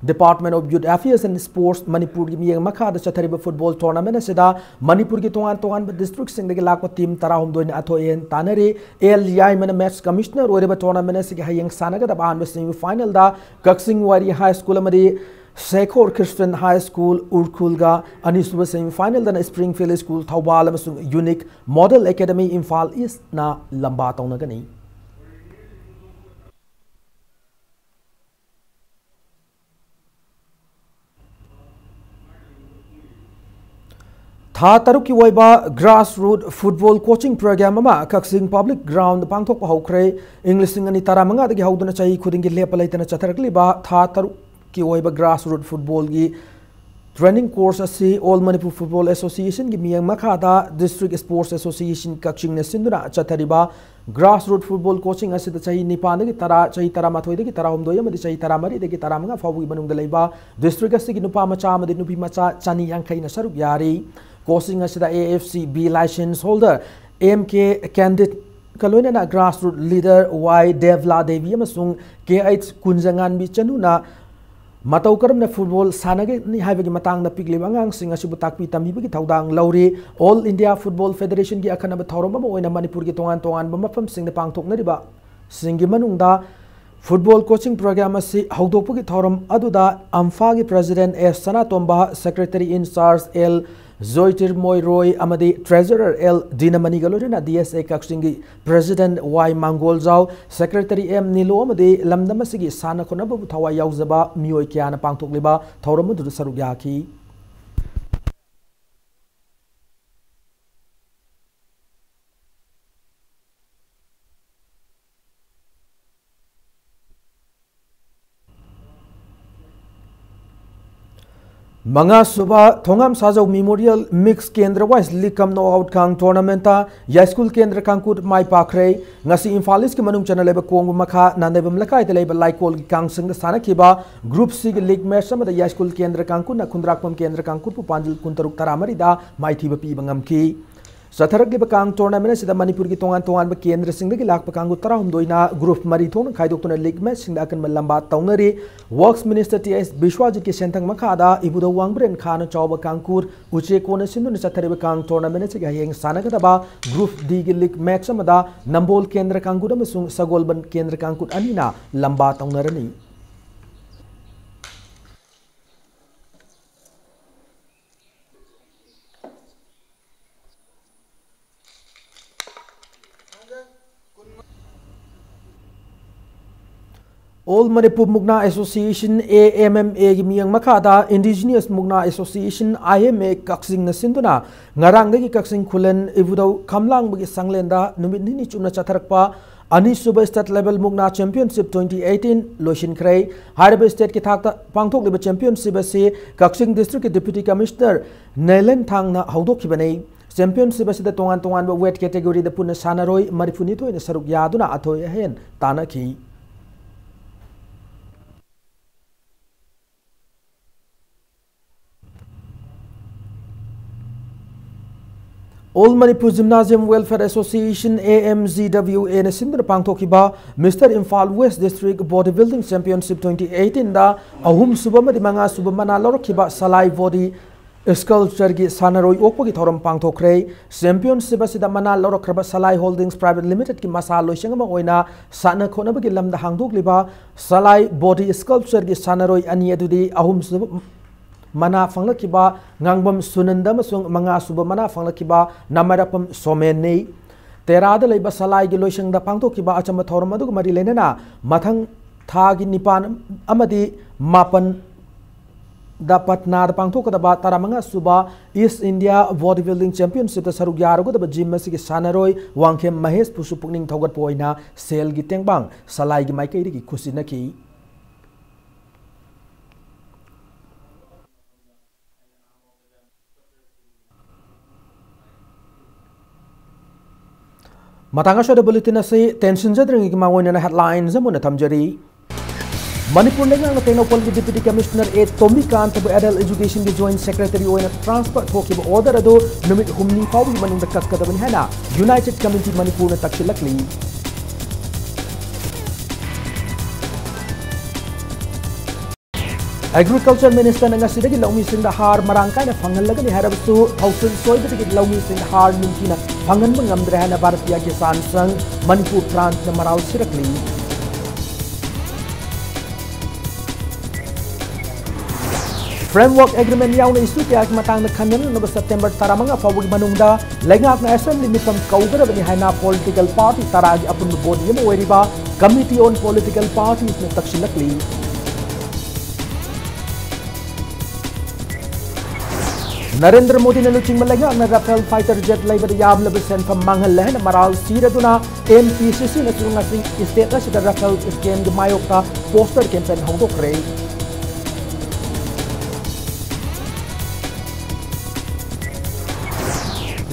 Department of Youth Affairs and Sports ꯃꯅꯤꯄꯨꯔꯒꯤ ꯃꯤꯠꯌꯦꯡ ꯃꯈꯥꯗ ꯆꯠꯊꯔꯤꯕ ꯐꯨꯠꯕꯣꯜ ꯇꯣꯔꯅꯥꯃꯦꯟ ꯑꯁꯤꯗ ꯃꯅꯤꯄꯨꯔꯒꯤ ꯇꯣꯉꯥꯟ ꯇꯣꯉꯥꯟꯕ ꯗꯤꯁꯇ꯭ꯔꯤꯛꯁꯤꯡꯗꯒꯤ ꯂꯥꯛꯄ ꯇꯤꯝ ꯇꯔꯥꯍꯨꯝꯗꯣꯏꯅ ꯑꯊꯣꯏ ꯑꯍꯦꯟ ꯇꯥꯟꯅꯔꯤ꯫ ꯑꯦꯜ ꯌꯥꯏꯃꯅ ꯃꯦꯠꯆ ꯀꯃꯤꯁꯅꯔ ꯑꯣꯏꯔꯤꯕ ꯇꯣꯔꯅꯥꯃꯦꯟ ꯑꯁꯤꯒꯤ ꯍꯌꯦꯡ ꯁꯥꯟꯅꯒꯗꯕ ꯑꯍꯥꯟꯕ ꯁꯦꯃꯤ ꯐꯥꯏꯅꯦꯜꯗ ꯀꯛꯆꯤꯡ ꯋꯥꯏꯔꯤ ꯍꯥꯏ ꯁ꯭ꯀꯨꯜ ꯑꯃꯗꯤ ꯁꯦꯈꯣꯔ ꯈ꯭ꯔꯤꯁꯇꯤꯌꯟ ꯍꯥꯏ ꯁ꯭ꯀꯨꯜ ꯎꯔꯈꯨꯜꯒ, ꯑꯅꯤꯁꯨꯕ ꯁꯦꯃꯤ ꯐꯥꯏꯅꯦꯜꯗꯅ ꯁ꯭ꯄ꯭ꯔꯤꯡꯐꯤꯜ ꯁ꯭ꯀꯨꯜ ꯊꯧꯕꯥꯜ ꯑꯃꯁꯨꯡ ꯌꯨꯅꯤꯛ ꯃꯣꯗꯦꯜ ꯑꯦꯀꯥꯗꯦꯃꯤ ꯏꯝꯐꯥꯜ ꯏꯁꯅ ꯂꯝꯕꯥ ꯇꯧꯅꯒꯅꯤ꯫ ꯊꯥ ꯇꯔꯨꯛꯀꯤ ꯑꯣꯏꯕ grassroot football coaching program ꯑꯃ ꯀꯛꯆꯤꯡ public ground ꯄꯥꯡꯊꯣꯛꯄ ꯍꯧꯈ꯭ꯔꯦ꯫ ꯏꯪ ꯂꯤꯁꯤꯡ ꯑꯅꯤ ꯇꯔꯥꯃꯉꯥꯗꯒꯤ ꯍꯧꯗꯨꯅ ꯆꯍꯤ ꯈꯨꯗꯤꯡꯒꯤ ꯂꯦꯞꯄ ꯂꯩꯇꯅ ꯆꯠꯊꯔꯛꯂꯤꯕ ꯊꯥ ꯇꯔꯨꯛꯀꯤ ꯑꯣꯏꯕ grassroot footballꯒꯤ training course ꯑꯁꯤ All Manipur Football Associationꯒꯤ ꯃꯤꯠꯌꯦꯡ ꯃꯈꯥꯗ District Sports Association ꯀꯛꯆꯤꯡꯅ ꯁꯤꯟꯗꯨꯅ ꯆꯠꯊꯔꯤꯕ grassroot football coaching ꯑꯁꯤꯗ ꯆꯍꯤ ꯅꯤꯄꯥꯟꯗꯒꯤ ꯇꯔꯥ, ꯆꯍꯤ ꯇꯔꯥꯃꯥꯊꯣꯏꯗꯒꯤ ꯇꯔꯥꯍꯨꯝꯗꯣꯏ ꯑꯃꯗꯤ ꯆꯍꯤ ꯇꯔꯥꯃꯔꯤꯗꯒꯤ ꯇꯔꯥꯃꯉꯥ ꯐꯥꯎꯕꯒꯤ ꯃꯅꯨꯡꯗ ꯂꯩꯕ district ꯑꯁꯤꯒꯤ ꯅꯨꯄꯥ ꯃꯆꯥ ꯑꯃꯗꯤ ꯅꯨꯄꯤ ꯃꯆꯥ ꯆꯅꯤ ꯌꯥꯡꯈꯩꯅ ꯁꯔꯨꯛ ꯌꯥꯔꯤ꯫ Coaching ꯑꯁꯤꯗ A F C B license holder M K Candidka ꯂꯣꯏꯅꯅ grassroot leader Y Devla Devi ꯑꯃꯁꯨꯡ K H ꯀꯨꯟꯖꯉꯥꯟꯕꯤ ꯆꯅꯨꯅ ꯃꯇꯧ ꯀꯔꯝꯅ football ꯁꯥꯟꯅꯒꯅꯤ ꯍꯥꯏꯕꯒꯤ ꯃꯇꯥꯡꯗ ꯄꯤꯛꯂꯤꯕ ꯑꯉꯥꯡꯁꯤꯡ ꯑꯁꯤꯕꯨ ꯇꯥꯛꯄꯤ ꯇꯝꯕꯤꯕꯒꯤ ꯊꯧꯗꯥꯡ ꯂꯧꯔꯤ꯫ All India Football Federationꯒꯤ ꯑꯈꯟꯅꯕ ꯊꯧꯔꯝ ꯑꯃ ꯑꯣꯏꯅ ꯃꯅꯤꯄꯨꯔꯒꯤ ꯇꯣꯉꯥꯟ ꯇꯣꯉꯥꯟꯕ ꯃꯐꯝꯁꯤꯡꯗ ꯄꯥꯡꯊꯣꯛꯅꯔꯤꯕ ꯁꯤꯡꯒꯤ ꯃꯅꯨꯡꯗ football coaching program ꯑꯁꯤ ꯍꯧꯗꯣꯛꯄꯒꯤ ꯊꯧꯔꯝ ꯑꯗꯨꯗ ꯑꯝꯐꯥꯒꯤ President S Sanatomba, Secretary in Charge L ꯖꯣꯏꯇꯤꯔꯃꯣꯏ ꯔꯣꯏ ꯑꯃꯗꯤ Treasurer L ꯗꯤꯅꯃꯅꯤꯒ ꯂꯣꯏꯅꯅ D S A ꯀꯛꯆꯤꯡꯒꯤ President Y ꯃꯥꯡꯒꯣꯜꯖꯥꯎ, Secretary M ꯅꯤꯂꯣ ꯑꯃꯗꯤ ꯂꯝꯗꯝ ꯑꯁꯤꯒꯤ ꯁꯥꯟꯅ ꯈꯣꯠꯅꯕꯕꯨ ꯊꯋꯥꯏ ꯌꯥꯎꯖꯕ ꯃꯤꯑꯣꯏ ꯀꯌꯥꯅ ꯄꯥꯡꯊꯣꯛꯂꯤꯕ ꯊꯧꯔꯝ ꯑꯗꯨꯗ ꯁꯔꯨꯛ ꯌꯥꯈꯤ꯫ ꯃꯉꯥꯁꯨꯕ ꯊꯣꯉꯥꯝ ꯁꯥꯖꯧ Memorial Mix Kendra Wise League cum Knockout Kang Tournamentꯇ ꯌꯥꯏꯁ꯭ꯀꯨꯜ ꯀꯦꯟꯗ꯭ꯔ ꯀꯥꯡꯀꯨꯠ ꯃꯥꯏ ꯄꯥꯛꯈ꯭ꯔꯦ꯫ ꯉꯁꯤ ꯏꯝꯐꯥꯜ ꯏꯁꯀꯤ ꯃꯅꯨꯡ ꯆꯟꯅ ꯂꯩꯕ ꯀꯣꯡꯕ ꯃꯈꯥ ꯅꯥꯟꯗꯩꯕꯝ ꯂꯩꯀꯥꯏꯗ ꯂꯩꯕ ꯂꯥꯏꯀꯣꯜꯒꯤ ꯀꯥꯡꯁꯪꯗ ꯁꯥꯟꯅꯈꯤꯕ Group Cꯒꯤ league match ꯑꯃꯗ ꯌꯥꯏꯁ꯭ꯀꯨꯜ ꯀꯦꯟꯗ꯭ꯔ ꯀꯥꯡꯀꯨꯠꯅ ꯈꯨꯟꯗ꯭ꯔꯥꯛꯄꯝ ꯀꯦꯟꯗ꯭ꯔ ꯀꯥꯡꯀꯨꯠꯄꯨ ꯄꯥꯟꯖꯤꯜ ꯀꯨꯟꯇꯔꯨꯛ ꯇꯔꯥꯃꯔꯤꯗ ꯃꯥꯏꯊꯤꯕ ꯄꯤꯕ ꯉꯝꯈꯤ꯫ ꯆꯠꯊꯔꯛꯂꯤꯕ ꯀꯥꯡ tournament ꯑꯁꯤꯗ ꯃꯅꯤꯄꯨꯔꯒꯤ ꯇꯣꯉꯥꯟ ꯇꯣꯉꯥꯟꯕ ꯀꯦꯟꯗ꯭ꯔꯁꯤꯡꯗꯒꯤ ꯂꯥꯛꯄ ꯀꯥꯡꯕꯨ ꯇꯔꯥꯍꯨꯝꯗꯣꯏꯅ group ꯃꯔꯤ ꯊꯣꯛꯅ ꯈꯥꯏꯗꯣꯛꯇꯨꯅ league matchꯁꯤꯡꯗ ꯑꯀꯟꯕ ꯂꯝꯕꯥ ꯇꯧꯅꯔꯤ꯫ Works Minister T S ꯕꯤꯁ꯭ꯋꯥꯖꯤꯠꯀꯤ ꯁꯦꯟꯊꯪ ꯃꯈꯥꯗ ꯏꯕꯨꯙꯧ ꯋꯥꯡꯕ꯭ꯔꯦꯟ ꯈꯥꯅ ꯆꯥꯎꯕ ꯀꯥꯡꯀꯨꯔ ꯎꯆꯦꯛ ꯀꯣꯟꯅ ꯁꯤꯟꯗꯨꯅ ꯆꯠꯊꯔꯤꯕ ꯀꯥꯡ tournament ꯑꯁꯤꯒꯤ ꯍꯌꯦꯡ ꯁꯥꯟꯅꯒꯗꯕ Group Dꯒꯤ league match ꯑꯃꯗ ꯅꯝꯕꯣꯜ ꯀꯦꯟꯗ꯭ꯔ ꯀꯥꯡꯀꯨꯔ ꯑꯃꯁꯨꯡ ꯁꯒꯣꯜꯕꯟ ꯀꯦꯟꯗ꯭ꯔ ꯀꯥꯡꯀꯨꯔ ꯑꯅꯤꯅ ꯂꯝꯕꯥ ꯇꯧꯅꯔꯅꯤ꯫ All Manipur Mukna Association, A M M A ꯒꯤ ꯃꯤꯌꯥꯝ ꯃꯈꯥꯗ Indigenous Mukna Association, I M A ꯀꯛꯆꯤꯡꯅ ꯁꯤꯟꯗꯨꯅ ꯉꯔꯥꯡꯗꯒꯤ ꯀꯛꯆꯤꯡ ꯈꯨꯂꯦꯟ ꯏꯕꯨꯙꯧ ꯈꯝꯂꯥꯡꯕꯒꯤ ꯁꯪꯂꯦꯟꯗ ꯅꯨꯃꯤꯠ ꯅꯤꯅꯤ ꯆꯨꯞꯅ ꯆꯠꯊꯔꯛꯄ ꯑꯅꯤꯁꯨꯕ State Level Mukna Championship twenty eighteen ꯂꯣꯏꯁꯤꯟꯈ꯭ꯔꯦ꯫ ꯍꯥꯏꯔꯤꯕ state ꯀꯤ ꯊꯥꯛꯇ ꯄꯥꯡꯊꯣꯛꯂꯤꯕ championship ꯑꯁꯤ ꯀꯛꯆꯤꯡ district ꯀꯤ Deputy Commissioner ꯅꯦꯂꯦꯟ ꯊꯥꯡꯅ ꯍꯧꯗꯣꯛꯈꯤꯕꯅꯤ꯫ Championship ꯑꯁꯤꯗ ꯇꯣꯉꯥꯟ ꯇꯣꯉꯥꯟꯕ weight category ꯗ ꯄꯨꯟꯅ ꯁꯥꯟꯅꯔꯣꯏ ꯃꯔꯤꯐꯨꯅꯤꯊꯣꯏꯅ ꯁꯔꯨꯛ ꯌꯥꯗꯨꯅ ꯑꯊꯣꯏ ꯑꯍꯦꯟ ꯇꯥꯟꯅꯈꯤ꯫ All Manipur Gymnasium Welfare Association, A M G W A ꯅ ꯁꯤꯟꯗꯨꯅ ꯄꯥꯡꯊꯣꯛꯈꯤꯕ Mister Imphal West District Bodybuilding Championship twenty eighteen ꯗ ꯑꯍꯨꯝꯁꯨꯕ ꯑꯃꯗꯤ ꯃꯉꯥꯁꯨꯕ ꯃꯅꯥ ꯂꯧꯔꯛꯈꯤꯕ ꯁꯂꯥꯏ body sculpture ꯒꯤ ꯁꯥꯟꯅꯔꯣꯏ ꯑꯣꯛꯄꯒꯤ ꯊꯧꯔꯝ ꯄꯥꯡꯊꯣꯛꯈ꯭ꯔꯦ꯫ Championship ꯑꯁꯤꯗ ꯃꯅꯥ ꯂꯧꯔꯛꯈ꯭ꯔꯕ ꯁꯂꯥꯏ Holdings Private Limited ꯀꯤ ꯃꯁꯥ ꯂꯣꯏꯁꯪ ꯑꯃ ꯑꯣꯏꯅ ꯁꯥꯟꯅ ꯈꯣꯠꯅꯕꯒꯤ ꯂꯝꯗ ꯍꯥꯡꯗꯣꯛꯂꯤꯕ ꯁꯂꯥꯏ body sculpture ꯒꯤ ꯁꯥꯟꯅꯔꯣꯏ ꯑꯅꯤ ꯑꯗꯨꯗꯤ ꯑꯍꯨꯝꯁꯨꯕ ꯃꯅꯥ ꯐꯪꯂꯛꯈꯤꯕ ꯉꯥꯡꯕꯝ ꯁꯨꯅꯟꯗ ꯑꯃꯁꯨꯡ ꯃꯉꯥꯁꯨꯕ ꯃꯅꯥ ꯐꯪꯂꯛꯈꯤꯕ ꯅꯥꯃꯥꯏꯔꯥꯛꯄꯝ ꯁꯣꯃꯦꯟꯅꯤ꯫ ꯇꯦꯔꯥꯗ ꯂꯩꯕ ꯁꯂꯥꯏꯒꯤ ꯂꯣꯏꯁꯪꯗ ꯄꯥꯡꯊꯣꯛꯈꯤꯕ ꯑꯆꯝꯕ ꯊꯧꯔꯝ ꯑꯗꯨꯒ ꯃꯔꯤ ꯂꯩꯅꯅ ꯃꯊꯪ ꯊꯥꯒꯤ ꯅꯤꯄꯥꯟ ꯑꯃꯗꯤ ꯃꯥꯄꯟꯗ ꯄꯠꯅꯥꯗ ꯄꯥꯡꯊꯣꯛꯀꯗꯕ ꯇꯔꯥꯃꯉꯥꯁꯨꯕ East India Bodybuilding Championship ꯇ ꯁꯔꯨꯛ ꯌꯥꯔꯨꯒꯗꯕ gym ꯑꯁꯤꯒꯤ ꯁꯥꯟꯅꯔꯣꯏ ꯋꯥꯡꯈꯦꯝ ꯃꯍꯦꯁꯄꯨꯁꯨ ꯄꯨꯛꯅꯤꯡ ꯊꯧꯒꯠꯄ ꯑꯣꯏꯅ ꯁꯦꯜꯒꯤ ꯇꯦꯡꯕꯥꯡ ꯁꯂꯥꯏꯒꯤ ꯃꯥꯏꯀꯩꯗꯒꯤ ꯈꯨꯠꯁꯤꯟꯅꯈꯤ꯫ ꯃꯇꯥꯡ ꯑꯁꯤꯗ bulletin ꯑꯁꯤ ꯇꯦꯟꯁꯤꯟꯖꯗ꯭ꯔꯤꯉꯩꯒꯤ ꯃꯥꯡꯑꯣꯏꯅꯅ headlines ꯑꯃ ꯑꯣꯏꯅ ꯊꯝꯖꯔꯤ꯫ ꯃꯅꯤꯄꯨꯔ ꯂꯩꯉꯥꯛꯅ ꯇꯦꯡꯅꯧꯄꯜꯒꯤ Deputy Commissioner A ꯇꯣꯝꯕꯤꯀꯥꯟꯇꯕꯨ Adult Education ꯒꯤ Joint Secretary ꯑꯣꯏꯅ transfer ꯊꯣꯛꯈꯤꯕ order ꯑꯗꯨ ꯅꯨꯃꯤꯠ ꯍꯨꯝꯅꯤ ꯐꯥꯎꯕꯒꯤ ꯃꯅꯨꯡꯗ ꯀꯛꯀꯗꯕꯅꯤ ꯍꯥꯏꯅ United Committee ꯃꯅꯤꯄꯨꯔꯅ ꯇꯛꯁꯤꯜꯂꯛꯂꯤ꯫ Agriculture Minister ꯅ ꯉꯁꯤꯗꯒꯤ ꯂꯧꯃꯤꯁꯤꯡꯗ ꯍꯥꯔ ꯃꯔꯥꯡ ꯀꯥꯏꯅ ꯐꯪꯍꯜꯂꯒꯅꯤ ꯍꯥꯏꯔꯕꯁꯨ, ꯊꯧꯁꯤꯜ ꯁꯣꯏꯕꯗꯒꯤ ꯂꯧꯃꯤꯁꯤꯡꯗ ꯍꯥꯔ ꯅꯤꯡꯊꯤꯅ ꯐꯪꯍꯟꯕ ꯉꯝꯗ꯭ꯔꯦ ꯍꯥꯏꯅ ꯚꯥꯔꯇꯤꯌꯥ ꯀꯤꯁꯥꯟ ꯁꯪꯘ ꯃꯅꯤꯄꯨꯔ branch ꯅ ꯃꯔꯥꯜ ꯁꯤꯔꯛꯂꯤ꯫ Framework Agreement ꯌꯥꯎꯅ issue ꯀꯌꯥꯒꯤ ꯃꯇꯥꯡꯗ ꯈꯟꯅꯅꯅꯕ September ꯇꯔꯥꯃꯉꯥ ꯐꯥꯎꯕꯒꯤ ꯃꯅꯨꯡꯗ ꯂꯩꯉꯥꯛꯅ assembly ꯃꯤꯐꯝ ꯀꯧꯒꯗꯕꯅꯤ ꯍꯥꯏꯅ political party ꯇꯔꯥꯒꯤ ꯑꯄꯨꯟꯕ body ꯑꯃ ꯑꯣꯏꯔꯤꯕ Committee on Political Parties ꯅ ꯇꯛꯁꯤꯜꯂꯛꯂꯤ꯫ ꯅꯔꯦꯟꯗ꯭ꯔ ꯃꯣꯗꯤꯅ ꯂꯨꯆꯤꯡꯕ ꯂꯩꯉꯥꯛꯅ Rafale fighter jet ꯂꯩꯕꯗ ꯌꯥꯝꯂꯕ ꯁꯦꯟꯐꯝ ꯃꯥꯡꯍꯜꯂꯦ ꯍꯥꯏꯅ ꯃꯔꯥꯜ ꯁꯤꯔꯗꯨꯅ M P C C ꯅꯁꯨ ꯉꯁꯤ state ꯑꯁꯤꯗ Rafale scam ꯒꯤ ꯃꯥꯌꯣꯛꯇ poster campaign ꯍꯧꯗꯣꯛꯈ꯭ꯔꯦ꯫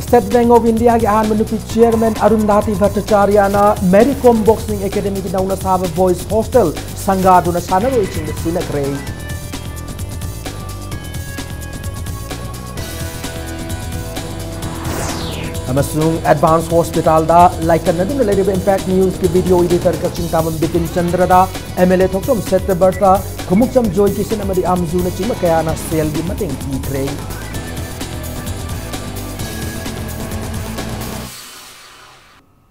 State Bank of India ꯒꯤ ꯑꯍꯥꯟꯕ ꯅꯨꯄꯤ chairman ꯑꯔꯨꯟꯙꯥꯇꯤ ꯚꯠꯇꯆꯥꯔꯌꯥꯅ Mary Kom Boxing Academy ꯒꯤ ꯅꯧꯅ ꯁꯥꯕ boys hostel ꯁꯪꯒꯥꯗꯨꯅ ꯁꯥꯟꯅꯔꯣꯏꯁꯤꯡꯗ ꯁꯤꯟꯅꯈ꯭ꯔꯦ꯫ ꯑꯃꯁꯨꯡ Advance Hospital ꯗ ꯂꯥꯏꯀꯠꯅꯗꯨꯅ ꯂꯩꯔꯤꯕ Impact News ꯀꯤ video editor Kakching ꯇꯥꯕꯝ Bipin ꯆꯟꯗ꯭ꯔꯗ M L A ꯊꯣꯛꯆꯣꯝ ꯁꯠꯇꯕ꯭ꯔꯇ, ꯈꯨꯃꯨꯛꯆꯝ ꯖꯣꯏ ꯀꯤꯁꯟ ꯑꯃꯗꯤ ꯑꯥꯝꯖꯨꯅꯆꯤꯡꯕ ꯀꯌꯥꯅ ꯁꯦꯜꯒꯤ ꯃꯇꯦꯡ ꯄꯤꯈ꯭ꯔꯦ꯫